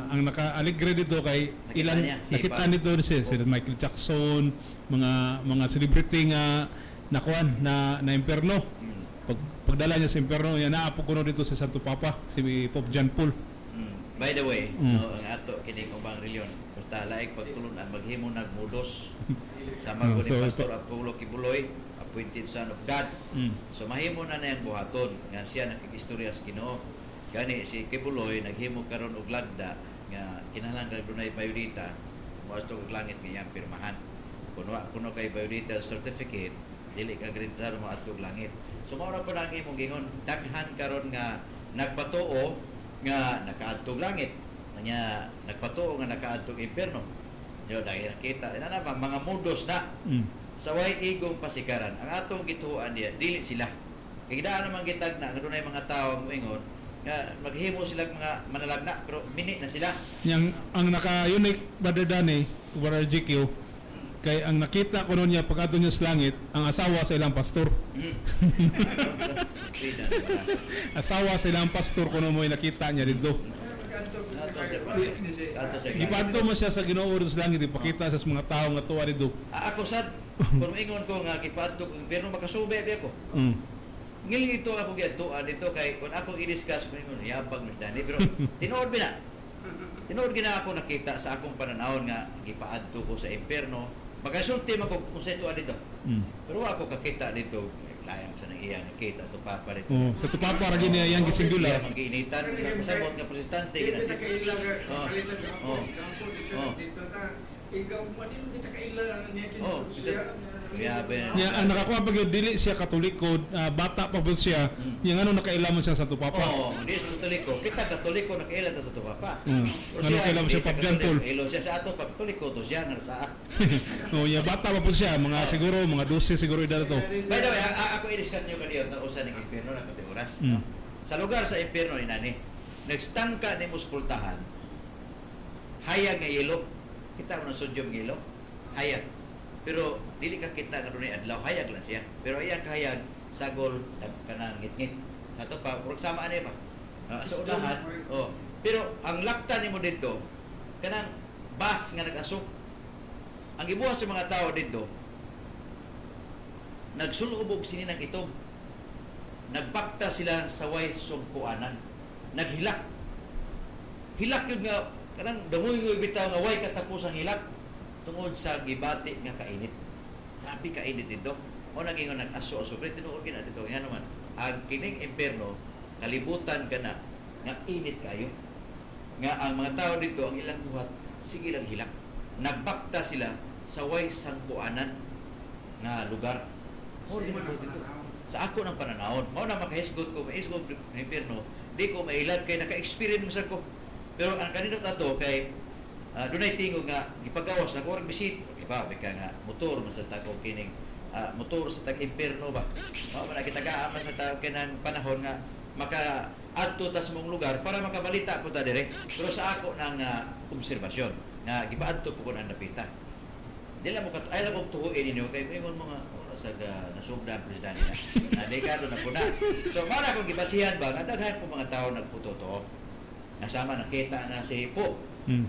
ang naka-aligre dito kay Nakita ilan niya, si nakita nito si Michael Jackson, mga celebrity nga nakuan na na impierno. Pagdala niya sa impierno, niya naa po kuno dito sa Santo Papa, si Pope John Paul. By the way, no, ang ato kining ubang reliyon, basta laik pagtulunan maghimo nagmudos sa mga ni Pastor Apollo Quiboloy, appointed son of God. So mahimo na niyang buhaton nga siya nakikistorya sa Ginoo. Gani si Quiboloy naghimo karon og lagda nga kinahanglan kag dunay biodata moadto og langit nga iyang pirmahan. Kun wa kuno kay biodata certificate, dili ka grantisado mo adto og langit. So mao ra po na ang imong gingon, daghan karon nga nagpatuo nga nakaadtog langit. Nya nagpatuo nga nakaadtog impierno. Yo dahil nakita ina na ba, mga mudos na. Sa way igong pasikaran, ang atong gituoan diya dili sila. Kay gidaan naman gitag na nga dunay mga tawo ang moingon nga maghimo sila mga manalagna pero mini na sila. Yang ang naka-unique, Brother Danny, Brother GQ, kay ang nakita ko niya pag-adto niya sa langit, ang asawa sa ilang pastor. Pida, wala. Asawa sa ilang pastor kuno mo nakita niya dito. Kanto sa Ato siya pa. Ato siya. Gipadto mo siya sa Ginoo sa langit, ipakita sa mga tao nga tuwa dito. Ah, ako sad kung moingon ko nga gipadto ko pero makasubi abi ako. Ngil ito ako giadtuan dito kay kung ako i-discuss mo ingon yabag mas Danny pero tinuod bina. Tinuod gina ako nakita sa akong pananawon nga gipaadto ko sa impierno. Makasulti man ko kung sa ituan dito. Pero wa ako kakita dito. Layang sa nang iyang nakita sa papa dito. Oh, sa tupapa ra gini yang Iya gisingular. man giinitan, pasabot nga protestante Di gina. kita kaila ka Oh. palitan ka Oh. kampo dito Oh. dito ta. Ikaw mo din kita kaila niya Oh, kinsa siya. Grabe na. Niya ang nakakuha pa gyud dili siya Katoliko, bata pa po siya. Niya ngano nakailaman siya sa tupapa. Oo, di sa Katoliko. Kita Katoliko nakaila ta sa tupapa. Pero Ano kailan di siya Pap John Katoliko. Paul? Ilo siya sa ato pag Katoliko to siya nga sa. Oh, niya bata pa po siya, mga siguro mga 12 siguro edad to. By the way, ako i-discuss niyo kaniyo na usa ning impyerno na pati oras. No? Sa lugar sa impyerno ni nani, nagstangka ni pultahan. Hayag nga yelo. Kita mo ng sodium nga yelo. Hayag. Pero dili ka kita nga dunay adlaw, hayag lang siya. Pero iyang kahayag sagol nag kanang ngitngit. Ato pa, murag sama ani ba? Ah, sa unahan, oh. Pero ang lakta nimo dito, kanang bus nga nag-asok. Ang gibuhat sa mga tao dito, nagsulubog sini ng itom. Nagbakta sila sa way sugpuanan. Naghilak. Hilak yun nga, kanang dangoy-ngoy bitaw nga way katapos ang hilak tungod sa gibati nga kainit. Grabe kainit dito. O naging nag-aso-aso. Pero tinuod gina dito. Nga naman, ang kining impierno, kalibutan ka na, nga init kayo. Nga ang mga tao dito, ang ilang buhat, sige lang hilak. Nagbakta sila sa way sangkuanan nga lugar. Mo rin Sa dito. Sa ako ng pananawon, mao na makahisgot ko, mahisgot ng impierno, di ko mailad kay naka-experience mo sa ko. Pero ang kanino tato kay dunay tingog nga gipagawas na ko orang bisit, di ba bika nga motor man sa tago kining motor sa tag impierno ba. Mao man na gitagaan man sa tag kinang panahon nga maka adto ta sa mong lugar para makabalita po ta dire. Pero sa ako nang obserbasyon nga gipaadto po ko ang napita. Di lang mo kat ay lang kong tuhuin ninyo kay moingon mga oras sa nasugdan presidente na. Na dekado na po na. So para akong gibasihan ba nga daghan po mga tao nagputotoo. Nasama nakita na si Pope.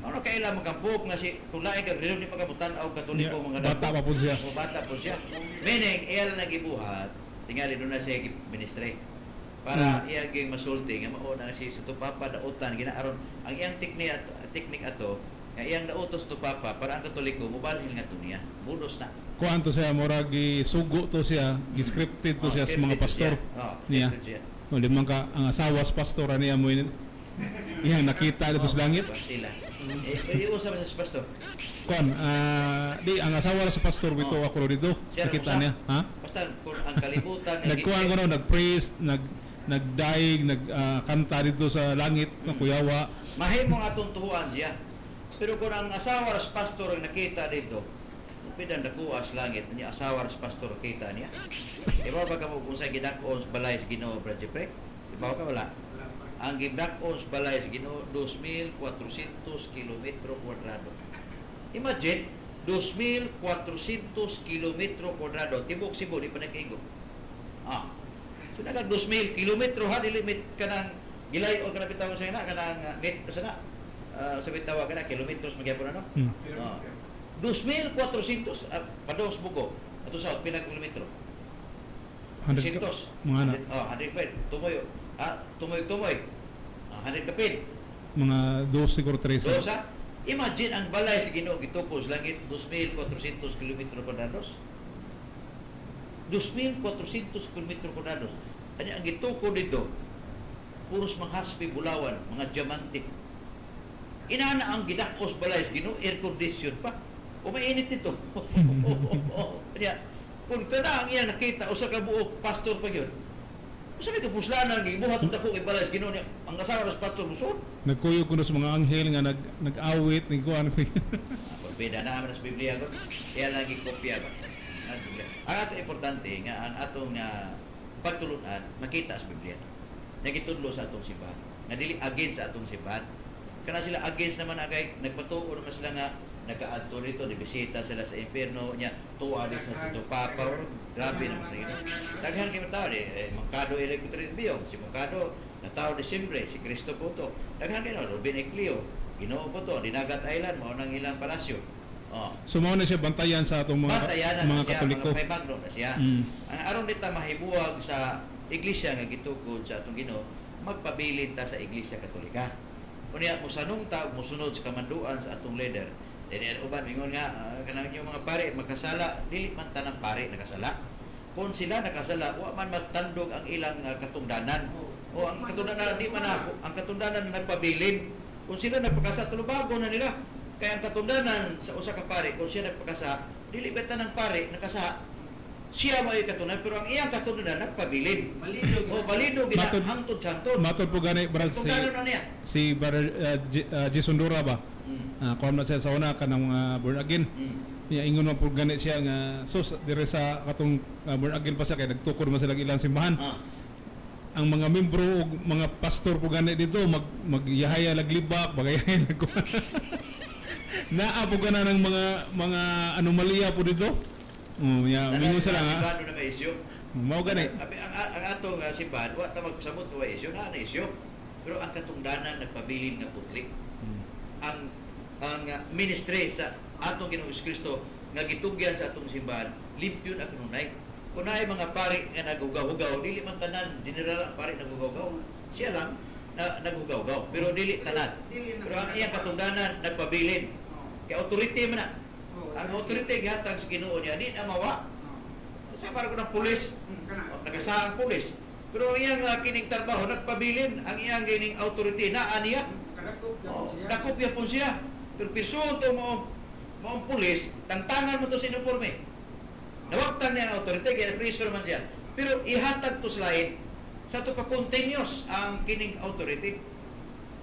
Ano kailan mo kang Pope nga si kung lain kag relihiyon di pa ka mutan-aw Katoliko Yeah, mga bata pa po siya. O bata po siya. Meaning iyal nagibuhat tingali doon na siya ministry para iya ging masulti nga mao na si sa tupapa dautan ginaaron ang iyang teknik ato, teknik ato nga iyang nautos tupapa para ang Katoliko mobalhin nga niya budos na. Kuan to siya, murag gisugo to siya, gi-scripted to Oh, siya sa mga scripted to pastor. siya. Oh, Niya. scripted siya. O, limang ka ang asawa sa pastor niya mo iyang nakita dito sa langit. Pastila. Eh, iusa ba sa pastor? Kuan, di ang asawa ra sa pastor bito Oh. ako dito. Siya ra Nakita usa. niya, ha? Basta kung ang kalibutan nga Nagkuan ko no, nag-praise, nagdaig, nagkanta dito sa langit, ng kuyawa. Mahimong atong tuhuan siya. Pero kung ang asawa ras pastor ang nakita dito, pidan dakuas langit niya asawa ras pastor kita niya. Iba ba ka mo kung sa gidak-on sa balay sa Ginoo, Brad Jeffrey? Iba ka wala? Wala pa. Ang gidak-on sa balay sa Ginoo 2,400 kilometro kwadrado. Imagine, 2,400 kilometro kwadrado. Tibok Cebu, di pa nagkaigo. Ah. So nagag 2,000 kilometro ha, dili mit kanang gilay o kanang bitaw sa ina kanang mit sa na. Sa bitaw kana kilometros magyapon ano? Ah. 2,400 padong sa Bugo. Ato sa pila kilometro? 100 200. mga ana, Oh, 100 pa. Tumoy. Ah, tumoy tumoy. Ah, 100 kapin. Mga dos siguro tres. Dos ha? Imagine ang balay sa Ginoo gitukos langit 2,400 kilometro kwadrados. 2,400 kilometro kwadrados. Ani ang gituko dito puros mga haspi bulawan, mga diamante. Inana ang gidakos balay sa Ginoo, air condition pa. O mainit dito. Kanya, kung kana ang iyang nakita usa ka buok pastor pa gyud. Usa may kapuslanan gibuhat og dako kay balay sa Ginoo niya. Ang asawa sa pastor musod. Nagkuyog ko na sa mga anghel nga nag-awit, nagkuan ko. Pagpida na naman sa Biblia ko. Kaya lagi kopya ba? Naa sa Biblia. Ang ato importante nga ang atong pagtulunan makita sa Biblia. Nagitudlo sa atong simbahan. Nga dili against sa atong simbahan. Kana sila against naman agay nagpatuo naman sila nga nakaadto dito, nibisita sila sa impierno nya, tuwa di sa Santo Papa, or, grabe naman sila. Daghan kay tao di eh, Moncado Electric Biyong, si Moncado natao Desembre, si Cristo po to. Daghan kay no, Ruben Ecleo, Ginoo po to, Dinagat Island, mao nang ilang palasyo. Oh. So mao na siya bantayan sa atong mga Bantayanan mga na siya, Katoliko. mga paymagno na siya. Ang aron di ta mahibuwag sa iglesia nga gitukod sa atong Ginoo, magpabilin ta sa Iglesia Katolika. Unya mosanong ta ug mosunod sa kamanduan sa atong leader. Then uban mingon nga kanang inyong mga pare magkasala, dili man tanang pare nakasala. Kung sila nakasala, wa man magtandog ang ilang katungdanan. O ang katungdanan di man ako, ang katungdanan na nagpabilin. Kung sila nagpakasa, tulubago na nila. Kaya ang katungdanan sa usa ka pare, kung siya nagpakasa, dili ba tanang pare nakasa? Siya mo katungdanan, pero ang iyang katungdanan nagpabilin. Balido. O balido gina hangtod sa hangtod. Matod po gani, Brad, si Katungdanan na niya. si Brother Jason Dora ba? Kuan na siya sa una kanang mga born again. Niya ingon man po gani siya nga so dire sa katong born again pa siya kay nagtukod man sila ilang simbahan. Ang mga membro og mga pastor po gani dito magyahaya laglibak, magyahaya lag naa po gana ng mga anomalya po dito. Oh, ya, mingon sila nga. Simbahan na may issue. Mao gani. Ang atong simbahan, wa ta magpasabot wa issue, naa na issue. Pero ang katungdanan nagpabilin nga putli. Ang ministry sa atong Ginoong Kristo nga gitugyan sa atong simbahan, limpyo na kanunay. Kung naay mga pari nga naghugaw-hugaw, dili man tanan general ang pari naghugaw-hugaw. Siya lang na naghugaw-hugaw, pero dili tanan. Dili na Pero ang iyang katungdanan nagpabilin. Kay authority man na. Ang authority gihatag sa Ginoo niya di na mawa. Sa para ko ng pulis, Kana. oh, nagasaang pulis. Pero ang iyang kining trabaho nagpabilin, ang iyang kining authority naa niya. Kadakop Oh, siya. dakop yapon siya. Pero pirsuon to maong pulis, tangtangan mo to sa uniforme. Nawagtan niya ang authority, kaya na-pressure man siya. Pero ihatag to sa lain, sa to pa continuous ang kining authority.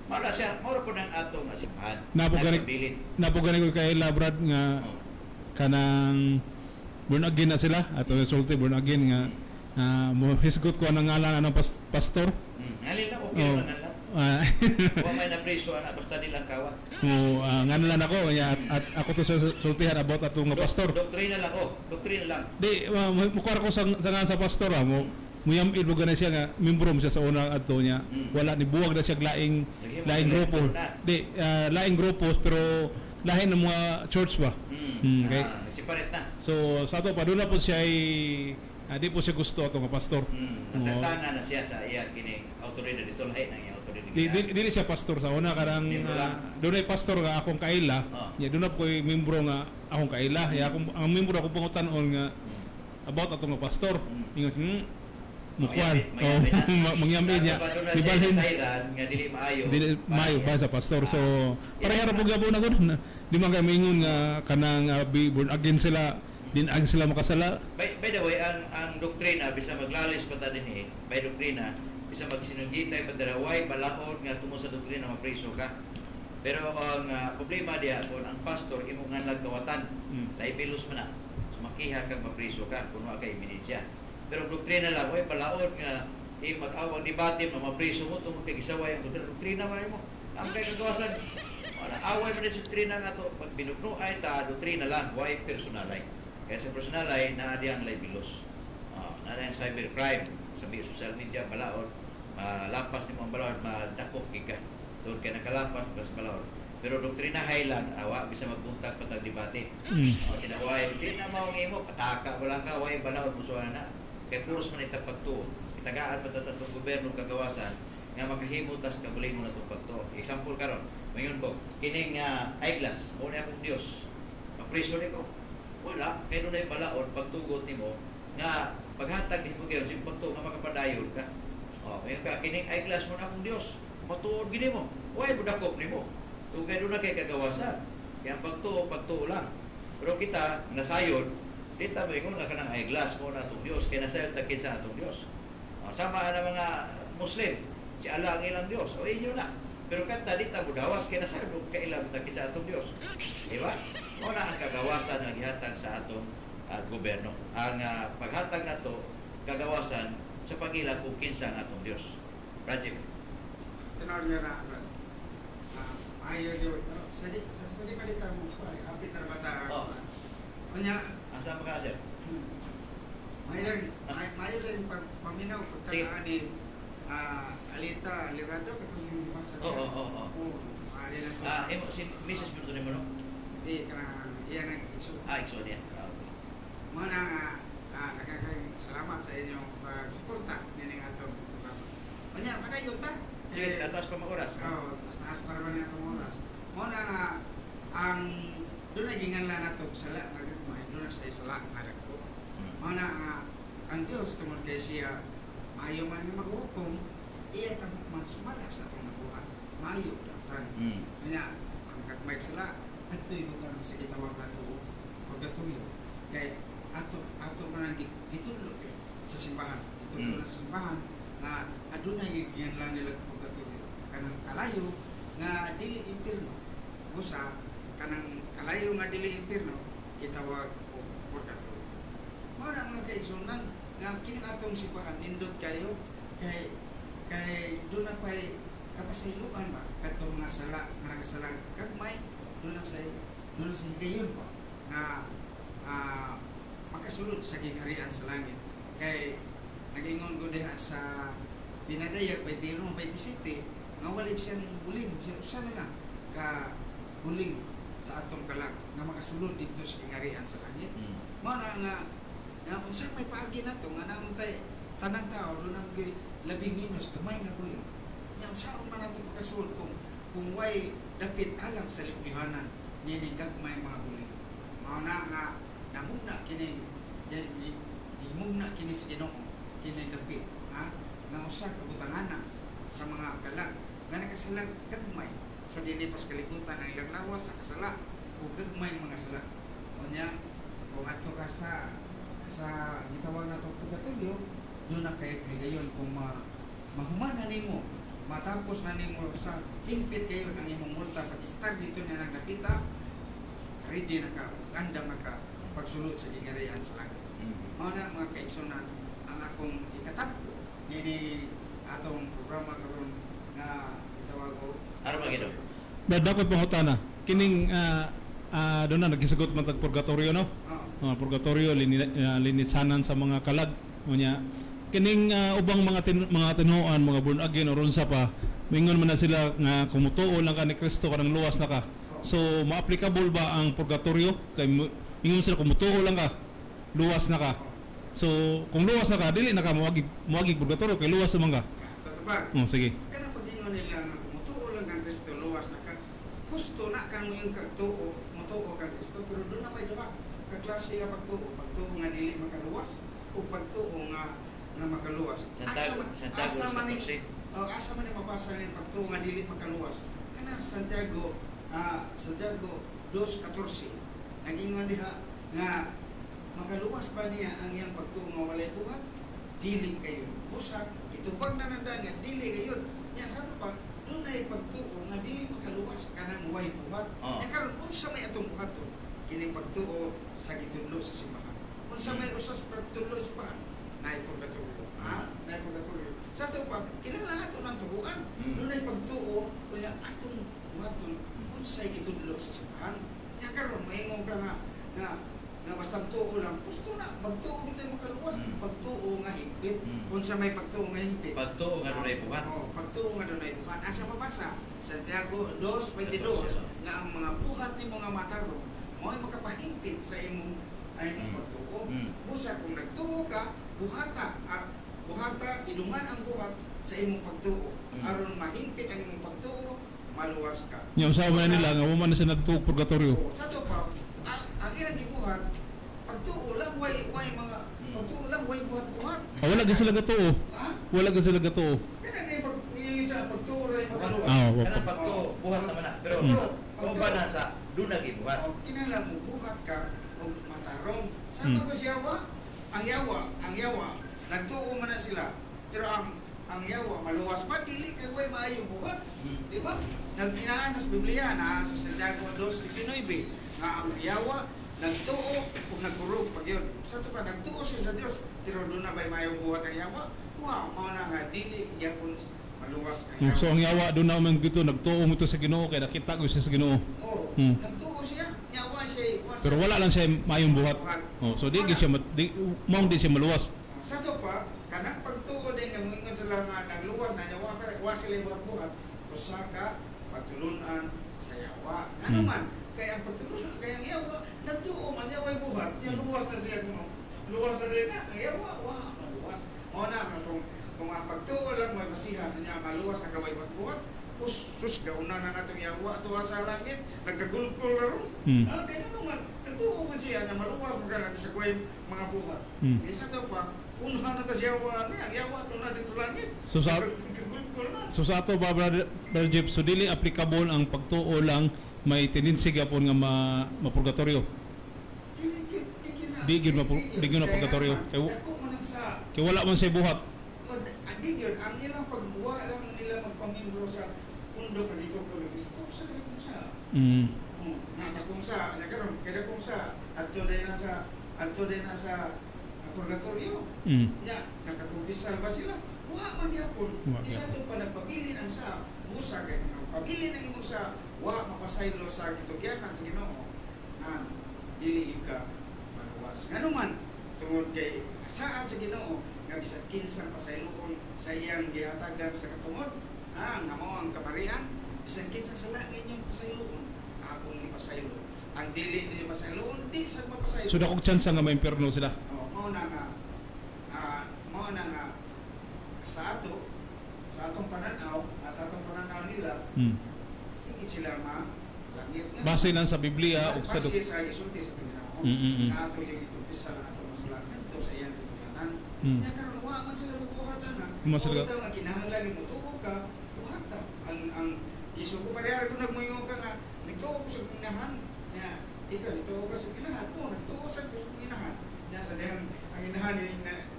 Mara siya, mara po ng atong simbahan. Napo gani Nagpabilin. napo gani ko kay Brad nga Oh. kanang born again na sila ato resulte born again nga mo hisgot ko ang ngalan anang pastor. Alin lang, okay Oh. lang ang lang. Wa may na-preso ana basta nilang kawat. Mo ngalan ako ya, at ako to sa sultihan about ato nga pastor. Doktrina lang, oh, doktrina lang. Di mukuha ko sa nga sa pastor mo muyam-il mo gani siya nga membro mo siya sa una adto niya. Wala ni buwag na siya laing laing grupo. Di laing grupos pero lain ng mga church ba. Okay. Nasiparit na. So sa ato pa doon na po siya ay di po siya gusto ato nga pastor. Oo. Natantangan na siya sa iya kining awtoridad dito lahi na iya awtoridad. Di, di, dili siya pastor sa una karang Membro lang. doon ay pastor nga akong kaila. Ya doon na po ko'y membro nga akong kaila. Ya akong ang membro ako pangutan-on nga about ato nga pastor. Ingon mukuan. Oh, mangyamit niya. Di Di balhin sayran nga dili maayo. dili maayo ba sa pastor. So pareha ra po gyapon ako na di man kay maingon nga kanang be born again sila, din ang sila makasala. By the way, ang doktrina bisa maglalis pa ta dinhi, by doktrina bisa magsinugitay pa dira way balaod nga tungod sa doktrina mapriso ka. Pero ang problema diha kung ang pastor imo nga kawatan, libelous man na. So makiha kag mapriso ka kung wa kay ebidensya. Pero doktrina lang way balaod nga mag-awag debate mo mapriso mo tungod kay gisaway ang doktrina. Doktrina man nimo. Ang kay kagawasan wala away man sa doktrina nga to pag binugno ay ta doktrina lang way personalay. Kaya sa personalay naa diyang libelous. Naa diyang cybercrime sa social media balaod malapas nimo ang balaod madakop gid ka. Tungod kay nakalapas ka sa balaod. Pero doktrinahay lang awa bisa magbuntag pa tag debate. O sinaway di na mao ang imo pataka wala ka way balaod musuha na. Kay puros man itag pagtuo. Itagaan pa ta sa atong gobyerno kagawasan nga makahimo tas kagalingon na itong pagtuo. Example karon, mayon ko kining eyeglass mo ni akong Dios. Mapriso ni ko. Wala kay dunay balaod pagtugot nimo nga paghatag nimo gyud sa pagtuo nga makapadayon ka. Oh, mayon ka kining eyeglass mo na akong Dios. Matuod gini mo. Way budakop nimo. Tungkay doon na kay kagawasan. Kaya ang pagtuo, pagtuo lang. Pero kita, nasayod, di ta moingon nga kanang eyeglass mo na atong Dios kay nasayod ta kinsa atong Dios. O, sama na mga Muslim, si Allah ang ilang Dios. O inyo na. Pero kanta di ta budawat kay nasayod og kailam ta kinsa atong Dios. Di ba? Mao na ang kagawasan nga gihatag sa atong gobyerno. Ang paghatag nato kagawasan sa pagila kung kinsa ang atong Dios. Rajiv. Tinuod nga na, Brad. Maayo gyud. Oh, sa di pa dito mo pare, hapit na bata. Oh. Unya, Asa pa ka, sir? Maayo lang pagpaminaw Sige. pagtakaan ni Alita Lirado katong yung gibasa. Oo. Oo, maaari na to. Imo si Mrs. Bruto nimo, no? Di kanang iya nang igsoon. Igsoon niya. Okay. Mao na nga salamat sa inyong pagsuporta nining atong programa. Unya, padayon ta. Sige, Eh, tataas pa mga oras. Oo, taas taas para man atong oras. Mao na nga ang doon na ginganlan nato sala nga gagmay, doon na say sala nga dagko. Mao na nga ang Dios tungod kay siya maayo man nga maghukom, iya tabok man sumala sa atong nabuhat. Maayo datan. Kanya ang gagmay sala adto'y butang sa gitawag nato og purgatorio. Kay ato ato man ang gitudlo sa simbahan. Gitudlo na sa simbahan nga adunay giganlan nila purgatorio. Kanang kalayo nga dili impierno. Busa kanang kalayo nga dili impierno gitawag og purgatorio. Mao na, mga kaigsunan, nga kini atong simbahan nindot kayo kay kay doon na pay kapasayloan ba katong mga sala nga nakasala gagmay, doon na sa higayon ba nga makasulod sa gingharian sa langit. Kay nagingon ko diha sa pinadayag 21 27 nga wala bisan buling, bisan usa na lang ka buling sa atong kalag nga makasulod didto sa gingharian sa langit. Mao na nga nga unsa may paagi nato nga naamtay tanan tao doon ang labi minus gamay nga buling nya, unsaon man nato pagkasulod kung way dapit alang sa limpyohanan niini gagmay mga buling? Mao na nga namugna kini, gimugna kini sa Ginoo kini dapit, ha, nga usa ka butangana sa mga kalag nga nakasalag gagmay sa dinhi pas kalibutan. Ang ilang lawas nakasala o gagmay mga sala. Unya kung adto ka sa gitawag nato purgatorio, doon na kay kahigayon kung mahuman na nimo, matapos na nimo sa hingpit kayo ang imong multa, pag start dito niya nang nakita, ready na ka, andam na ka pagsulod sa gingharian sa langit. Mao na, mga kaigsunan, ang akong ikatampo nini atong programa karon nga gitawag og Armageddon. Dadakot pangutana. Kining doon na naghisagot man tag purgatorio, no? Oh. Mga purgatorio, linisanan sa mga kalag. Unya kining ubang mga tinuoan, mga born again or unsa pa, mingon man na sila nga kung mutuo lang ka ni Kristo, kanang luwas na ka. So ma-applicable ba ang purgatorio kay mingon sila kung mutuo lang ka, luwas na ka? So kung luwas na ka, dili na ka moagi moagi purgatorio kay luwas naman ka. Tatapag. Oh, sige. Kanang pag-ingon nila nga kung mutuo lang kang Kristo, luwas na ka. Husto na kang yung kagtuo, mutuo kang Kristo, pero doon na may duha ka klase nga pagtuo, pagtuo nga dili makaluwas o pagtuo nga nga makaluwas. Santiago, Santiago asa man ni 14. Oh, asa man ni mabasa yung pagtuo nga dili makaluwas? Kana Santiago 2:14. Nagingon diha nga makaluwas ba niya ang iyang pagtuo nga walay buhat? Dili kayo. Busa itubag na nanda nga dili kayo. Nya sa ato pa dunay pagtuo nga dili makaluwas, kanang way buhat. Nya karon, unsa may atong buhaton? Kini pagtuo sa gitudlo sa simbahan. Unsa may usas pagtudlo sa simbahan? Naay purgatorio. Ha? Naay purgatorio. Sa ato pa, kinahanglan ato ng tuoan. Dunay pagtuo unya atong buhaton unsay gitudlo sa simbahan. Nya karon mahimo ka nga nga nga basta tuo lang, gusto na magtuo gito makaluwas. Pagtuo nga higpit. Unsa may pagtuo nga higpit? Pagtuo nga dunay buhat. Oh, pagtuo nga dunay buhat. Asa mabasa? Santiago 2:22 nga ang mga buhat nimo nga matarong mo'y makapahingpit sa imong ay imong pagtuo. Busa kung nagtuo ka, buhata at buhata, idungan ang buhat sa imong pagtuo. Aron mahingpit ang imong pagtuo, maluwas ka. Nya usaha man nila nga wa man na siya nagtuo purgatorio. Oo, sa to pa, ang ilang gibuhat, pagtuo lang, way mga, pagtuo lang, way buhat-buhat. Ah, wala gyud sila gatuo. Ha? Wala gyud sila gatuo. Kana na yung pag, sa pagtuo rin makaluwas. Wa Kanang pa. pagtuo, buhat naman na. Pero kung ba na sa doon gibuhat. O, kinahanglan mo buhat ka o matarong. Sama ko si yawa, ang yawa, nagtuo man na sila. Pero ang yawa, maluwas pa, dili kay way maayong buhat. Di ba? Nag-inaan sa Biblia na sa Santiago 2:19 nga ang yawa nagtuo ug nagkurog. Pag yun. Sa ato pa, nagtuo siya sa Dios, pero doon na ba'y mayong buhat ang yawa? Wow, mao na nga, dili gyapon maluwas ang yawa. So ang yawa doon naman gito nagtuo mo to sa Ginoo kay nakita ko siya sa Ginoo. Oh, nagtuo siya, yawa siya, wa siya. Pero wala lang siya mayong buhat. Oh, so di gyud siya di mao di siya maluwas. Sa to pa, kanang pagtuo din nga moingon sila nga nagluwas na yawa pa, wa sila buhat-buhat, usa ka pagtulunan sa yawa. Ano man, kay ang pagtulunan kay ang yawa, nagtuo man yawa buhat, nya luwas na siya kuno. Luwas na din na, ang yawa, wa maluwas. Mao na nga kung ang pagtuo lang may basihan niya maluwas na kaway buhat-buhat, us sus gauna na natong yawa tuwa sa langit, nagkagulkol na ron. Ah, kaya naman, nagtuo ko siya nga maluwas mo ka sa kuway mga buhat. Isa to pa, unahan na ta siya yawa ni, ang yawa to na dito sa langit. Nagkagulkol na. So sa ato ba, Brother Jeff, so dili applicable ang pagtuo lang, may tendency gyapon nga mapurgatorio. Dili gyud, di gyud na. Di gyud na Kaya purgatorio. nga, dako man ang sa Kay wala man siya buhat. O, di gyud ang ilang pagbuwa lang nila magpamimbro sa pundo kag ko ni Kristo sa kung sa. Na dakong sa nya karon kay dakong sa adto din na sa purgatorio. Nya nakakumpisal ba sila? Wa man gyapon. Wa Isa to pa nagpabilin ang sa busa kay pabilin ang imong sa wa mapasaylo sa gitugyanan sa Ginoo. Nan dili ka maluwas. Ngano man tungod kay saad sa Ginoo nga bisan kinsang pasayloon sa iyang gihatagan sa katungod, nga mao ang kaparian, bisan kinsang sala nga inyong pasayloon, akong ipasaylo. Ang dili ninyo pasayloon, di sad mapasaylo. So dakong chance nga maimpierno sila. Oh, mao na nga sa atong pananaw, sa atong pananaw nila, di sila ma langit nga. Base lang sa Biblia ug sa Base sa gisulti sa atong Ginoo. Na ato yung ikumpisal ang atong masala ngadto sa iyang tiguyanan. Nya karon wa man sila mubuhatan na. Wa sila- Bitaw nga kinahanglan mo tuo ka, buhata. Ang isugo parehara kung nagmuyo ka nga nagtuo ko sa inahan. Nya ikaw nagtuo ka sa inahan. Oo, nagtuo sa ko sa inahan. Nya sa dihang ang inahan ni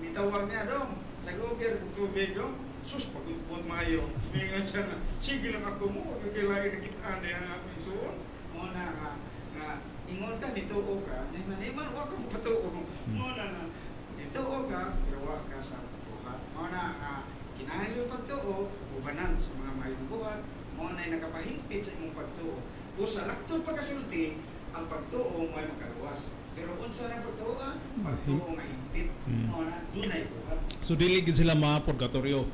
nitawag niya dong sa gobyerno kung tubig dong. Sus, pagutbot maayo. Ingon siya nga, sige lang ako mo, wag kay lain nakitaan diha nga akong igsuon. Mo na nga, nga ingon ka, nituo ka, nya man man, wa ka mapatuo. Mo na nga, nituo ka, pero wa ka sa buhat. Mo na nga, kinahanglan yung pagtuo, ubanan sa mga mayong buhat, mo na nakapahingpit sa imong pagtuo. Usa laktod pagkasulti, ang pagtuo mo'y makaluwas. Pero unsa na pagtuo ah? Pagtuo nga hingpit. Mo na dunay buhat. So dili gid sila mapurgatorio.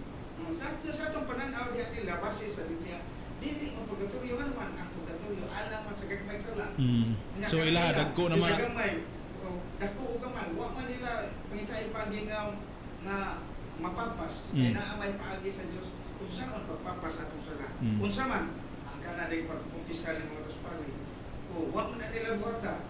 Sa atong pananaw diha nila base sa Biblia, dili mo purgatorio. Ano man ang purgatorio? Alam man sa gagmay sala. Nya So kanang ila nila, dagko na bisa man. gamay, o, dagko og gamay, wa man nila pangitay paagi nga mapapas. Kay naa may paagi sa Dios. Unsa man pagpapas sa atong sala? Unsa man ang kana day pagkumpisal ng mga pari? O wa man na nila buhata.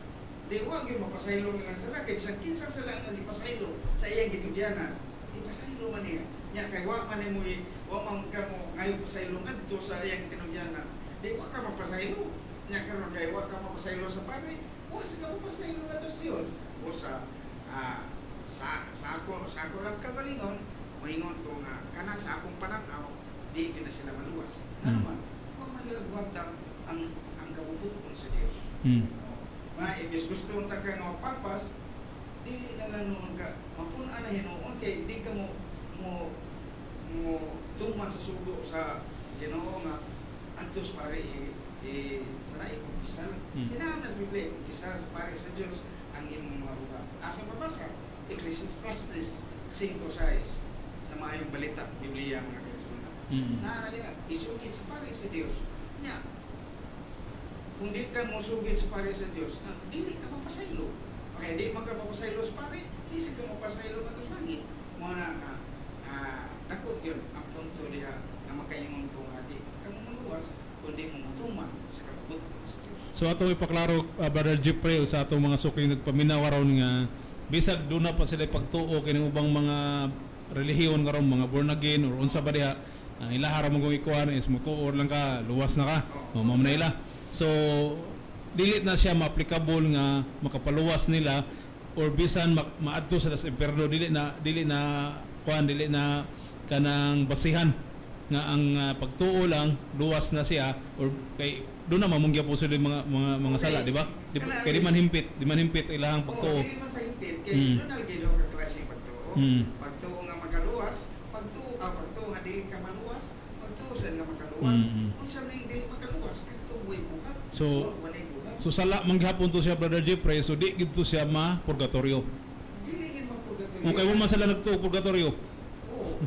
Di wa gyud mapasaylo nilang sala kay bisan kinsang sala nga gipasaylo sa iyang gitugyanan. Ipasaylo man niya. Nya kay wa man nimo wa man ka mo ngayo pasaylo ngadto sa iyang tinugyanan. Di wa ka mapasaylo. Nya karon kay wa ka mapasaylo sa pare, wa sa ka mapasaylo ngadto sa Dios. O sa sa ako lang kagalingon, moingon ko nga kana sa akong pananaw, di gyud na sila maluwas. Ano man, wa man nila buhatan ang kabubuton sa Dios. Ma, imbis gusto unta ka nga mapapas, dili na lang noon ka, mapun-an na hinuon kay di ka mo mo mo tuman sa sugo sa Ginoo nga adtos pare i sana ikumpisal. Kinahanglan sa Biblia ikumpisal sa pare sa Dios ang imong mga buhat. Asa mabasa? Ecclesiastes 5:6 sa maayong balita Biblia, mga kaigsuonan. Naa na diha, isugid sa pare sa Dios. Nya, kung di ka mosugid sa pare sa Dios, na, dili ka mapasaylo. Okay, di man ka mapasaylo sa pare, di sa ka mapasaylo katos langit. Mo na nga, dako yun ang punto diha nga makaingon ko nga di ka mo maluwas kung di mo mutuman sa kabubuton sa Dios. So ato ipaklaro, Brother Jeffrey, sa atong mga suking nagpaminaw aron nga bisag duna pa sila pagtuo kining ubang mga relihiyon karon, mga born again or unsa ba diha, ang ilaha ra mo kung ikuan is mutuo lang ka, luwas na ka o mao na ila. So dili na siya ma-applicable nga makapaluwas nila or bisan maadto sila sa impierno, dili na kuan, dili na kanang basihan nga ang pagtuo lang luwas na siya or kay doon na mamungya po sila yung mga sala, di ba? Di, Kana- kay di man himpit ilahang Oo, pagtuo. dili man. Gipit kay doon lagi duha ka klase pagtuo. Pagtuo nga makaluwas, pagtuo nga dili ka maluwas, pagtuo sa nga makaluwas. Unsa man dili makaluwas kadto way buhat. Walay buhat. So sala man gihapon to siya, Brother Jeffrey, so di gid to siya ma purgatorio. Dili gid mapurgatorio. Kung kay mo man sila nagtuo purgatorio. Oo,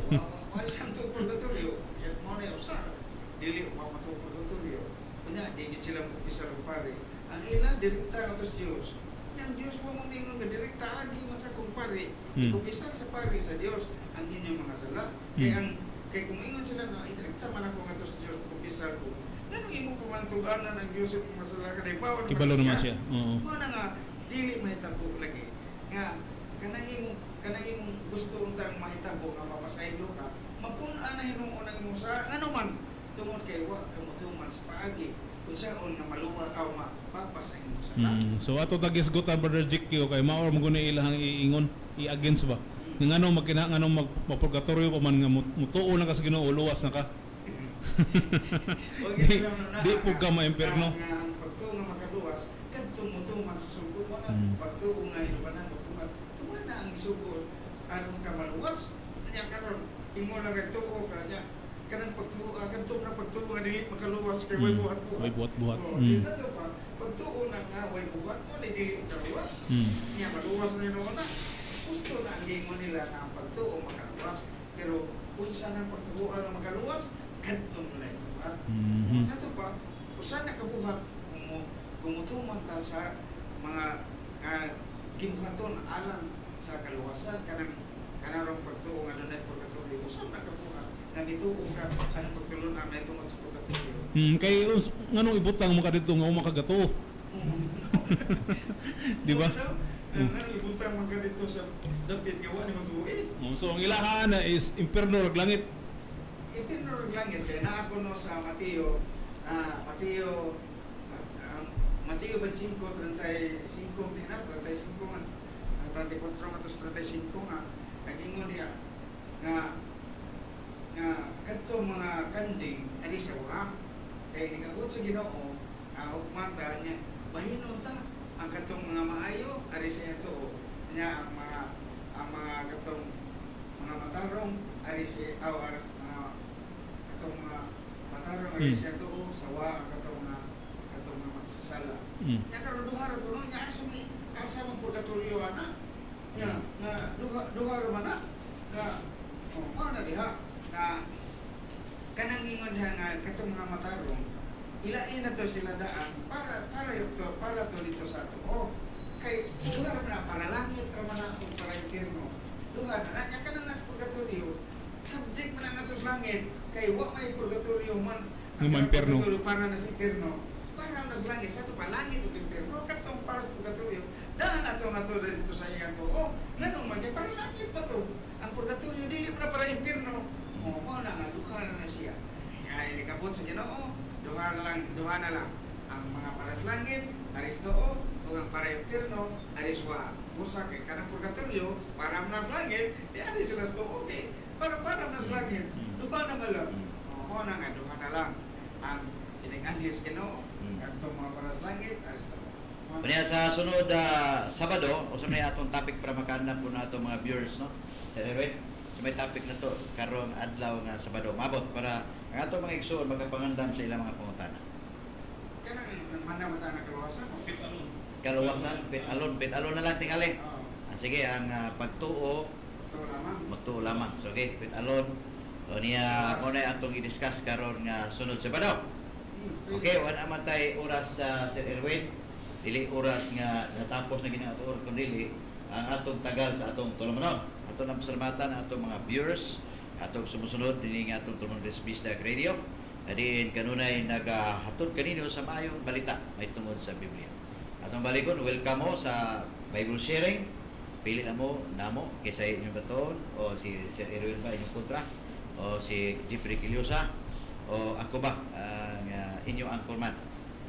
wa siyang tuo purgatorio. Yan mo na usa. Dili wa matuo purgatorio. Unya di gid sila mo og pare. Ang ila direkta ato sa Dios. Yang Dios wa mo mingon nga direkta agi man sa kong pare. Ikumpisal sa pare sa Dios ang inyong mga sala. Kay ang kay kung ingon sila nga direkta man ako ngadto sa Dios kumpisal ko. Nganong imo pa man tug-anan ang Dios sa imong mga sala kanay bawon Kibalo naman siya. Oo. Mao na nga dili mahitabo lagi nga kanang imong gusto untang mahitabo nga mapasaylo ka, mapun-an na hinuon ang imong sa ngano man tungod kay wa ka motuman sa paagi unsaon nga maluwa aw mapapas ang imong sala. So ato tagisgutan, Brother GQ, kay mao mo guni ilahang iingon, i-against ba. Nga ngano magkina ngano mag mapurgatorio pa man nga mutuo na ka sa Ginoo, luwas na ka. Wag na Di po ka ma-impierno. Nga ang pagtuo nga makaluwas kadto motuman sa sugo mo na pagtuo nga inubanan og buhat tuman na ang sugo aron ka maluwas. Nya karon imo lang nagtuo ka nya kanang pagtuo, kadto na pagtuo nga dili makaluwas kay way buhat-buhat. Way buhat-buhat. Oh, di sa to pa pagtuo na nga way buhat mo ni dili makaluwas. Nya maluwas na hinuon na gusto na ang gingon nila nga ang pagtuo makaluwas, pero unsa nang pagtuo nga makaluwas kadto na buhat. Sa to pa, usa na kabuhat kung mutuman ta sa mga gibuhaton alang sa kaluwasan kanang kanarong pagtuo nga dunay purgatorio, usa na kabuhat nga mituo ka anong pagtulunan may tungod sa purgatorio. Kay nganong ibutang mo ka dito nga makagatuo? Di ba? Ang ano ibutang man ka dito sa dapit nga wa ni matuo eh. Oh, so ang ilahan na is impierno ug langit. Impierno ug langit kay naa ko no sa Mateo Mateo Mateo 25:35 di na 35 man, 34 nga 35 nga nag-ingon diha nga nga kadto mga kanding ari sa wa kay nigabot sa Ginoo ang hukmata niya bahinon ta ang katong mga maayo ari sa ito niya ang mga katong mga matarong ari si aw ari mga katong mga matarong ari sa tuo sa wa ang katong mga makasasala. Nya karon duha ra kuno nya asa may asa man purgatorio ana nya nga duha duha ra man na nga oh mao na diha nga kanang ingon diha nga katong mga matarong ilain na to sila daan para para to para to dito sa tuo kay duha ra man na para langit ra man na o para impyerno duha na na nya kanang nasa purgatorio subject man ang atos langit kay wa may purgatorio man Nga may impyerno. Purgatorio para na sa impyerno para na sa langit sa ato pa langit ug impyerno katong para sa purgatorio daan ato nga to dito sa iyang tuo nganong man kay para langit pa to ang purgatorio dili man na para impyerno. Oh, mao na nga duha na na siya nga inikabot sa Ginoo duha na lang duha na lang ang mga para sa langit aris tuo ug ang para impyerno aris wa busa kay kanang purgatorio para man na sa langit di ari sila sa tuo kay para para man na sa langit duha na man lang. Oh, mao na nga duha na lang ang inig-anhi sa Ginoo kadtong mga para sa langit aris tuo. Mao na. Unya sa sunod Sabado, usa may atong topic para makaandam po na atong mga viewers, no? Sir Erwin, so may topic na to karong adlaw nga Sabado. Mabot para ang atong mga igsoon magkapangandam sa ilang mga pangutana. Kanang manda mata na kaluwasan. Kaluwasan, faith alone na lang tingali. Oo. Ah, sige, ang pagtuo, Ito lamang. mutuo lamang. So, okay, faith alone. O niya, mo na atong i-discuss karon nga sunod Sabado. Pwede. Okay, wala man tay oras sa Sir Erwin. Dili oras nga natapos na gini ato oras kun dili ang atong tagal sa atong tulumanon. Ato nang pasalamatan ang atong mga viewers, atong sumusunod dinhi nga atong tulumanon sa Bisdak Radio. Adiin kanunay nagahatod kanino sa maayong balita may tungod sa Biblia. Atong balikon, welcome mo sa Bible sharing. Pili na mo namo kaysa inyong baton o si Sir Erwin ba inyong kontra o si Jeffrey Quiliosa o ako ba ang inyong anchorman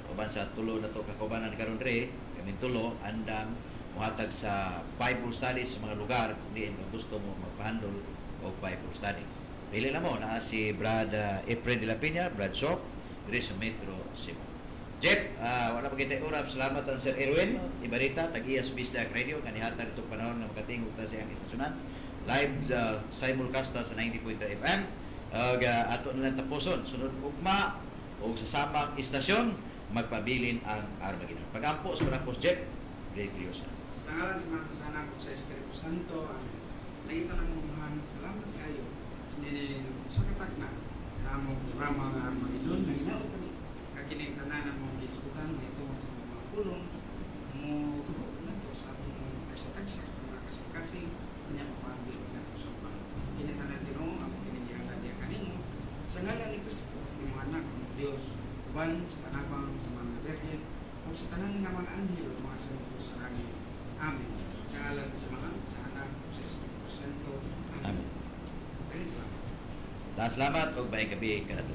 uban sa tulo na to kakubanan karon dre kaming tulo andam muhatag sa Bible studies sa mga lugar kung diin kung gusto mo magpahandol og Bible study. Pili na mo naa si Brad Efren de la Peña, Brad Sok, diri sa Metro Cebu. Jeff, wala pa kita urap. Salamat ang Sir Erwin, no? Ibarita, tag-iya sa Bisdak Radio, kanihatag itong panahon nga makatingog ta sa iyang istasyonan. Live simulcast ta sa 90.3 FM. Ug ato na lang tapuson sunod ugma ug sa samang istasyon magpabilin ang Armageddon. Pagampo sa Panapos Jeff, Greg Liosa. Sa ngalan sa Ama, sa Anak ug sa Espiritu Santo. Amen. Langit ang Amahan, salamat kayo sa nini sa katak na sa among programa nga Armageddon nga hinaot kami nga kini tanan among gisgutan mahitungod sa among mga pulong mo tuhok ngadto sa atong tagsa-tagsa mga kasing-kasing unya mapaambit ngadto sa uban. Kini tanan Ginoo among kini gihalad diha kanimo sa ngalan ni Kristo imong anak among Dios uban sa panabang sa mga birhen ug sa tanan nga mga anghel ug mga santo sa langit. Amen. Sa ngalan sa Ama, sa Anak, ug sa Espiritu Santo. Amen. Amen. Daghang salamat. Salamat ug maayong gabi kanato.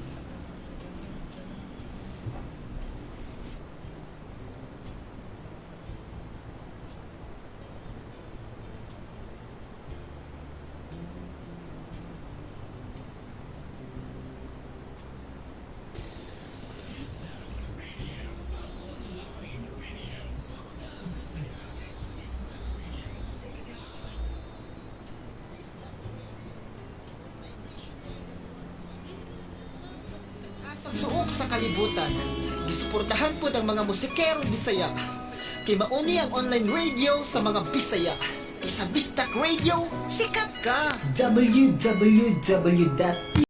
Asang suok sa kalibutan, gisuportahan pod ang mga musikerong Bisaya. Kay mauni ang online radio sa mga Bisaya. Kay sa Bistak Radio, sikat ka! www.psdk.radio.